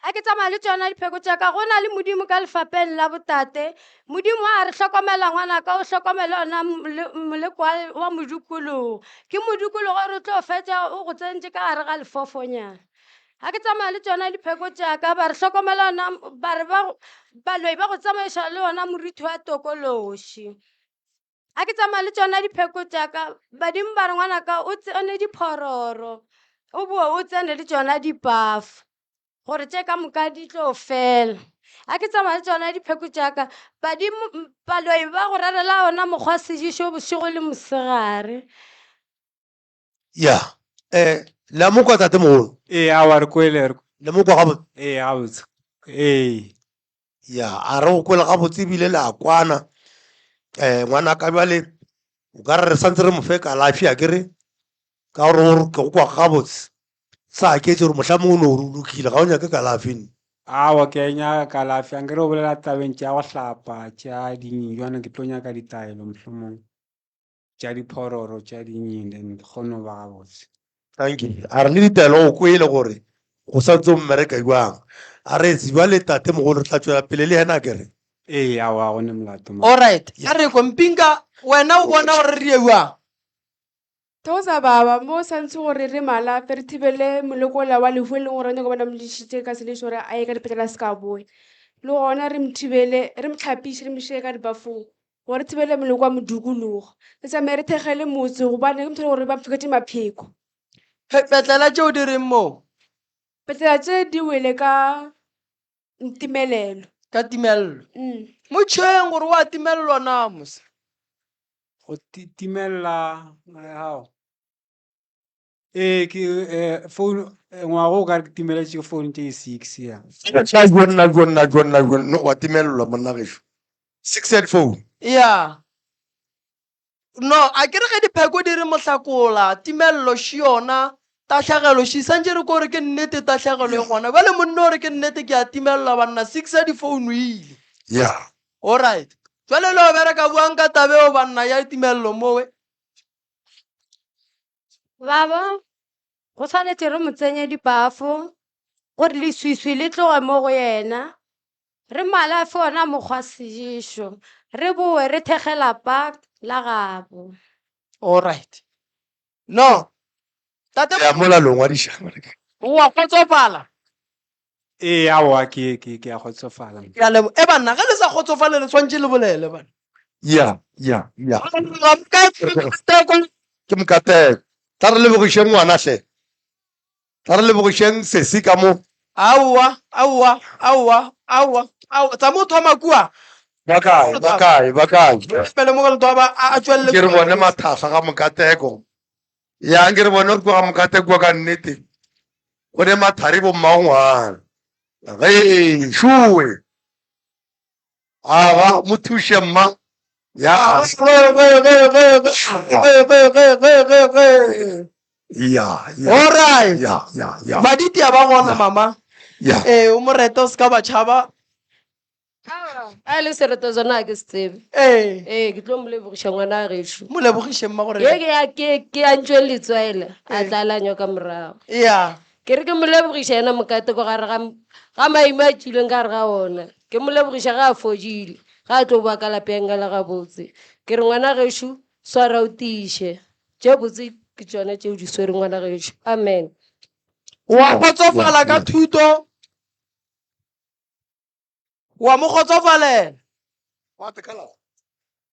Ga ke tsamaya le tšona dipheko tša ka, go na le Modimo ka lefapeng la botate. Modimo a re hlokomela ngwanaka o hlokomele ona moleko wa modikologo. Ke modikologo re tlo fetša o go tsentše ka gare ga lefofonyana. Ga ke tsamaya le tšona dipheko tša ka ba re hlokomela ona ba re baloi ba go tsamaiša le ona moriti wa tokološi. Ga ke tsamaya le tšona dipheko tša ka badimo ba re ngwanaka o tsene diphororo o boe o tsene le tšona dipafo gore tše ka moka di tlo fela. Ga ke tsamaya le tšona dipheko tša ka badimo baloi ba go rerela ona mokgwa sejišo bošego le mosegare. Ya um le a mo kwa tatemogolo? Ee, aowa re kwele re. Le mo kwa gabotse? Ee, gabotse. Ee. Ya, a re go kwele gabotse ebile le a kwana. Um ngwanaka bjale o ka re re santse re mo fe kalafi a kere ka gore o re ke go kwa gabotse sa aketse gore mohla mongwe o no re o lokile ga o nyake kalafi nne. Aowa ke a e nyaka kalafi ankere o bolela tabeng tša go hlapa tša ding jwanong ke tlo nyaka ditaelo mohlomong. tša diphororo tša dinying then ke kgone go ba gabotse. Thank you. A re le ditaelo o kwele gore go sa ntse o mmereka jwang. A re etse jwale tate mogolo re tla tšwela pele le yena akere. Ee, aowa ga go ne molato mo. Alright, a re kwe Mpinka wena o bona gore re ye bjang? Thokoza baba, mo santse gore re malape re thibele moleko ola wa lehu e leng gore nyako bona mo lešitše ka selešo gore a ye ka dipetlele a se ka boya. Le gona re mo thibele, re mo hlapiše re mo iše ka dibafong gore re thibele moleko wa modukologo. Re tsamaye re thekgele motse gobane ke motho e leng gore ba mpheketše mapheko. Petlela tšeo di reng moo? Petlela tše di wele ka timelelo. Ka timelelo. Mo tšheng gore wa timelelwa na mose? Go timelela hao. Ee ke eh, phone eh, ngwaga o ka re ke timeletše ke phone tše six ya. Jonna jonna jonna jonna wa timelelwa monna gešo. Six head phone. Ya. No, a ke re ge dipheko di re mohlakola, timelelo še yona, tahlagelo še, santše re ko re ke nnete tahlagelo e gona. Bjale monna o re ke nnete ke a timelelwa banna, six ya difounu e ile. Ya. Alright. Jwale le yo bereka buang ka taba eo banna ya timelelo mowe. Baba, go swanetše re mo tsenye dipafo gore leswiswi le tloge mo go yena. Re mo alafe ona mokgwa seješo, re boe re thekge lapa la gabo. Alright. No. Tate. Ya mola lo ngwadiša. Wa kgotsofala? Ee, aowa ke ke ke a kgotsofala. Ke a leboga. E banna, ge le sa kgotsofale le swanetše le bolele banna. Ya, ya, ya. Ke mokateko. Tla re lebogišeng ngwana hle. Tla re lebogišeng sesi ka mo. Aowa, aowa, aowa, aowa, aowa. Tsa mo thoma kua. Ba kae, ba kae, ba kae? Pele mo go ba a tšwelele. Ke re bone mathahla ga mokateko. Ya, nke re bone kua ga mokateko kua ka nnete. Go ne mathari bo mmangwana. Ge šowe. Aga mo thuše mma. Ya. Ya, ya. All right. Ya, ya, ya. Baditi a ba gona mama. Ya. Ee, o morete o se ka ba tšhaba. A le sereto sona ga ke se tsebe. Ee. Ee, ke tlo mo lebogiša ngwana gešo. Mo lebogiše mma gore. Ye ke ya ke ke a ntšwe letswele a tla la nyoka morago. Ya. Ke re ke mo lebogiša yena mokate ko gare ga ga maimo a tšwileng ka gare ga ona. Ke mo lebogiša ga a fodile, ga a tlo boa ka lapeng ka le gabotse. Ke re ngwana gešo swara o tiiše. Tše botse ke tšona tše o di swereng ngwana gešo. Amen. Wa kgotsofala ka thuto. Wa mo kgotsofalela.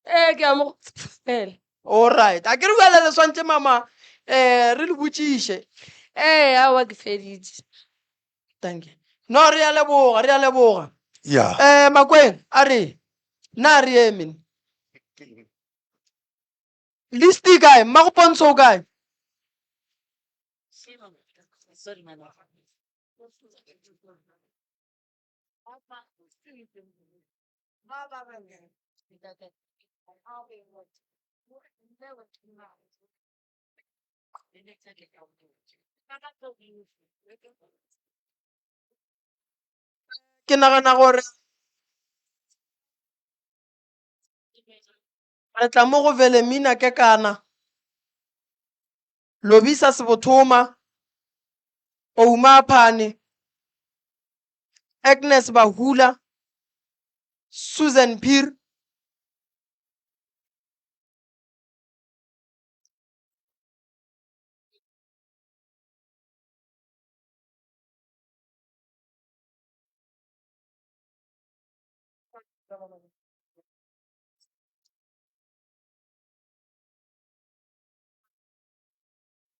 Ee, ke a mo kgotsofela. All right. A ke re bjale re swantše mama eh re le botšiše. Ee, aowa ke feditše. Thank you. No re a leboga, re a leboga. Ya. Eh Makweng a re na re eme. List e kae? Mmago Pontsho o kae? Ke nagana gore re tla mo go Velemina Kekana, Lobisa Sebothoma, Ouma Aphane, Agnes Bahula, Susan Peer,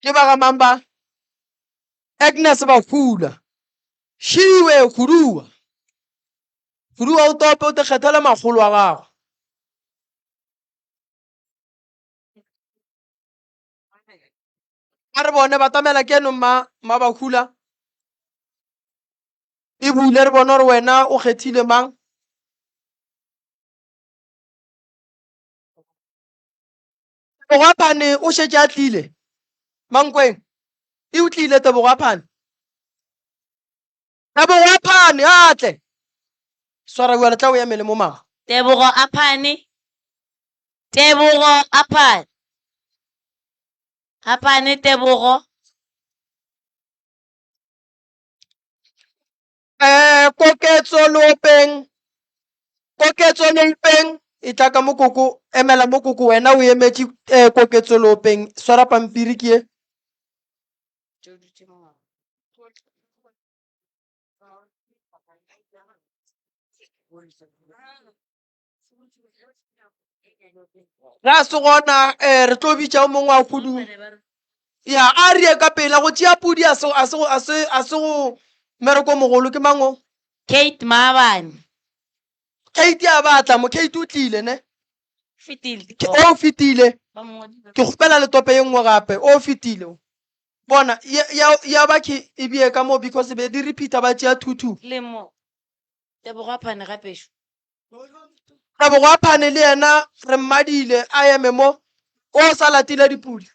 Ke ba ga mang ba? Agnes Bahula. Šiwe Khuduwa. Khuduwa o tope o te kgethele makgolo wa gago. A re bone batamela keno mma mma Bahula. E bule re bone gore wena o kgethile mang. Tebogo Aphane o šetše a tlile. Mankweng e o tlile Tebogo Aphane. Tebogo Aphane a tle. Swara bjale tla o emele mo mama. Tebogo Aphane. Tebogo Aphane. Aphane Tebogo. Eh, Koketso Leopeng. Koketso Leopeng e tla ka mokoko emela mokoko wena o emetše eh, Koketso Leopeng swara pampiri ke ye. Ge a se gona um re tlo bitša o mongwe wa kudu ya a re ka pela go tšea pudi a se a se a se a se go mmereko o mogolo ke mang o Kate maabane. Kate a batla mo Kate o tlile ne Fetile. Ke- o fetile Ba mo ngwadile. ke kgopela letope ye nngwe gape o fetile o. Bona ya ya ya ba ke e bie ka mo because be di repeater ba tšea 2 2. Le mo. Tebogo a phane gape šo. Tebogo a phane le yena re mmadile a eme mo o sa latile dipudi.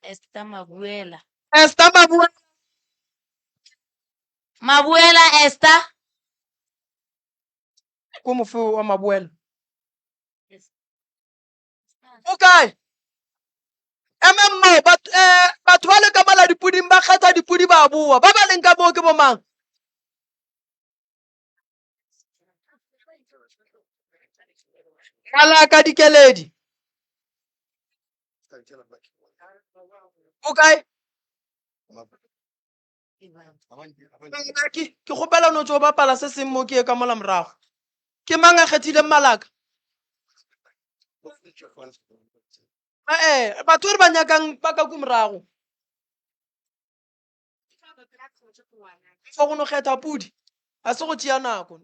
Esther Mabuela. Esther Mabuela. Mabuela Esther. Ko mofe wa Mabuela. O kae? Emang moo, batho eh, batho ba le ka mola dipuding ba kgetha dipudi ba boa. Ba ba leng ka moo ke bomang? Malaka Dikeledi. O kae? Ke ke kgopela no tšo bapala se seng mo ke ye ka mola morago. Ke mang a kgethileng Malaka? Ee, batho re ba nyakang ba ka ku morago. For go no kgetha pudi, a se go tšea nako.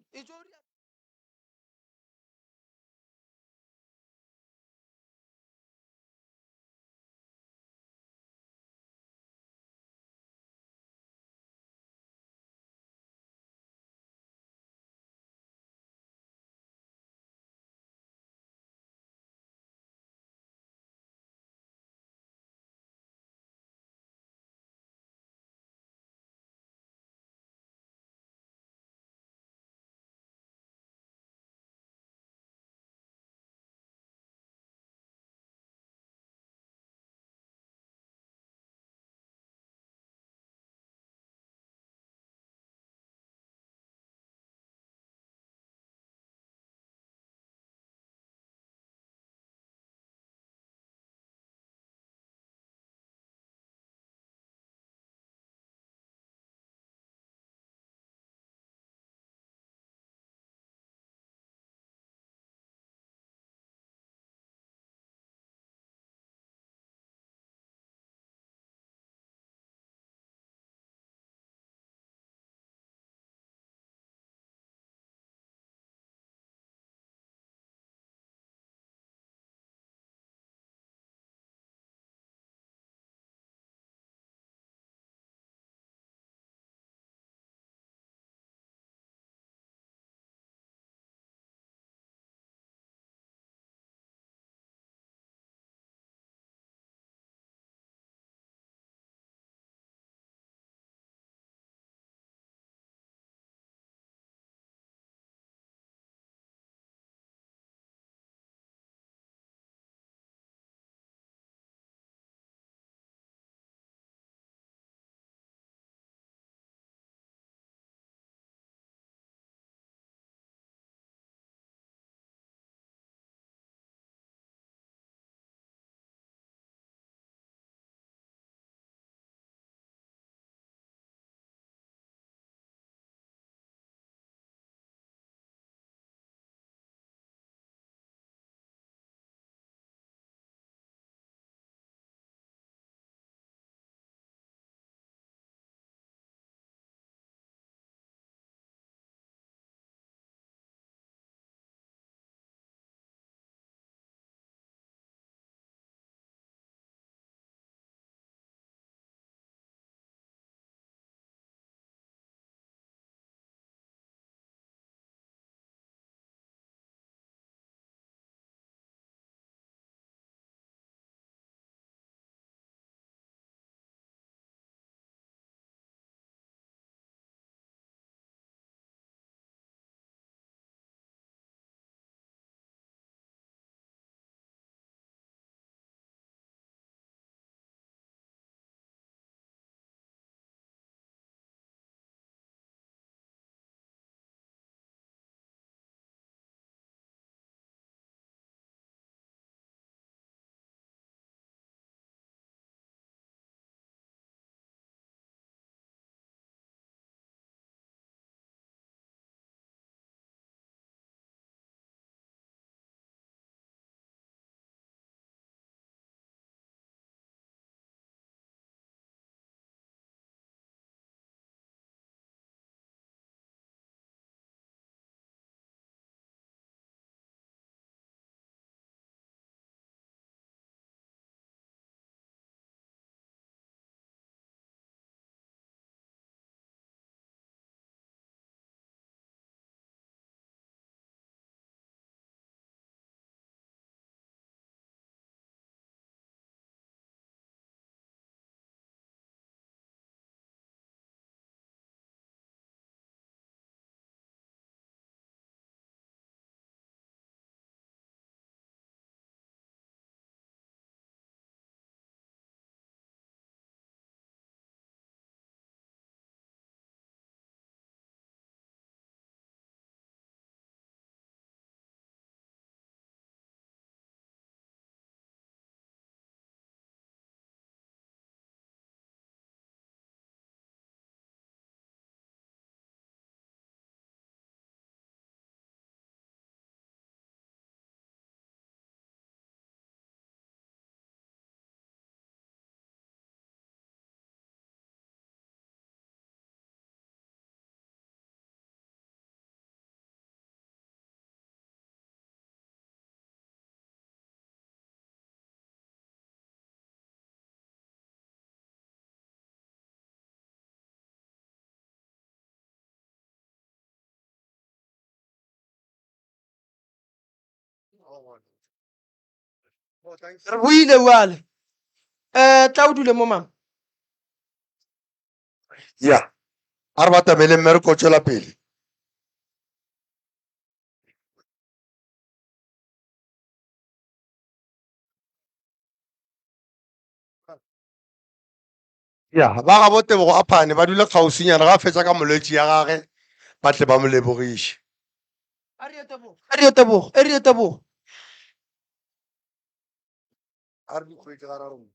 Re boile bjale. Um tla o dule mo mama. Ya, a re batamele mmereko o tšwela pele. Ya, ba gabo Tebogo a Phane ba dule kgauswinyana ga a fetša ka molwetši ya gage ba tle ba mo lebogiše. A re ye Tebogo, a re ye Tebogo, a re ye Tebogo. A re dikgwedi ga raro.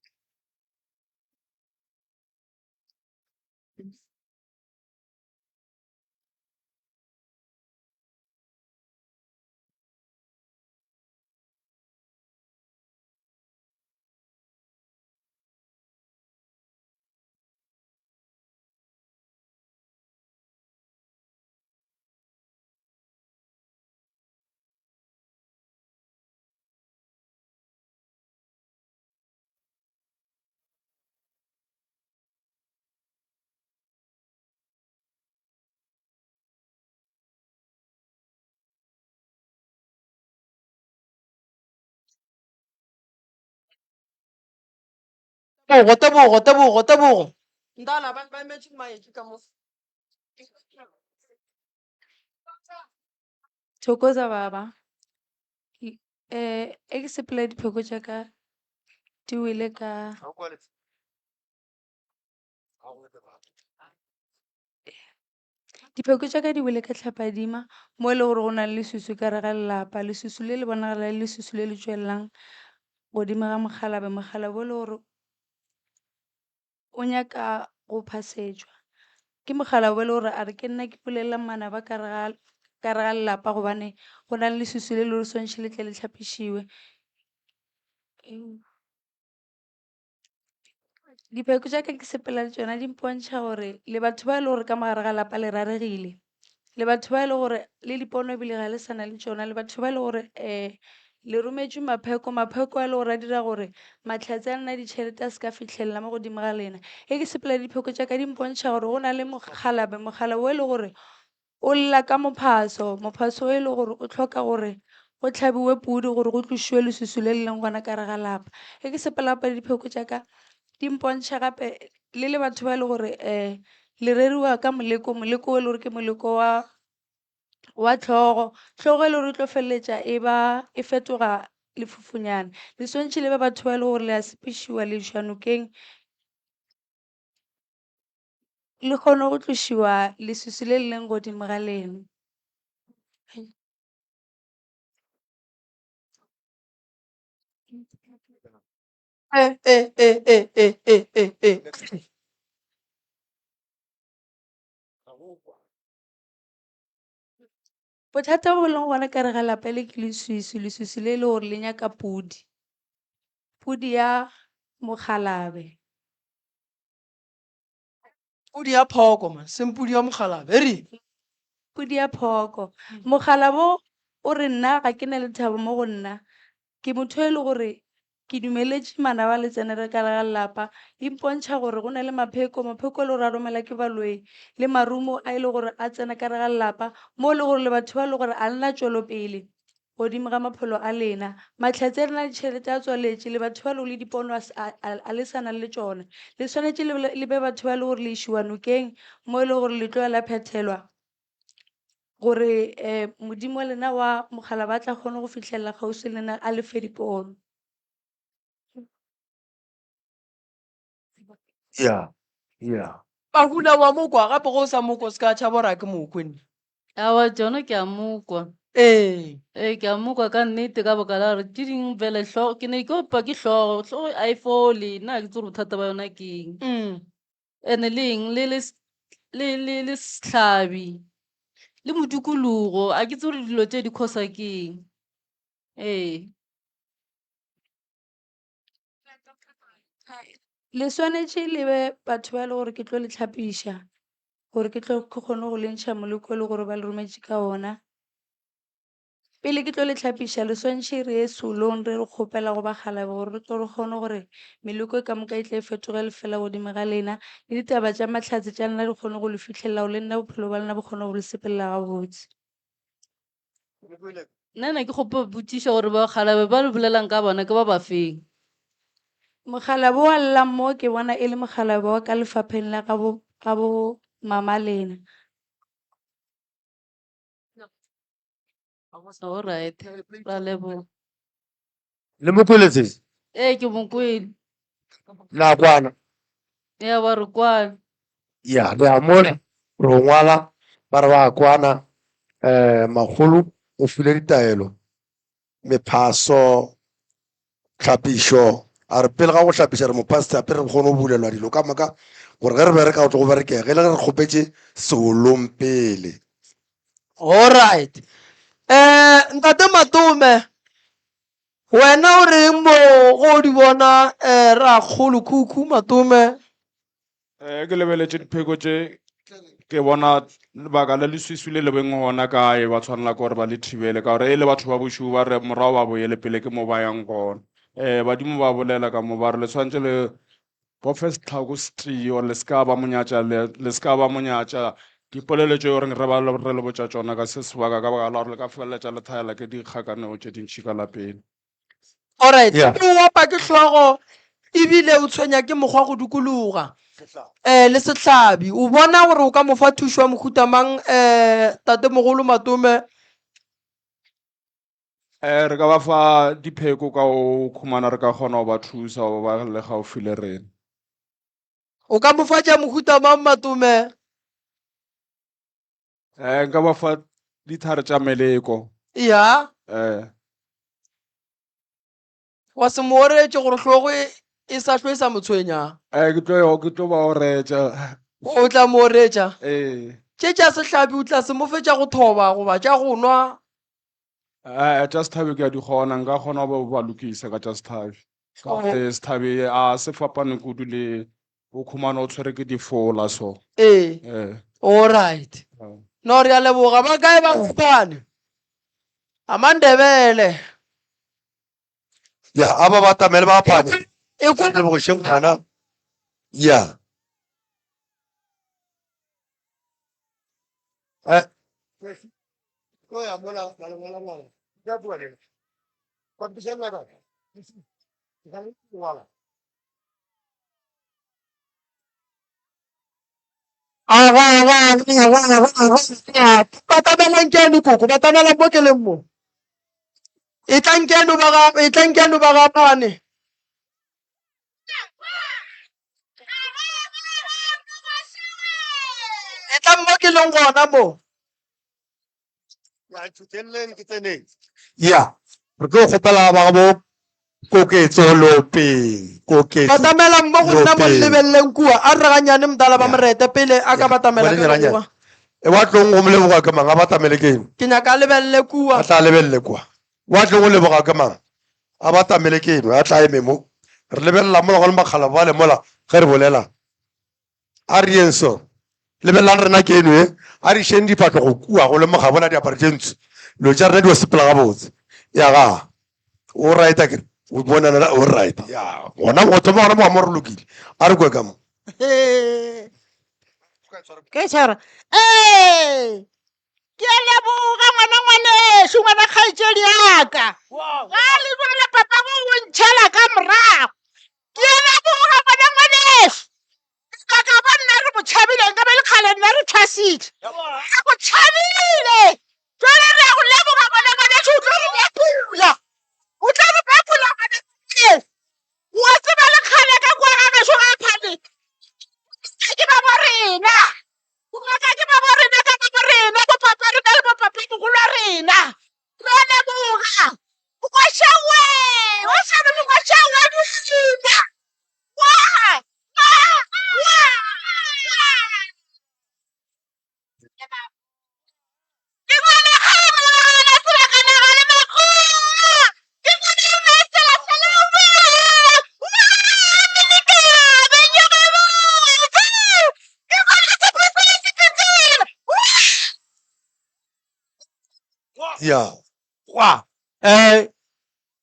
Tebogo, Tebogo, Tebogo, Tebogo. Ndala ba ba emetše maetši ka mo. Thokoza baba. Eh, e ke sepela dipheko tša ka di wele ka Dipheko tša ka di wele ka tlhapadima mo e le gore go na le leswiswi ka gare ga lelapa. Leswiswi le le bonagala e le leswiswi le le tšwelelang godimo ga mokgalabje. Mokgalabje o le gore o nyaka go phasetšwa. Ke mokgalabje o le gore a re ke nna ke bolelela manaba ka gare ga ka gare ga lelapa gobane go na le leswiswi le le gore swanetše le tle le hlapišiwe. Dipheko tša ka ke sepela le tšona di mpontšha gore le batho ba e le gore ka mogare ga lapa le raregile, le batho ba e le gore le dipono ebile ga le sa na le tšona, le batho ba e le gore um le rometšwe mapheko, mapheko a e le gore a dira gore mahlatse a lena a ditšhelete a se ka fihlelela mo godimo ga lena. Ge ke sepela le dipheko tša ka di mpontšha gore go na le mokgalabje, mokgalabje o e le gore O lla ka mophaso, mophaso o e le gore o hloka gore go hlabiwe pudi gore go tlošiwe leswiswi le le leng gona ka gare ga lapa. Ge ke sepela gape le dipheko tša ka di mpontšha gape le le batho ba e le gore le reriwa ka moleko, moleko o e le gore ke moleko wa wa hlogo, hlogo e le gore e tlo feleletša e ba e fetoga lefufunyana. Le swantšhe le be batho ba e le gore le a sepišiwa le išwa nokeng. Le kgone go tlošiwa leswiswi le le leng godimo ga lena. Eh, eh, eh, eh, eh, eh, eh, eh. Bothata bo leng gona ka re ga lapa le ke leswiswi, leswiswi le e le gore le nyaka pudi. Pudi ya mokgalabje. Pudi ya phoko man, seng pudi ya mokgalabje. Eri. Pudi ya phoko. Mokgalabo o re nna ga ke na lethabo mo go nna. Ke motho e le gore ke dumeletše manaba le tsenele ka gare ga lelapa. Di mpontšha gore go na le mapheko, mapheko e le gore a romela ke baloi le marumo a e le gore a tsena ka gare ga lelapa. Mo e le gore le batho ba e le gore a le na tšwelopele. godimo ga maphelo a lena. Mahlatse a lena a ditšhelete a tswaletše, le batho ba lego le dipono a, a, a le sa na le tšona. Le swanetše le, le be batho ba le gore le išiwa nokeng mo e le gore le tlo ya la phethelwa gore um Modimo wa lena wa mogala ba tla kgone go fihlelela kgauswi le lena a le fe dipono. Ya, ya. Mahuna wa mo kwa gape ge o sa mo kwa o se ka tšhaba gore a ke mo kwe nna. Aowa tšona ke a mo kwa. Ee. Ee, ke a mo kwa ka nnete ka baka la gore tše dingwe bjale hlogo ke ne ke opa ke hlogo, hlogo a e fole nna ga ke tsebe gore bothata ba yona ke eng. Ene le eng le le le le le sehlabi le modikologo a ke tsebe gore dilo tše di cause-a ke eng. Ee. Le swanetše le be batho ba e le gore ke tlo le hlapiša gore ke tlo ke kgone go le ntšha moleko e le gore ba le rometše ka ona. Pele ke tlo le hlapiša le swanetše re ye seolong re re kgopela go bakgalabje gore re tlo re kgone gore meleko e ka moka e tle e fetoge lefela godimo ga lena le ditaba tša mahlatse tša lena di kgone go le fihlelela gore le nna bophelo ba lena bo kgone go le sepelela gabotse. Nna ne ke kgopa go botšiša gore bakgalabe ba le bolelang ka bona ke ba ba feng? Mokgalabje wa llang mo ke bona e le mokgalabje wa ka lefapheng la gabo gabo mama lena. Alright, ra leboga. Le mo kwele se? Ee, ke mo kwele. La kwana. Ya ba re kwana. Ya, le a mona re o ngwala ba re ba kwana eh makgolo o file ditaelo mephaso tlhapišo a re pele ga go hlapiša re mo phasitse pele re kgone go bulelwa dilo ka moka gore ge re bereka go tlo go berekega e le ge re kgopetše seolong pele. Alright. Eh ntate Matome wena o reng mo go di bona eh rakgolo khukhu Matome? Eh, ke lebeletše dipheko tše ke bona lebaka le leswiswi le le beng gona kae ba tshwanela ke gore ba le thibele ka gore e le batho ba bošego ba re morago ba boele pele ke mo ba yang gona um badimo ba bolela ka mo ba re le tshwanetse le bofe setlhako setee gore le se ka ba monyatša le se ka ba monyatša dipolelo tše goreng re ba re le botša tšona ka se sebaka ka baka la gore le ka feleletša le thaela ke dikgakanego tše dintšhi ka lapeng. Alright, Yeah. o opa ke hlogo ebile o tshwenya ke mokgwa go dukologa um le sehlabi. O bona gore o ka mo fa thušo ya mohuta mang um tatemogolo Matome? Eh, re ka ba fa dipheko ka o khumana re ka kgona go ba thusa go ba le gaufi le rena. O ka mo fa tša mohuta mang Matome? Eh, nka ba fa dithare tša meleko. Ya. Eh. Wa se mo oretše gore hlogo e, e sa hlwe e sa mo tshwenya. Eh, ke tlo ke tlo ba oretša. O tla mo oretša? Ee. Tše tša sehlabi o tla se mo fe tša go thoba goba tša go nwa? Eh, tša sethabi ke a di kgona, nka kgona go ba lokisa ka tša sethabi. Ka gore sethabi a se fapane kudu le o khumana o tshwere ke difola so. Ee. Eh. Alright. No re a leboga ba kae ba kopane? Amandebele. Ya, a ba batamele ba apane. E kwa lebogiše ngwana. Ya. Eh. Batamelang keno koko, batamelang mo ke leng mo. Etlang keno ba ga, etlang keno ba ga Pane. Etlang mo ke leng gona mo. Ya, re tlo kgopela ba bo Koketso Lopeng, Koketso Batamelang mo go nna mo Lopeng. lebeleleng kua. A re ganyane mdala ba morete pele a ka batamela Ngwane ka nyana kua. E wa tlong go mo leboga ke mang? A batamele ke eno. Ke nyaka a lebelele kua. A tla lebelele kwa. Wa tlong go leboga ke mang? A batamele ke eno, a tla eme mo. Re lebelela mola go le makgala bale mola ge re bolela. A re yeng so. Lebelelang rena ke eno e. A re išeng dipatlogo kua go lemoga bona diaparo tše ntsho. Dilo tša rena di o sepela gabotse. Ya ga. O right akere? O bonana la o right. Ya. Gona go thoma gona mo mo re lokile. A re kwe ka mo. Ke tshwara. Ee! Ke a leboga ngwana ngwanešu, ngwana kgaetšedi ya ka. Ga le jwale papa go o ntšhela ka morago. Ke a leboga ngwana ngwanešu. Ka ka ba nna re mo tšhabile, nka be le kgale nna re thwasitše. Re go tšhabile. Jwale re a go leboga ngwana ngwanešu, o tlo re bepula. O tlo re bepula ngwana ngwanešu. Wa tseba le kgale ka kwa ga gešo ga Phane. Ke ba bo rena. Bongaka ke ba bo rena ka ba bo rena, bo papa rena le bo papa mogolo wa rena. Re a leboga. Ngwašawe, ngwašawe, ngwašawe, duma. Wa, wa, wa, wa. Ke ngwana kgale sebaka naga le makgowa. Ke ngwana mesela sela wa. Wa, meleka, benyaga botse. Ke ngwana sephesele sephesele. Wa. Ya. Wa. Eh,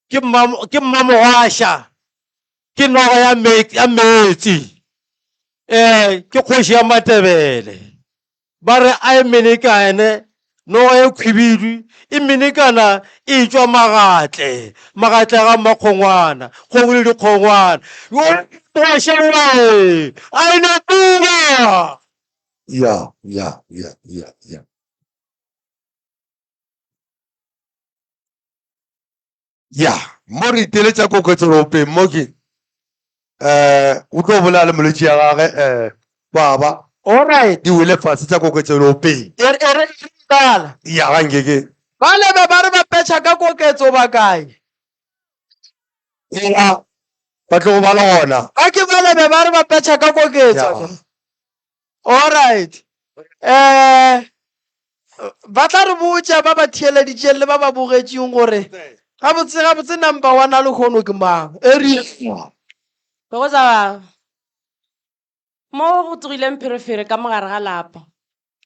ke mma ke mmamogwasha ke noga ya me ya meetse eh ke kgoši ya matebele ba re a emele ka ene Noga ye khwibidu e menekana e tšwa magatle, magatle ga mmakgongwana, kgogo le dikgongwana. Yo Mošele, a e nepile! Ya, ya, ya, ya, ya. Ya, mo re iteletša koketseropeng mo ke eh o tlo bolela le molwetši ya gage eh baba. Alright. Di wele fase tša koketseropeng. E re e re bala. Ya ga nke ke. Ba lebe ba re ba petšha ka koketso ba kae? Ya, ba tlo go bala gona. Ba ke ba lebe ba re ba petšha ka koketso. Ya. Alright. Eh ba tla re botša ba ba theeleditšeng le ba ba bogetšeng gore gabotse gabotse number one a lehono ke mang. E re Thokoza baba. Mo go tsogile mpherefere ka mogare ga lapa.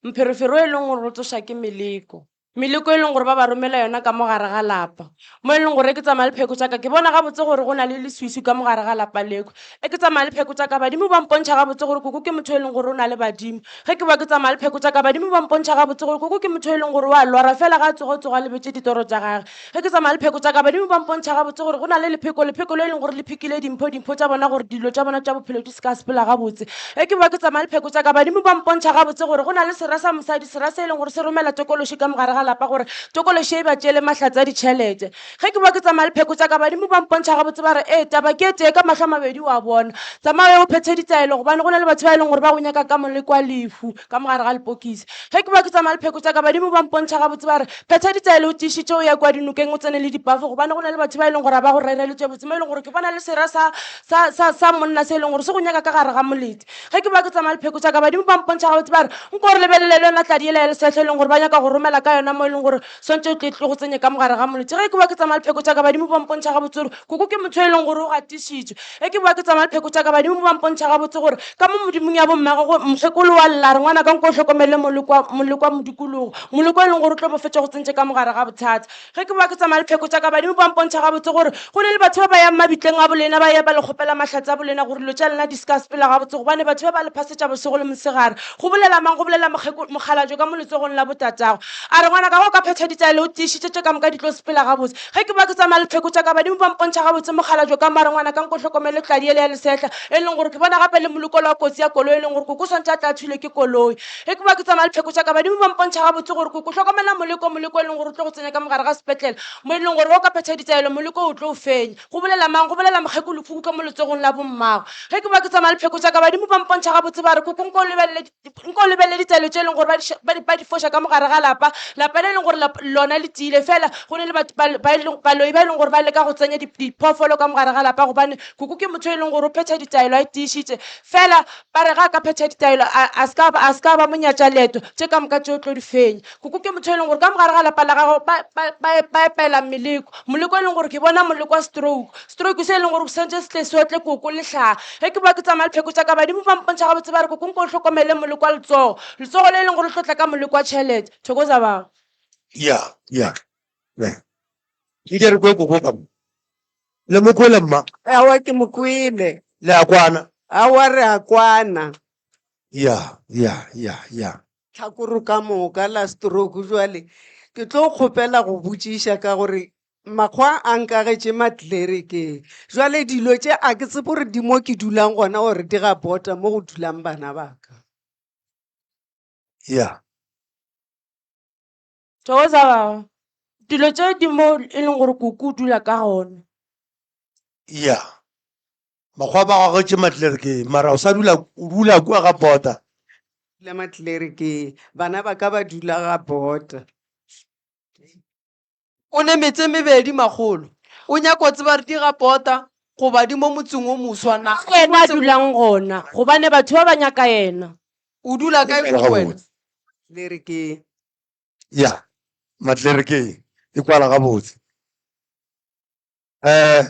Mpherefere o e leng gore o tsoša ke meleko. Meleko e leng gore ba ba romela yona ka mo gare ga lapa. Mo e leng gore ke tsamaya le pheko tša ka, ke bona gabotse gore go na le leswiswi ka mo gare ga lapa leko. E ke tsamaya le pheko tša ka, badimo ba mpontšha gabotse gore koko ke motho e leng gore o na le badimo. Ge ke boa ke tsamaya le pheko tša ka, badimo ba mpontšha gabotse gore koko ke motho e leng gore o a lora, fela ga a tsoga o tsoga a lebetše ditoro tša gage. Ge ke tsamaya le pheko tša ka, badimo ba mpontšha gabotse gore go na le lepheko, lepheko le e leng gore le phekile dimpho, dimpho tša bona gore dilo tša bona tša bophelo di se ka sepela gabotse. Ge ke boa ke tsamaya le pheko tša ka, badimo ba mpontšha gabotse gore go na le sera sa mosadi, sera se e leng gore se romela tokološi ka mogare ga lapa gore tokološi e ba tšeele mahlatse a ditšhelete. Ge ke boa ke tsamaya le pheko tša ka, badimo ba mpontšha gabotse ba re, Ee, taba ke e tee, ka mahlo a mabedi o a bona. Tsamaya o ye o phethe ditaelo gobane go na le batho ba e leng gore ba go nyaka ka moleko wa lehu ka mogare ga lepokisi. Ge ke boa ke tsamaya le pheko tša ka, badimo ba mpontšha gabotse ba re, Phetha ditaelo o tiišitše o ye kua dinokeng o tsene le dipafo gobane go na le batho ba e leng gore ga ba go rerele tše botse mo e leng gore ke bona le sera sa, sa, sa, sa monna se e leng gore se go nyaka ka gare ga molete. Ge ke boa ke tsamaya le pheko tša ka, badimo ba mpontšha gabotse ba re, Nko re lebelele le yona tladi yela ya lesehlo e leng gore ba nyaka go romela ka yona mo e leng gore swantše o tle e tlo go tsenye ka mo gare ga molete. Ge ke boa ke tsamaya le pheko tša ka, badimo ba mpontšha gabotse gore koko ke motho e leng gore o gatišitšwe. Ge ke boa ke tsamaya le pheko tša ka, badimo ba mpontšha gabotse gore ka mo modimong ya bommagwe go mokgekolo wa lla a re, Ngwanaka nko o hlokomele moleko wa, moleko wa modikologo, moleko e leng gore o tlo bo fetša go tsentše ka mo gare ga bothata. Ge ke boa ke tsamaya le pheko tša ka, badimo ba mpontšha gabotse gore go ne le batho ba ba yang mabitleng a bolena ba ya ba le kgopela mahlatse a bolena gore dilo tša lena di se ka sepela gabotse gobane batho ba ba le phasetša bosego le mosegare. Go bolela mang? Go bolela mokgeko, mokgalabje ka mo letsogong la botatago. A re, Ngwanaka, ge o ka phetha ditaelo o tiišitše tše ka moka di tlo sepela gabotse. Ge ke boa ke tsamaya le pheko tša ka, badimo ba mpontšha gabotse mokgalabje ka mo a re, Ngwanaka, nko hlokomele tladi yela ya lesehla e leng gore ke bona gape le molokolo wa kotsi ya koloi e leng gore koko o swantše a tla a thulwe ke koloi. Ge ke boa ke tsamaya le pheko tša ka, badimo ba mpontšha gabotse gore koko hlokomela moleko, moleko e leng gore o tlo go tsenya ka mo gare ga sepetlele mo e leng gore ge o ka phetha ditaelo moleko o tlo o fenya. Go bolela mang? Go bolela mokgekolokhukhu ka mo letsogong la bommago. Ge ke boa ke tsamaya le pheko tša ka, badimo ba mpontšha gabotse ba re, Koko nko o lebelele nko o lebelele ditaelo tše e leng gore ba di ba di ba di foša ka mo gare ga lapa, lapa le e leng gore lona le tiile fela go ne le batho ba ba e leng baloi ba e leng gore ba leka go tsenya diphoofolo ka mo gare ga lapa gobane koko ke motho e leng gore o phetha ditaelo a tiišitše fela ba re ga a ka phetha ditaelo a a se ka a se ka ba monyatša leeto tše ka moka tše o tlo di fenya. Koko ke motho e leng gore ka mo gare ga lapa la gagwe ba ba ba ba epela meleko, moleko e leng gore ke bona moleko wa stroke, stroke se e leng gore santse se tle se otle koko lehlaa. Ge ke boa ke tsamaya le pheko tša ka badimo ba mpontšha gabotse ba re koko nko o hlokomele moleko wa letsogo, letsogo le e leng gore le tlo tla ka moleko wa tšhelete. Thokoza baba. Ya, ya. Ne. Nke re kwe koko ka mo. Le mo kwele mma? Aowa ke mo kwele. Le a kwana? Aowa re a kwana. Ya, ya, ya, ya. Tlhakoro ka moka la stroke jwale ke tlo kgopela go botšiša ka gore makgwa a nkagetše matlerekeng jwale dilo tše a ke tsebe gore di mo ke dulang gona gore di ga bota mo go dulang bana ba ka. Ya. Thokoza baba. Dilo tše di mo e leng gore koko o dula ka gona. Ya. Makgowa ba gagetše matlerekeng mara o sa dula o dula kua ga bota. Dula matlerekeng bana ba ka ba dula ga bota. O ne metse mebedi makgolo. O nyako tseba re di ga pota goba di mo motseng o moswa na? Ke yena a dulang gona gobane batho ba ba nyaka yena. O dula kae Kwala wena? gabotse. Tlerekeng. Ya, matlerekeng e kwala gabotse. Eh,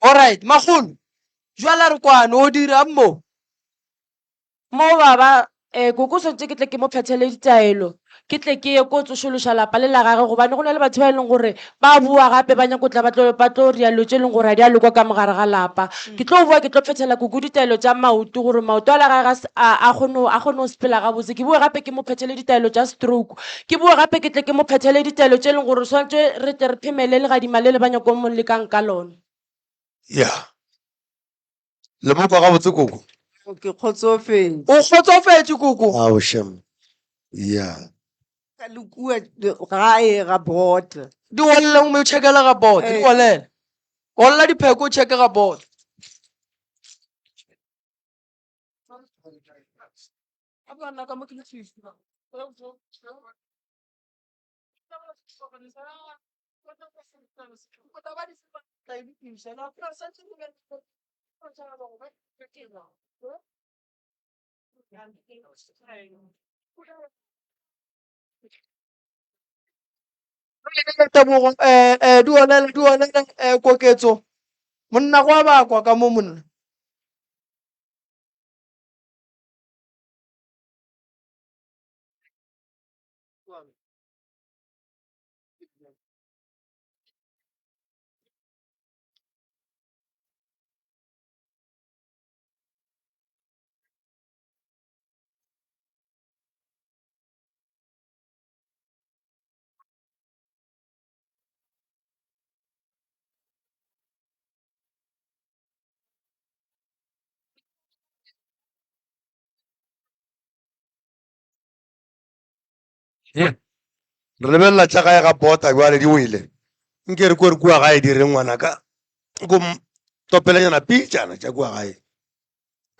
Alright, makgolo. Jwale a re kwane o dirang mo? Mo baba, eh, koko swantše ke tle ke mo phethele ditaelo. Ke tle ke ye ko tsošološa lapa le la gage gobane go na le batho ba e leng gore ba boa gape ba nyako tla ba tlo ba tlo ria dilo tše e leng gore ga di a lokwa ka mogare ga lapa. Ke tlo boa ke tlo phethela koko ditaelo tša maoto gore maoto a la gage a se- a a kgone a kgone go sepela gabotse. Ke boe gape ke mo phethele ditaelo tša stroke. Ke boe gape ke tle ke mo phethele ditaelo tše e leng gore swanetše re tle re phemele legadima le le ba nyakong mo lekang ka lona. Ya. Le mo kwa gabotse koko? Ke kgotsofetše. O kgotsofetše koko? Ao shem. Ya. Ka le kua gae ga bota. Di olle o mo checkele ga bota, di Ee. olele. Olla dipheko o checke ga bota. Tebogo di olele di olele koketso monna go a bakwa ka mo monna. Re lebelela tša gae ga pota bjale di wele. Nke re kwe re kua gae di reng ngwanaka. Ko topelenyana pitšana tša kua gae.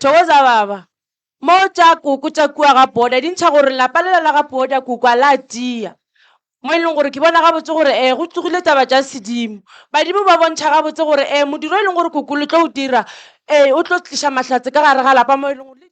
Thokoza baba. Mo tša koko tša kua ga poda di ntšha gore lapa lela la ga poda koko a la tia. Mo e leng gore ke bona gabotse gore ee go tsogile taba tša sedimo. Badimo ba bontšha gabotse gore ee modiro e leng gore koko le tlo o dira ee o tlo tliša mahlatse ka gare ga lapa mo e leng gore le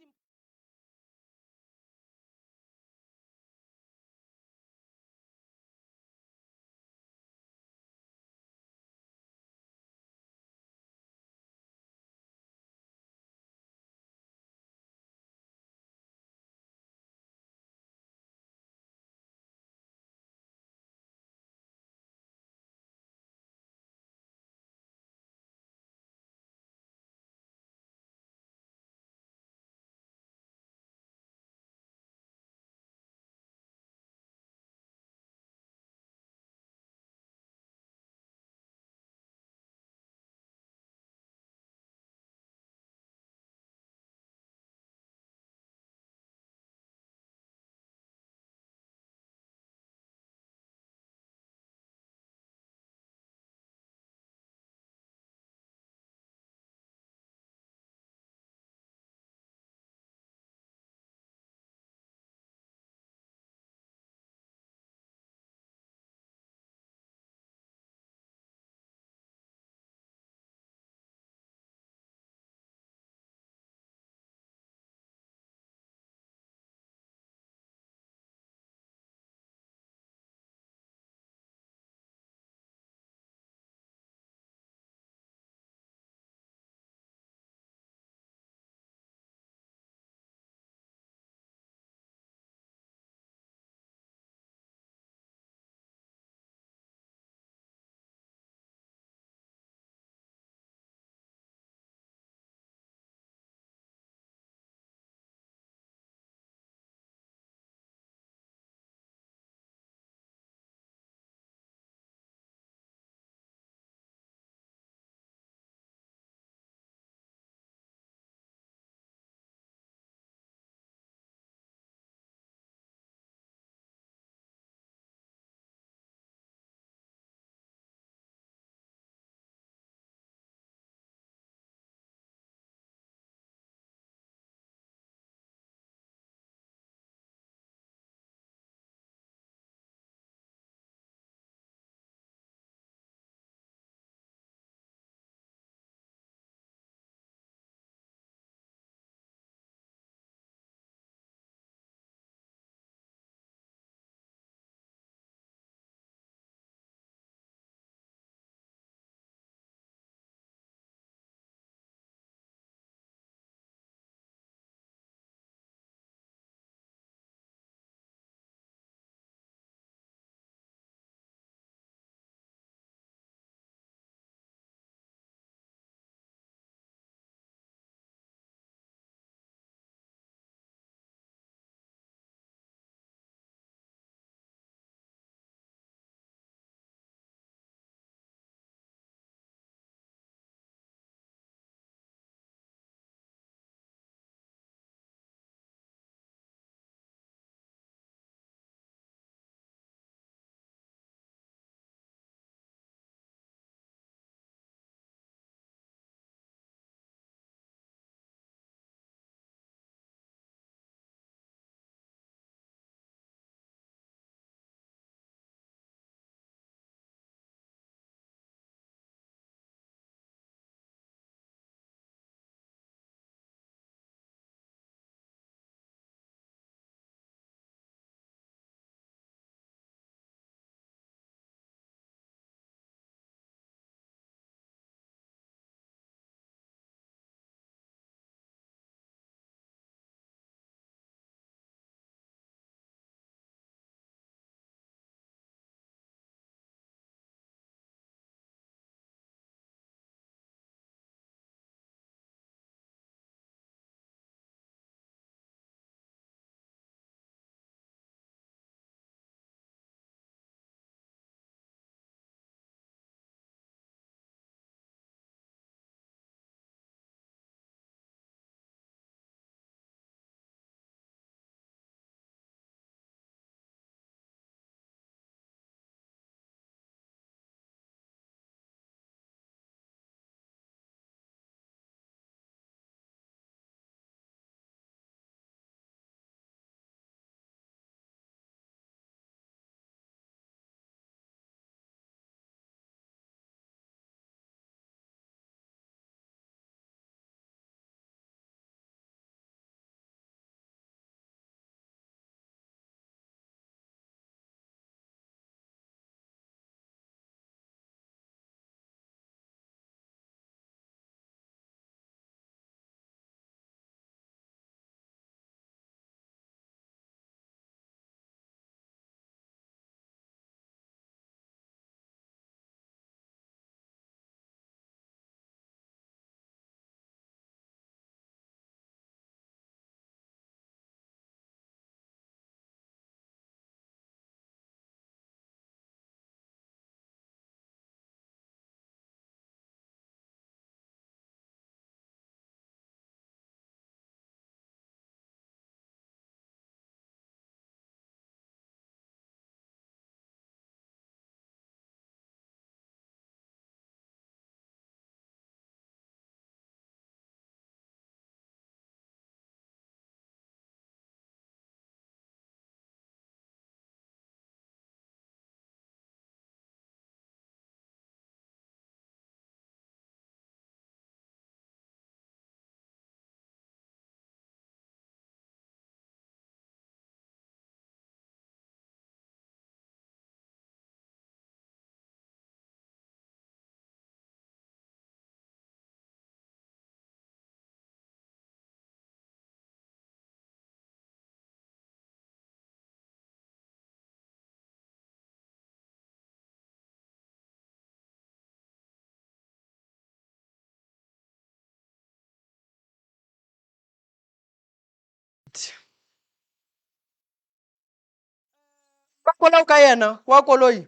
Kola o ka yena wa koloi.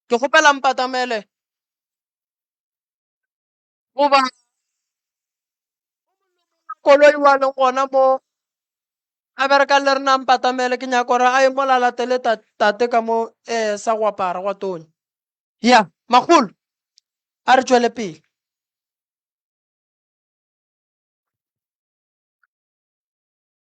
Ke kgopela mpatamele. Goba koloi wa leng gona mo a berekang le rena mpatamele ke nyaka gore a ye mola a latele tate ka mo um sa go apara gwa tonya. Ya, makgolo a re tšwele pele.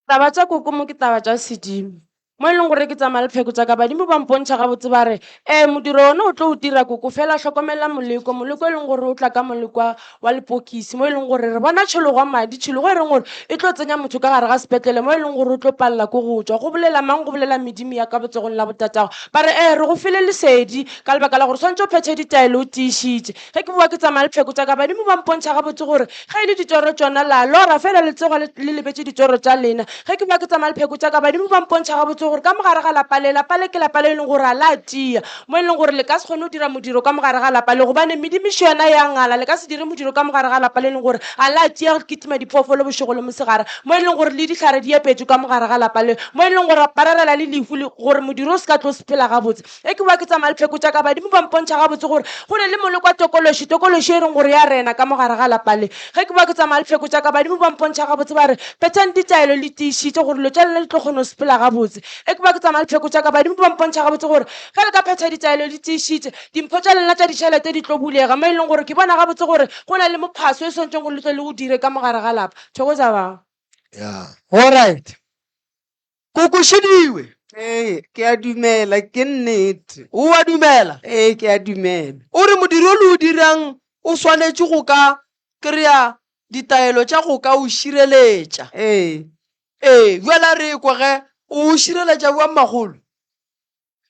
Taba tša koko mo ke taba tša sedimo. Mo e leng gore ke tsamaya le pheko tša ka badimo ba mpontšha gabotse ba re, ee modiro wona o tlo o dira koko fela hlokomela moleko, moleko e leng gore o tla ka moleko wa, wa lepokisi mo e leng gore re bona tšhologo ya madi, tšhologo e reng gore e tlo tsenya motho ka gare ga sepetlele mo e leng gore o tlo palela ko go tšwa. Go bolela mang? Go bolela medimo ya ka botsogong la botatago. Ba re, ee re go file lesedi ka lebaka la gore swantše o phethe ditaelo o tiišitše. Ge ke boa ke tsamaya le pheko tša ka, badimo ba mpontšha gabotse gore ge e le ditoro tšona la lora fela le tsoga le le lebetše ditoro tša lena. Ge ke boa ke tsamaya le pheko tša ka, badimo ba mpontšha gabotse gore ka mo gare ga lapa le, lapa le ke lapa le e leng gore ga la tia, mo e leng gore le ka se kgone go dira modiro ka mo gare ga lapa le gobane medimišo yona ya ngala, le ka se dire modiro ka mo gare ga lapa le e leng gore ga la tia go kitima diphoofolo bošego le mosegare, mo e leng gore le dihlare di epetšwe ka mo gare ga lapa le, mo e leng gore ba rerela le lehu le gore modiro o se ka tlo sepela gabotse. Ge ke boa ke tsamaya le pheko tša ka, badimo ba mpontšha gabotse gore go ne le moleko wa tokološi, tokološi e reng gore ya rena ka mo gare ga lapa le. Ge ke boa ke tsamaya le pheko tša ka, badimo ba mpontšha gabotse ba re, Phethang ditaelo le tiišitše gore dilo tša lena di tlo kgona go sepela gabotse. Ge ke boa ke tsamaya le pheko tša ka, badimo ba mpontšha gabotse gore ge le ka phetha ditaelo le tiišitše, dimpho tša lena tša ditšhelete di tlo bulega, mo e leng gore ke bona gabotse gore go na le mophaso e swanetšeng gore le tle le o dire ka mo gare ga lapa. Thokoza baba. Yeah. Alright. Kokošediwe. Ee, ke a dumela, ke nnete. O a dumela? Ee, ke a dumela. O re modiro o le o dirang o swanetše go ka kry-a ditaelo tša go ka o šireletša. Ee. Ee, bjale a re ekwe ge, o o šireletša bjang makgolo?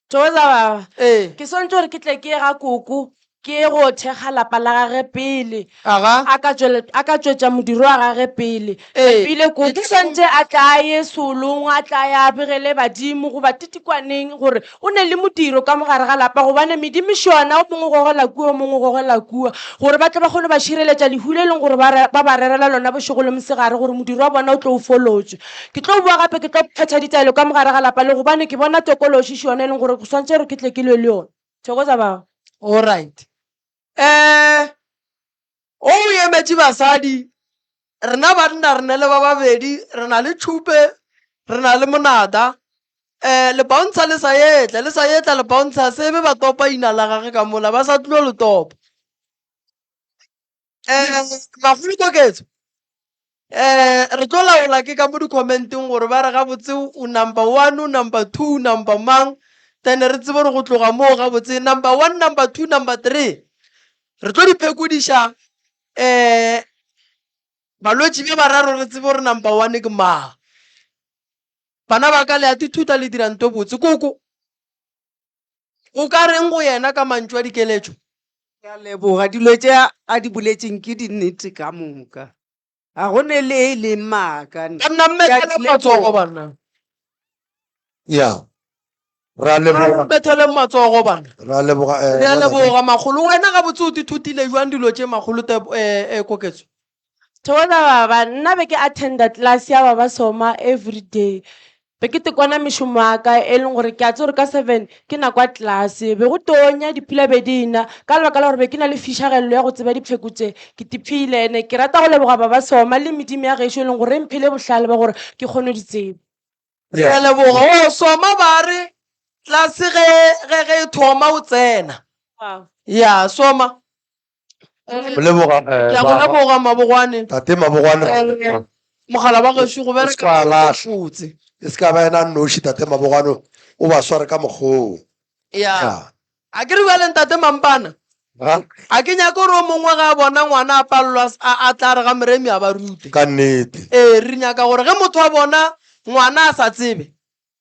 Thokoza baba. Ee. Ke swantše gore ke tle ke ye ga koko ke ye go thekga lapa la gage pele. Aga. A ka tšwele, a ka tšwetša modiro wa gage pele. Ee. Ebile koko swantše a tla a ye seolong, a tla ya a begele badimo goba titikwaneng gore o ne le modiro ka mo gare ga lapa gobane medimišo yona o mongwe o gogela kua o mongwe o gogela kua gore ba tle ba kgone ba šireletša lehu le e leng gore ba re, ba ba rerela lona bošego le mosegare gore modiro wa bona o tlo o folotšwe. Ke tlo boa gape ke tlo phetha ditaelo ka mo gare ga lapa le gobane ke bona tokološi še yona e leng gore ke swantše gore ke tle ke lwe le yona. Thokoza baba. Alright. Eh, o emetše basadi, rena banna re ne le ba babedi, re na le Tšhupe, re na le Monada. Eh, le bouncer le sa etla, le sa etla le bouncer se be ba topa ina la gage ka mola, ba sa tlo le topa. Eh, Magolo Koketso, eh, re tlo laola ke ka mo di-commenteng gore ba re gabotse o number one, o number two, number mang, then re tsebe gore go tloga moo gabotse number one, number two, number three re tlo di phekodiša eh balwetši ba bararo re tsebe gore number one ke mang. Bana ba ka le a tithuta le dira nto botse. Koko, O ka reng go yena ka mantšu a dikeletšo? Ke a leboga. Dilo tše a di boletšeng ke dinnete ka moka. Ga go ne le e leng maaka. Banna mmetheleng matsogo banna. Ya. Re a leboga. Mmetheleng matsogo banna. Re a leboga. Eh, Re a leboga makgolo. Wena gabotse o tithutile jwang dilo tše makgolo te, eh, eh, Koketso? Thokoza baba, nna be ke attenda class ya baba Soma every day. Be ke tekwana mešomo ya ka e leng gore ke a tseba gore ka seven ke nako ya class. Be go tonya, dipula be di na. Ka lebaka la gore be ke na le fišagelelo ya go tseba dipheko tše, ke tiphile. Ene ke rata go leboga baba Soma le medimo ya gešo e leng gore e mphile bohlale ba gore ke kgone go di tseba. Re a leboga. O Soma ba re class ge ge ge e thoma o tsena. Ya Soma. Go leboga eh, Ke a go leboga Mabogwane. Tate Mabogwane. Eh, mogala wa gešo go bereka ka lahla. botse. E se ka ba ena noši Tate Mabogwane o ba sware ka mokgoo. Ya. A ke re bjale Ntate Mampana. Ha? A ke nyake gore o mongwe ga a bona ngwana a palelwa a a tla re ga Moremi a ba rute. Ka nnete. Ee, re nyaka gore ge motho a bona ngwana a sa tsebe,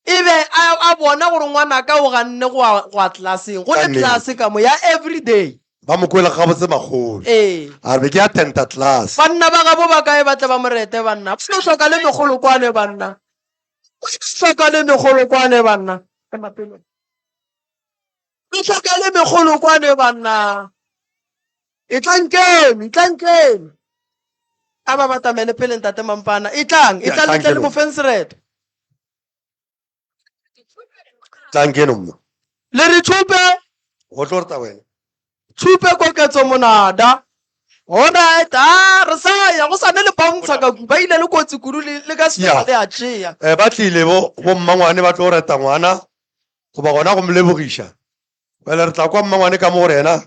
E be a, a bona gore ngwanaka o ganne go ya, go ya tlelaseng. Go Ka ne nnete. tlelase ka mo ya everyday. Ba mo kwele gabotse makgolo. Ee. A re be ke attenda class. Banna ba gabo ba kae ba tle ba mo rete banna. Ba no hloka le megolokwane banna. Ba no hloka le megolokwane banna. Ema pele. Ba hloka le megolokwane banna. Etlang keno, etlang keno. A ba batamele pele ntate Mampana. Etlang, Ya, etlang le tlang tle le keno. mo feng sereto. Tlang keno mma. Le re tšhupe. Go tlo reta wena. Tšhupe Koketso Monada. Alright, ah, re sa ya go sane le bouncer ka ku. Ba ile le kotsi kudu le le ka se Yeah. le a tšea. Eh, ba tlile bo bo mmangwane ba tlo reta ngwana goba gona go mo lebogiša. Bjale re tla kwa mmangwane ka mo gore yena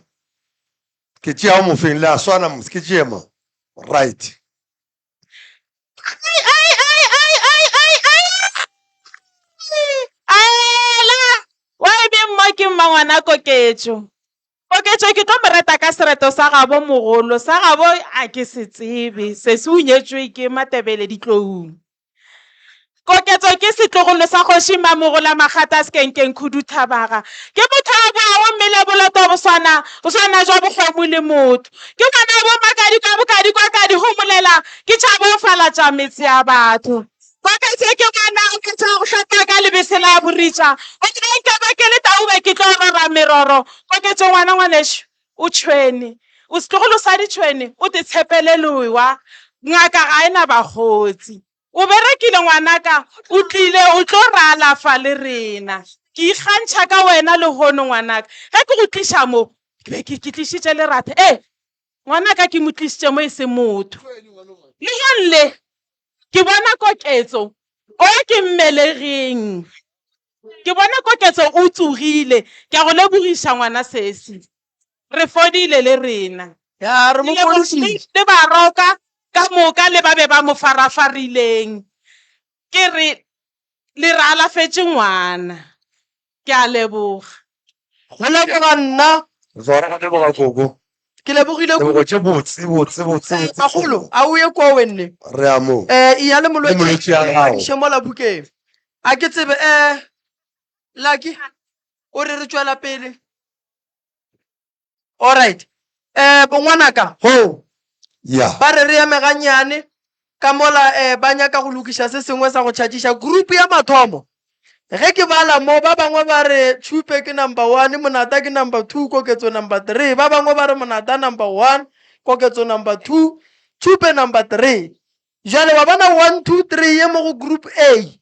ke tšea o mofeng le a swana mos ke tšee ma. Right. Aela, wa e be mmo ke mmangwana Koketšo. Koketšo ke tlo mo reta ka sereto sa gabo mogolo, sa gabo a ke se tsebe, sesi o nyetšwe ke Matebele Ditloung. Koketso ke setlogolo sa Kgoši Mamogola Makgata Sekenkeng Khuduthabaga. Ke motho a boago mmele boloto boswana, boswana jwa bokgomo le motho. Ke ngwana bo makadi kwa bokadi kwa kadi homolela ke tšhabo falatša metse ya batho. Koketso ke ngwana o kgetha go hlapa ka lebese la boritša. O re nka ba ke le tau be ke tlo rora meroro. Koketso ngwana ngwanešu o tšhwene. O setlogolo sa ditšhwene o te tshepele lewa. Ngaka ga e na bakgotsi. O berekile ngwanaka, o tlile o tlo re alafa le rena. Ke ikgantšha ka wena lehono ngwanaka. Ge ke go tliša mo, ke be ke ke tlišitše leratha. E, ngwanaka ke mo tlišitše mo e se motho. Lehono le, ke bona koketso o ke mmelegeng. Ke bona koketso o tsogile. Ke a go lebogiša ngwana sesi. Re fodile le rena. Ya, re mo Ke leboga fodišitše. le baroka ka moka le ba be ba mo farafarileng. Ke re le re alafetše ngwana. Ke a leboga. Go leboga nna. Zora go leboga koko. Ke lebogile Lebogo kudu. tše botse botse botse botse. Bagolo, a o ye kwa wenne. Re a mo. Eh, iya le Le molwetši. molwetši ya gago. Iše mola bukeng. A ke tsebe eh Lucky o re re tšwela pele. Alright. Eh bongwanaka ho. Ya. Ba re re eme gannyane ka mola eh ba nyaka go lokiša se sengwe sa go tšhatšiša group ya mathomo. Ge ke bala mo ba bangwe ba re Tšhupe ke number 1, Monata ke number 2, Koketso number 3. Ba bangwe ba re Monata number 1, Koketso number 2, Tšhupe number 3. Jwale wa bona 1 2 3 ye mo go group A.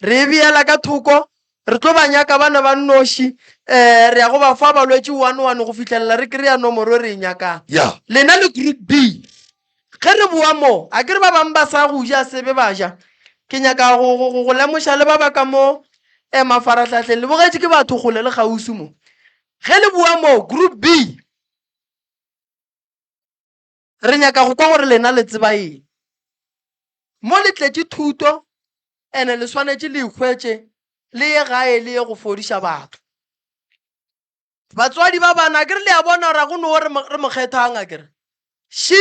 Re e beela ka thoko, re tlo ba nyaka ba ne ba nnoši, um re ya go ba fa balwetši one one go fihlelela re kry-a nomoro e re e nyakang. Ya. Lena le group B. Ge re boa mo, a ke re ba bangwe ba sa go ja sebe ba ja. Ke nyaka go, go, go, go lemoša le ba ba ka mo eh, mafarahlahleng. Le bogetše ke batho kgole le kgauswi mo. Ge le boa mo, group B, Re nyaka go kwa gore lena le tseba eng. Mo le tletše thuto ene le swanetše le ikhwetše le ye gae le ye go fodiša batho. Batswadi ba bana akere le a bona gore ga go no re re mo kgethang akere. She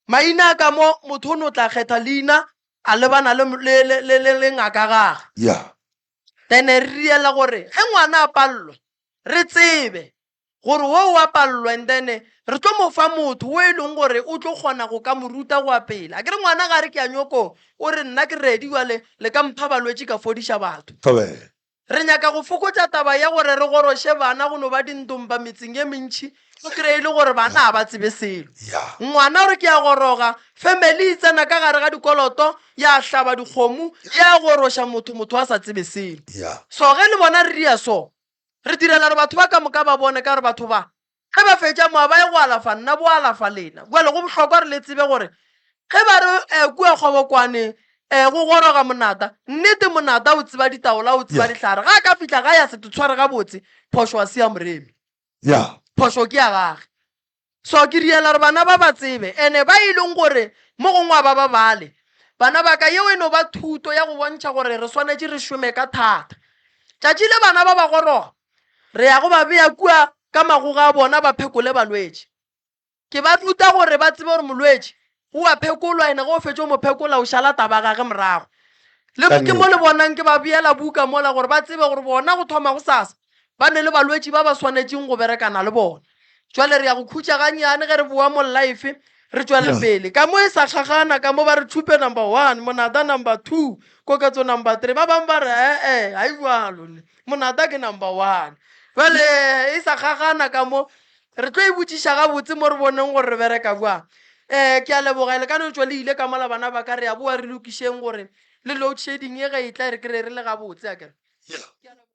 maina a ka mo motho o no tla kgetha leina a lebana le le le le le ngaka gage. Yeah. Then re riela gore ge ngwana a pallwa re tsebe gore wo wa palelwa and then re tlo mo fa motho o e leng gore o tlo kgona go ka mo ruta go ya pele. Akere ngwana ga a re ke a nyoko o re nna ke ready jwale le ka mpha balwetši ka fodiša batho. Thobela. Re nyaka go fokotša taba ya gore re goroše bana go no ba dintompa metseng ye mentši o kry-e e le gore bana ga ba tsebe selo. Ngwana o re ke a goroga, family e tsena ka gare ga dikoloto ya hlaba dikgomo ya goroša motho motho a sa tsebe selo. So ge le bona re dia so Re direla gore batho ba ka moka ba bone ka gore batho ba, ge ba fetša moa ba ye go alafa nna, bo alafa lena. Bjale go bohlokwa gore le tsebe gore ge ba re um kua Kgobokwane um go goroga Monata, nnete Monata o tseba ditaola, o tseba dihlare. Ge a ka fihla gae a se te tshware gabotse, phošo ga se ya Moremi. Phošo ke ya gage. So ke riela gore bana ba ba tsebe, ene ba e leng gore mo gongwe a ba ba bale. Bana ba ka, yeo e no ba thuto ya go bontšha gore re swanetše re šome ka thata. Tšatši le bana ba ba goroga, re ya go ba bea kua ka magoga a bona ba phekole balwetši. Ke ba ruta gore ba tsebe gore molwetši o a phekolwa, ene ge o fetša o mo phekola o šala taba ya gage morago. Le ke mo le bonang ke ba beela buka mola gore ba tsebe gore bona go thoma gosasa ba ne le balwetši ba ba swanetšeng go berekana le bona. Jwale re ya go khutša gannyane ge re boa mo life re tšwela pele. Ka mo e sa kgagana ka mo ba re Thupe number one, Monada number two, Koketso number three. Ba bangwe ba re ee ga e bjalo, Monada ke number one. Jwale e sa kgagana ka mo re tlo e botšiša gabotse mo re boneng gore re bereka bjang. Um ke a leboga le ka no tšwa le ile ka mola bana ba ka re ya boa re lokišeng gore le load shedding ye ge e tla e re kry-e re le gabotse akere. Yeah. Ke a leboga.